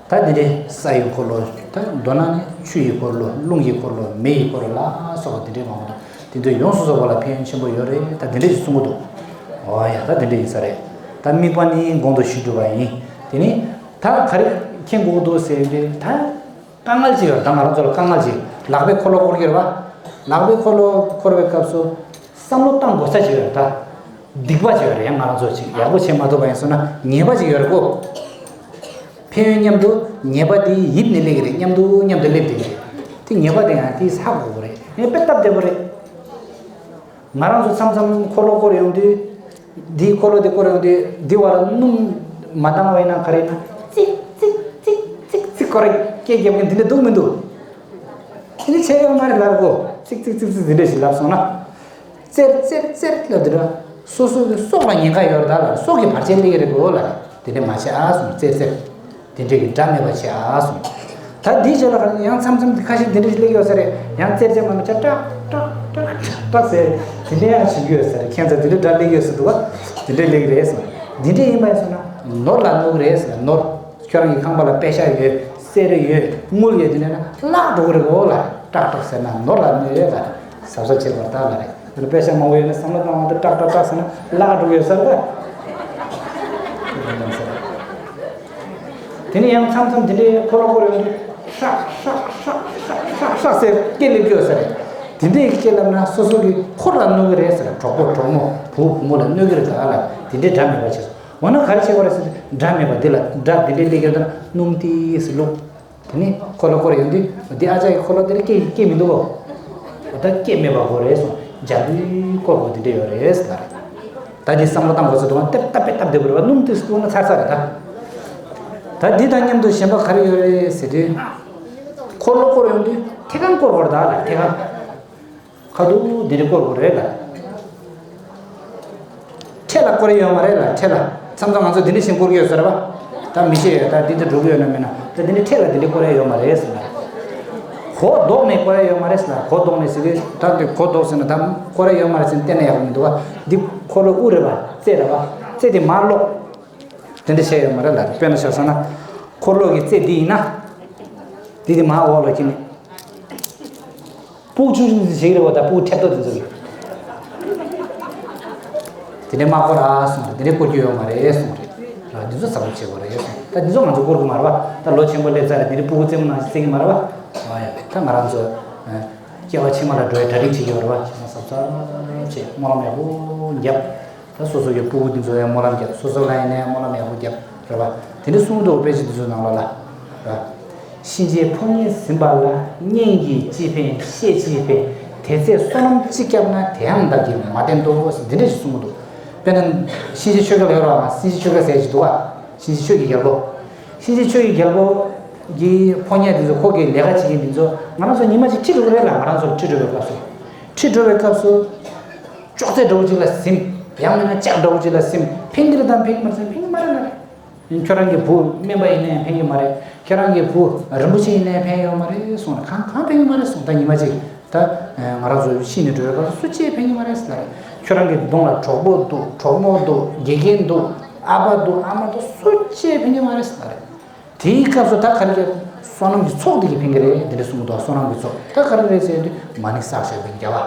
ད་འདི་འདྲའི་ས་ཡི་འཁོར་ལོ། ད་མདོར་ན་ནི་ཆུ་ཡི་འཁོར་ལོ། རླུང་གི་འཁོར་ལོ། མེ་ཡི་འཁོར་ལོ་ལ་སོགས་པ་འདི་འདྲའི་མང་པོ་འདུག་དེ་ཚོ་ཡོངས་སུ་རྫོགས་པ་ལ་ཕན་ཡོན་ཆེན་པོ་ཡོད་རེད། ད་འདི་འདྲ་ཞིག་གསུང་གི་འདུག་འོ་ཡ། ད་འདི་འདྲ་ཡིན་ས་རེད། ད་དམིགས་པ་ནི་གོང་དུ་ཞུས་གྲུབ་པ་ཡིན། དེ་ནི་ད་ག་རེ་མཁྱེན་དགོས་འདུག་ཟེར་དུས། ད་དཀའ་ངལ་ཅིག་ཡོད་རེད། ད་ང་རང་ཚོ་ལ་དཀའ་ངལ་ཅིག་ལག་པས་འཁོར་ལོ་བསྐོར་གྱི་རེད་པ། ལག་པས་འཁོར་ལོ་བསྐོར་བའི་སྐབས་སུ་བསམ་བློ་བཏང་དགོས་ས་ཅིག་ཡོད་རེད་ད། སྡིག་པ་ཅིག་ཡོད་རེད། ཡང་ང་རང་ཚོ་ཅིག་ཡག་པོ་བྱེད་མ་ཐུབ་པ་ཡིན་སོང་ན་ཉེས་པ་ཅིག་ཡོད་རེད་གོ། ཕན་ཡོན་མཉམ་དུ་ཉེས་པ་དེ་ཡིབ་ནས་སླེབས་ཀྱི་རེད། མཉམ་དུ་མཉམ་དུ་སླེབས་བསྡད་ཀྱི་རེད། དེ་ཉེས་པ་དེ་ཡང་དེས་ཧ་གོ་དགོས་རེད། ངས་དཔེ་སྟབས་བདེ་པོ་རེད། ང་རང་ཚོ་མཚམས་མཚམས་འཁོར་ལོ་བསྐོར་ཡོང་དུས། འདིའི་འཁོར་ལོ་དེ་བསྐོར་ཡོང་དུས་འདི་བར་ལ་སྣུམ་མ་བཏང་བ་ཡིན་ན་ག་རེ་ཡིན་ན། ཙིག་ཙིག་ཙིག་ཙིག་ཙིག་སྐོར་ར་སྐད་རྒྱབ་མཁན་འདི་འདྲ་འདུག་མི་འདུག་དེ་འདྲ་བྱས་ཡོད་མ་རེད་ལབ་གོ། ཙིག་ཙིག་ཙིག་ཙིག་འདི་འདྲ་ཞིག་ལབ་སོང་ན། བཙེར་བཙེར་བཙེར་ལབ་དེ་འདྲ། སོ་སོ་གི་སྲོག་ལ་ཉེན་ཁ་ཡོད་རེད་ད་ལ། སྲོག་གི་བར་ཆད་སླེབས་ཀྱི་རེད་གོ་ལ། དེ་འདྲས་མ་བྱེད་ཨ་གསུངས། བཙེར་བཙེར། དེ་འདྲས་ཀྱི་དགྲ་མེད་པ་བྱེད་ཨ་གསུངས། ད་འདིའི་རྗེས་ལ་ཡང་མཚམས་མཚམས་ཁ་ཤས་འདི་འདྲས་སླེབས་ཡོད་ས་རེད། ཡང་བཙེར་བཙེར་མ་མ་བྱ་ཀྲག་ཀྲག་ཀྲག་ཀྲག་ཟེར། དེ་འདྲས་ཡང་བྱེད་ཀྱི་ཡོད་ས་རེད། ཁྱད་མཚར་དེ་འདྲས་དགྲ་སླེབས་ཡོད་ས་འདུག་ག་དེ་འདྲས་སླེབས་ཀྱི་རེད་གསུངས། འདི་འདྲས་ཡིན་པ་ཡིན་སོང་ན་ནོར་ལ་གནོད་ཀྱི་རེད་ཟེར་ན། ནོར། ཁྱོད་རང་གི་ཁང་པ་ལ་པད་ཤག་ཡོད། གསེར་ཡོད། དངུལ་ཡོད། དེ་འདྲ་ན་བརླག་འགྲོ་གི་རེད་གོ་ལ། ཀྲག་ཀྲག་ཟེར་ན་ནོར་ལ་གནོད་ཡོད་ལ། གཟབ་གཟབ་བྱེད་དགོས་ད་ལ་རེད། དེ་ལ་པད་ཤག་མང་པོ་ཡོད་ན་བསམ་བློ་བཏང་བ་དེ་ཀྲག་ཀྲག་ཀྲག་ཟེར་ན་བརླག་འགྲོ་གི་ཡོད་ས་རེད་པ། དེ་ནས་ཡང་མཚམས་མཚམས་དེ་འདྲའི་འཁོར་ལོ་བསྐོར་ཡོང་དུས་ཧྲག་ཧྲག་ཧྲག་ཧྲག་ཧྲག་ཧྲག་ཟེར་སྐད་སླེབས་ཀྱི་ཡོད་ས་རེད། དེ་འདྲའི་སྐད་སླེབས་ན་སོ་སོ་གི་འཁོར་ལ་གནོད་ཀྱི་རེད་ཟེར། གྲོགས་པོ་གྲོགས་མོ་བུ་བུ་མོ་ལ་གནོད་ཀྱི་རེད་ད་ལ། དེ་འདྲའི་དགྲ་མེད་པ་བྱེད། འོ་ན་ག་རེ་བྱེད་དགོས་རེད་ཟེར་དུས། དགྲ་མེད་པ་འདི་ལ། དགྲ་འདི་འདྲའི་སླེབས་ཀྱི་ཡོད་ན་སྣུམ་ཏོག་ཙམ་བླུགས། དེ་ནས་འཁོར་ལོ་བསྐོར་ཡོང་དུས་འདི་ཨ་ཅག་གི་འཁོར་ལོ་དེ་ལ་སྐད་སྐད་མི་འདུག་གོ། འོ་ད་སྐད་མེད་པ་དགོས་རེད་གསུངས། འཇའ་ལུས་བསྐོར་དགོས་དེ་འདྲ་ཡོད་རེད་ཟེར་ལ་རེད། ད་འདི་བསམ་བློ་བཏང་དགོས་ཟེར་དུས་ཏེ་ཏ་པེ་ཏབ་བསྡད་དགོས་རེད་པ། སྣུམ་ཏོག་ཙམ་བླུགས་ན་ཚར་ཚར་རེད་ད། ད་འདི་དང་མཉམ་དུ་གཞན་པ་ག་རེ་ཡོད་རེད་ཟེར་དུས། འཁོར་ལོ་བསྐོར་ཡོང་དུས་ཐད་གང་བསྐོར་དགོས་རེད་ད་ལ། ཐད་གང་། ཁ་ཐུག་འདི་འདྲ་བསྐོར་དགོས་རེད་ལ། ཁྲེ་ལ་བསྐོར་ཡ་ཡོད་མ་རེད་ལ། ཁྲེ་ལ། མཚམས་མཚམས་ང་ཚོ་འདི་འདྲ་བཞིན་བསྐོར་གྱི་ཡོད་ས་རེད་པ། ད་མི་ཤེས་ཡོད། ད་འདི་འདྲ་འགྲོ་གི་ཡོད་ན་མེད་ན། ད་འདི་འདྲ་ཁྲེ་ལ་འདི་འདྲ་བསྐོར་ཡ་ཡོད་མ་རེད་ཟེར་ལ། གོ་ལྡོག་ནས་བསྐོར་ཡ་ཡོད་མ་རེད་ཟེར་ལ། གོ་ལྡོག་ནས་ཟེར་དུས་ད་འདི་གོ་ལྡོག་ཟེར་ན་ད་བསྐོར་ཡ་ཡོད་མ་རེད་ཟེར་ན་གཏན་ནས་ཡག་པོ་མི་འདུག་པ། འདི་འཁོར་ལོ་དབུ་རེད་པ། རྩེ་རེད་པ། རྩེ་དེ་མར་སློག་དེ་འདྲ་བྱས་ཡོད་མ་རེད་ལ། དཔེར་ན་ཆ་བཞག་ན། འཁོར་ལོ་གི་རྩེ་འདི་ཡིན་ན། འདི་དེ་མར་འོག་ལ་ཁྱེར་ནས། སྤུ་གུ་ཆུང་ཆུང་ཞིག་རེད་པ། ད་སྤུ་གུ་ཐེབས་ཏོག་དེ་ཚོ་རེད། དེ་འདྲའི་མ་བསྐོར་ར་གསུངས་རེད། དེ་འདྲའི་བསྐོར་རྒྱུ་ཡོད་མ་རེད་གསུངས་རེད། ར་འདི་ཚོ་གཟབ་གཟབ་བྱེད་དགོས་རེད་གསུངས། ད་འདི་ཚོ་ང་ཚོ་བསྐོར་གི་མ་རེད་པ། ད་ལོ་ཆེན་པོ་སླེབས་ཚར་རེད། དེ་འདྲའི་སྤུ་གུ་རྩེད་མོ་ནང་བཞིན་རྩེ་གི་མ་རེད་པ། ཨ་ཡ། ད་ང་རང་ཚོ་སྐྱེ་བ་ཕྱི་མ་ལ་འགྲོ་བའི་གྲ་སྒྲིག་བྱེད་ཀྱི་ཡོད་རེད་པ། བྱས་ན་གཟབ་གཟབ་བྱེད། སྨོན་ལམ་ཡག་པོ་རྒྱབ། ད་སོ་སོ་གི་སྤུ་གུ་འདི་ཚོ་ཡང་སྨོན་ལམ་རྒྱབ། སོ་སོ་ལ་ཡིན་ནའི་སྨོན་ལམ་ཡག་པོ་རྒྱབ་རེད་པ། དེ་འདྲ་གསུང་གི་འདུག་དཔེ་ཆ་འདི་ཚོའི་ནང་ལོགས་ལ། ར། གཤིན་རྗེའི་ཕོ་ཉས་ཟིན་པ་ལ། གཉེན་གྱིས་ཅི་ཕན་བཤེས་ཅི་ཕན། དེ་ཚེ་བསོད་ནམས་ཅི་བསྐྱབས་ན། དེ་ཡང་བདག་གིས་མ་བསྟེན་ཏོ། འདི་འདྲ་ཞིག་གསུང་གི་འདུག་དཔེར་ན་གཤིན་རྗེ་ཆོས་རྒྱལ་ཡོད་ར། གཤིན་རྗེ་ཆོས་རྒྱལ་ཟེར་ཡ་ཅིག་འདུག་ག་གཤིན་རྗེ་ཆོས་ཀྱི་རྒྱལ་པོ། གཤིན་རྗེ་ཆོས་ཀྱི་རྒྱལ་པོ་གི་ཕོ་ཉས་འདི་ཚོ། ཁོ་གི་ལས་ཀ་བྱེད་མཁན་འདི་ཚོ་ང་རང་ཚོ་ཉི་མ་གཅིག་ཁྲིད་འགྲོ་གི་རེད་ལ། ང་རང་ཚོ་ཁྲིད་འགྲོ་བའི་སྐབས་སུ། ཁྲིད་འགྲོ་བའི་སྐབས་སུ། ཅོག་ཙེ་འདྲ་བོ་ཅིག་ལ་ཟིན། ཡང་མིན་ན་ལྕགས་འདྲ་བོ་ཅིག་ལ་ཟིན། ཕན་གྱི་རེད་དམ་ཕན་གྱི་མ་རེད་ཟེར་ན་ཕན་གྱི་མ་རེད་ལ་རེད། ཁྱོད་རང་གི་བུ་སྨན་པ་ཡིན་ནའི་ཕན་གྱི་མ་རེད། ཁྱོད་རང་གི་བུ་རིན་པོ་ཆེ་ཡིན་ནའི་ཕན་ཡོད་མ་རེད་གསུངས་ནས། གང་གང་ཕན་གྱི་མ་རེད་གསུངས། ད་ཉི་མ་གཅིག་ད་ང་རང་ཚོ་ཤི་ནས་འགྲོ་བའི་སྐབས་སུ་སུ་གཅིག་ཕན་གྱི་མ་རེད་ཟེར་ལ་རེད། ཁྱོད་རང་གི་གདོང་ལ་གྲོགས་པོ་འདུག་གྲོགས་མོ་འདུག་དགེ་རྒན་འདུག་ཨ་ཕ་འདུག་ཨ་མ་འདུག་སུ་གཅིག་ཕན་གྱི་མ་རེད་ཟེར་ལ་རེད། དེའི་སྐབས་སུ་ད་ག་རེ་རེད། བསོད་ནམས་ཀྱི་ཚོགས་དེ་གིས་ཕན་གྱི་རེད། དེ་འདྲ་གསུངས་འདུག་བསོད་ནམས་ཀྱི་ཚོགས་ད་ག་རེ་རེད་ཟེར་དུས། མ་ཎི་བསགས་བཞག་པའི་དགེ་བ།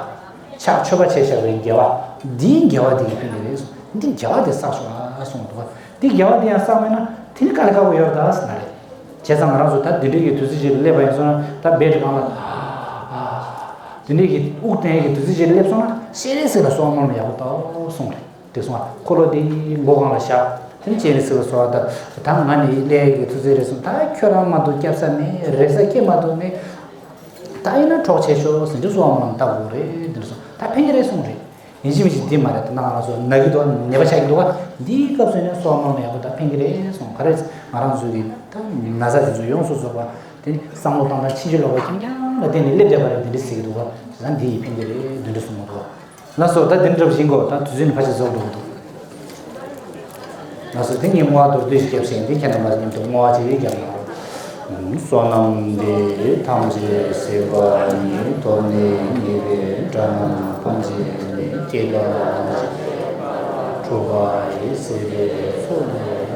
ཕྱག་མཆོད་པ་བྱས་བཞག་པའི་དགེ་བ། འདིའི་དགེ་བ་དེ་གིས་ཕན་གྱི་རེད་གསུངས། འདི་དགེ་བ་དེ་བསགས་ཤོག་ཨ་གསུངས་འདུག་འདི་དགེ་བ་དེ་ཡང་བསགས་མེད་ན་དེ་ནི་དཀའ་ལས་ཁག་པོ་ཡོད་རེད་ད་ཟེར་ན་རེད། བྱས་ཙང་ང་རང་ཚོ་ད་འདི་འདྲའི་གི་དུས་ཚོད་ཅིག་ལ་སླེབས་པ་ཡིན་སོང་ན། ད་བེད་སྒང་ལ་འདི་འདྲའི་གི་དབུགས་བཏང་ཡས་ཀྱི་དུས་ཚོད་ཅིག་ལ་སླེབས་སོང་ན། སྤྱན་རས་གཟིགས་ལ་གསོལ་བ་སྨོན་ལམ་ཡག་པོ་བཏབ་གསུངས་རེད། དེ་སོང་ང་འཁོར་ལོ་དེ་མགོ་སྒང་ལ་བཞག་དེ་ནས་སྤྱན་རས་གཟིགས་ལ་གསོལ་བ་བཏབ། ད་ང་ནི་སླེབས་ཀྱི་དུས་ཚོད་རེད་གསུངས། ད་ཁྱོད་རང་མ་གཏོགས་སྐྱབས་ས་མེད། རེ་ས་སྐྱེ་མ་གཏོགས་མེད། ད་ཡིན་ན་གྲོགས་བྱེད་ཤོག་ཟེར་དུས་གསོལ་བ་སྨོན་ལམ་བཏབ་དགོས་རེད། དེ་འདྲ་སོང་ད་ཕན་གྱི་རེད་གསུངས་རེད། ཡིན་གཅིག་མིན་གཅིག་འདི་མ་རེད། ད་ང་རང་ཚོ་ན་གི་འདུག་ནད་པ་ཆགས་ཀྱི་འདུག་ག་འདིའི་སྐབས་སུ་ནས་གསོལ་བ་སྨོན་ལམ་ཡག་པོ་ད་ཕན་གྱི་རེད་གསུངས། ག་རེ་ང་རང་ཚོ་གི་ད་ན་ཚ་དེ་ཚོ་ཡོངས་སུ་རྫོགས་པ་དེ་ནི་བསམ་བློ་བཏང་སྟངས་ཕྱིན་ཅི་ལོག་པ་རྐྱང་རྐྱང་ལ་བརྟེན་ནས་སླེབས་བསྡད་པ་རེད། འདི་འདྲ་ཟེར་གྱི་འདུག་ག་ད་འདི་ཡིས་ཕན་གྱི་རེད། འདི་འདྲ་གསུངས་མ་འདུག་ལགས་སོ། ད་འདི་འདྲ་བཞིན་གོ་ད་དུས་ཚོད་ནི་ཕལ་ཆེར་རྫོགས་འགྲོ་གི་འདུག་ལགས་སོ། དེ་ངས་བསྔོ་བ་མདོར་བསྡུས་ཤིག་བརྒྱབ་ཟིན། འདི་ཁྱེད་རྣམ་པ་མཉམ་དུ་བསྔོ་བ་ཅིག་བརྒྱབ་གནང་རོགས། བསོད་ནམས་འདི་ཐམས་ཅད་གཟིགས་པ་ཉིད། ཐོབ་ནས་ཉེས་པའི་དགྲ་རྣམས་ཕམ་བྱས་ནས། སྐྱེ་རྒ་ན་འཆིའི་ཁུར་ཆེན་ཕོ་བྲང་ནས། འཁྲུགས་པ་ཡི་སྲིད་པའི་མཚོ་ལས་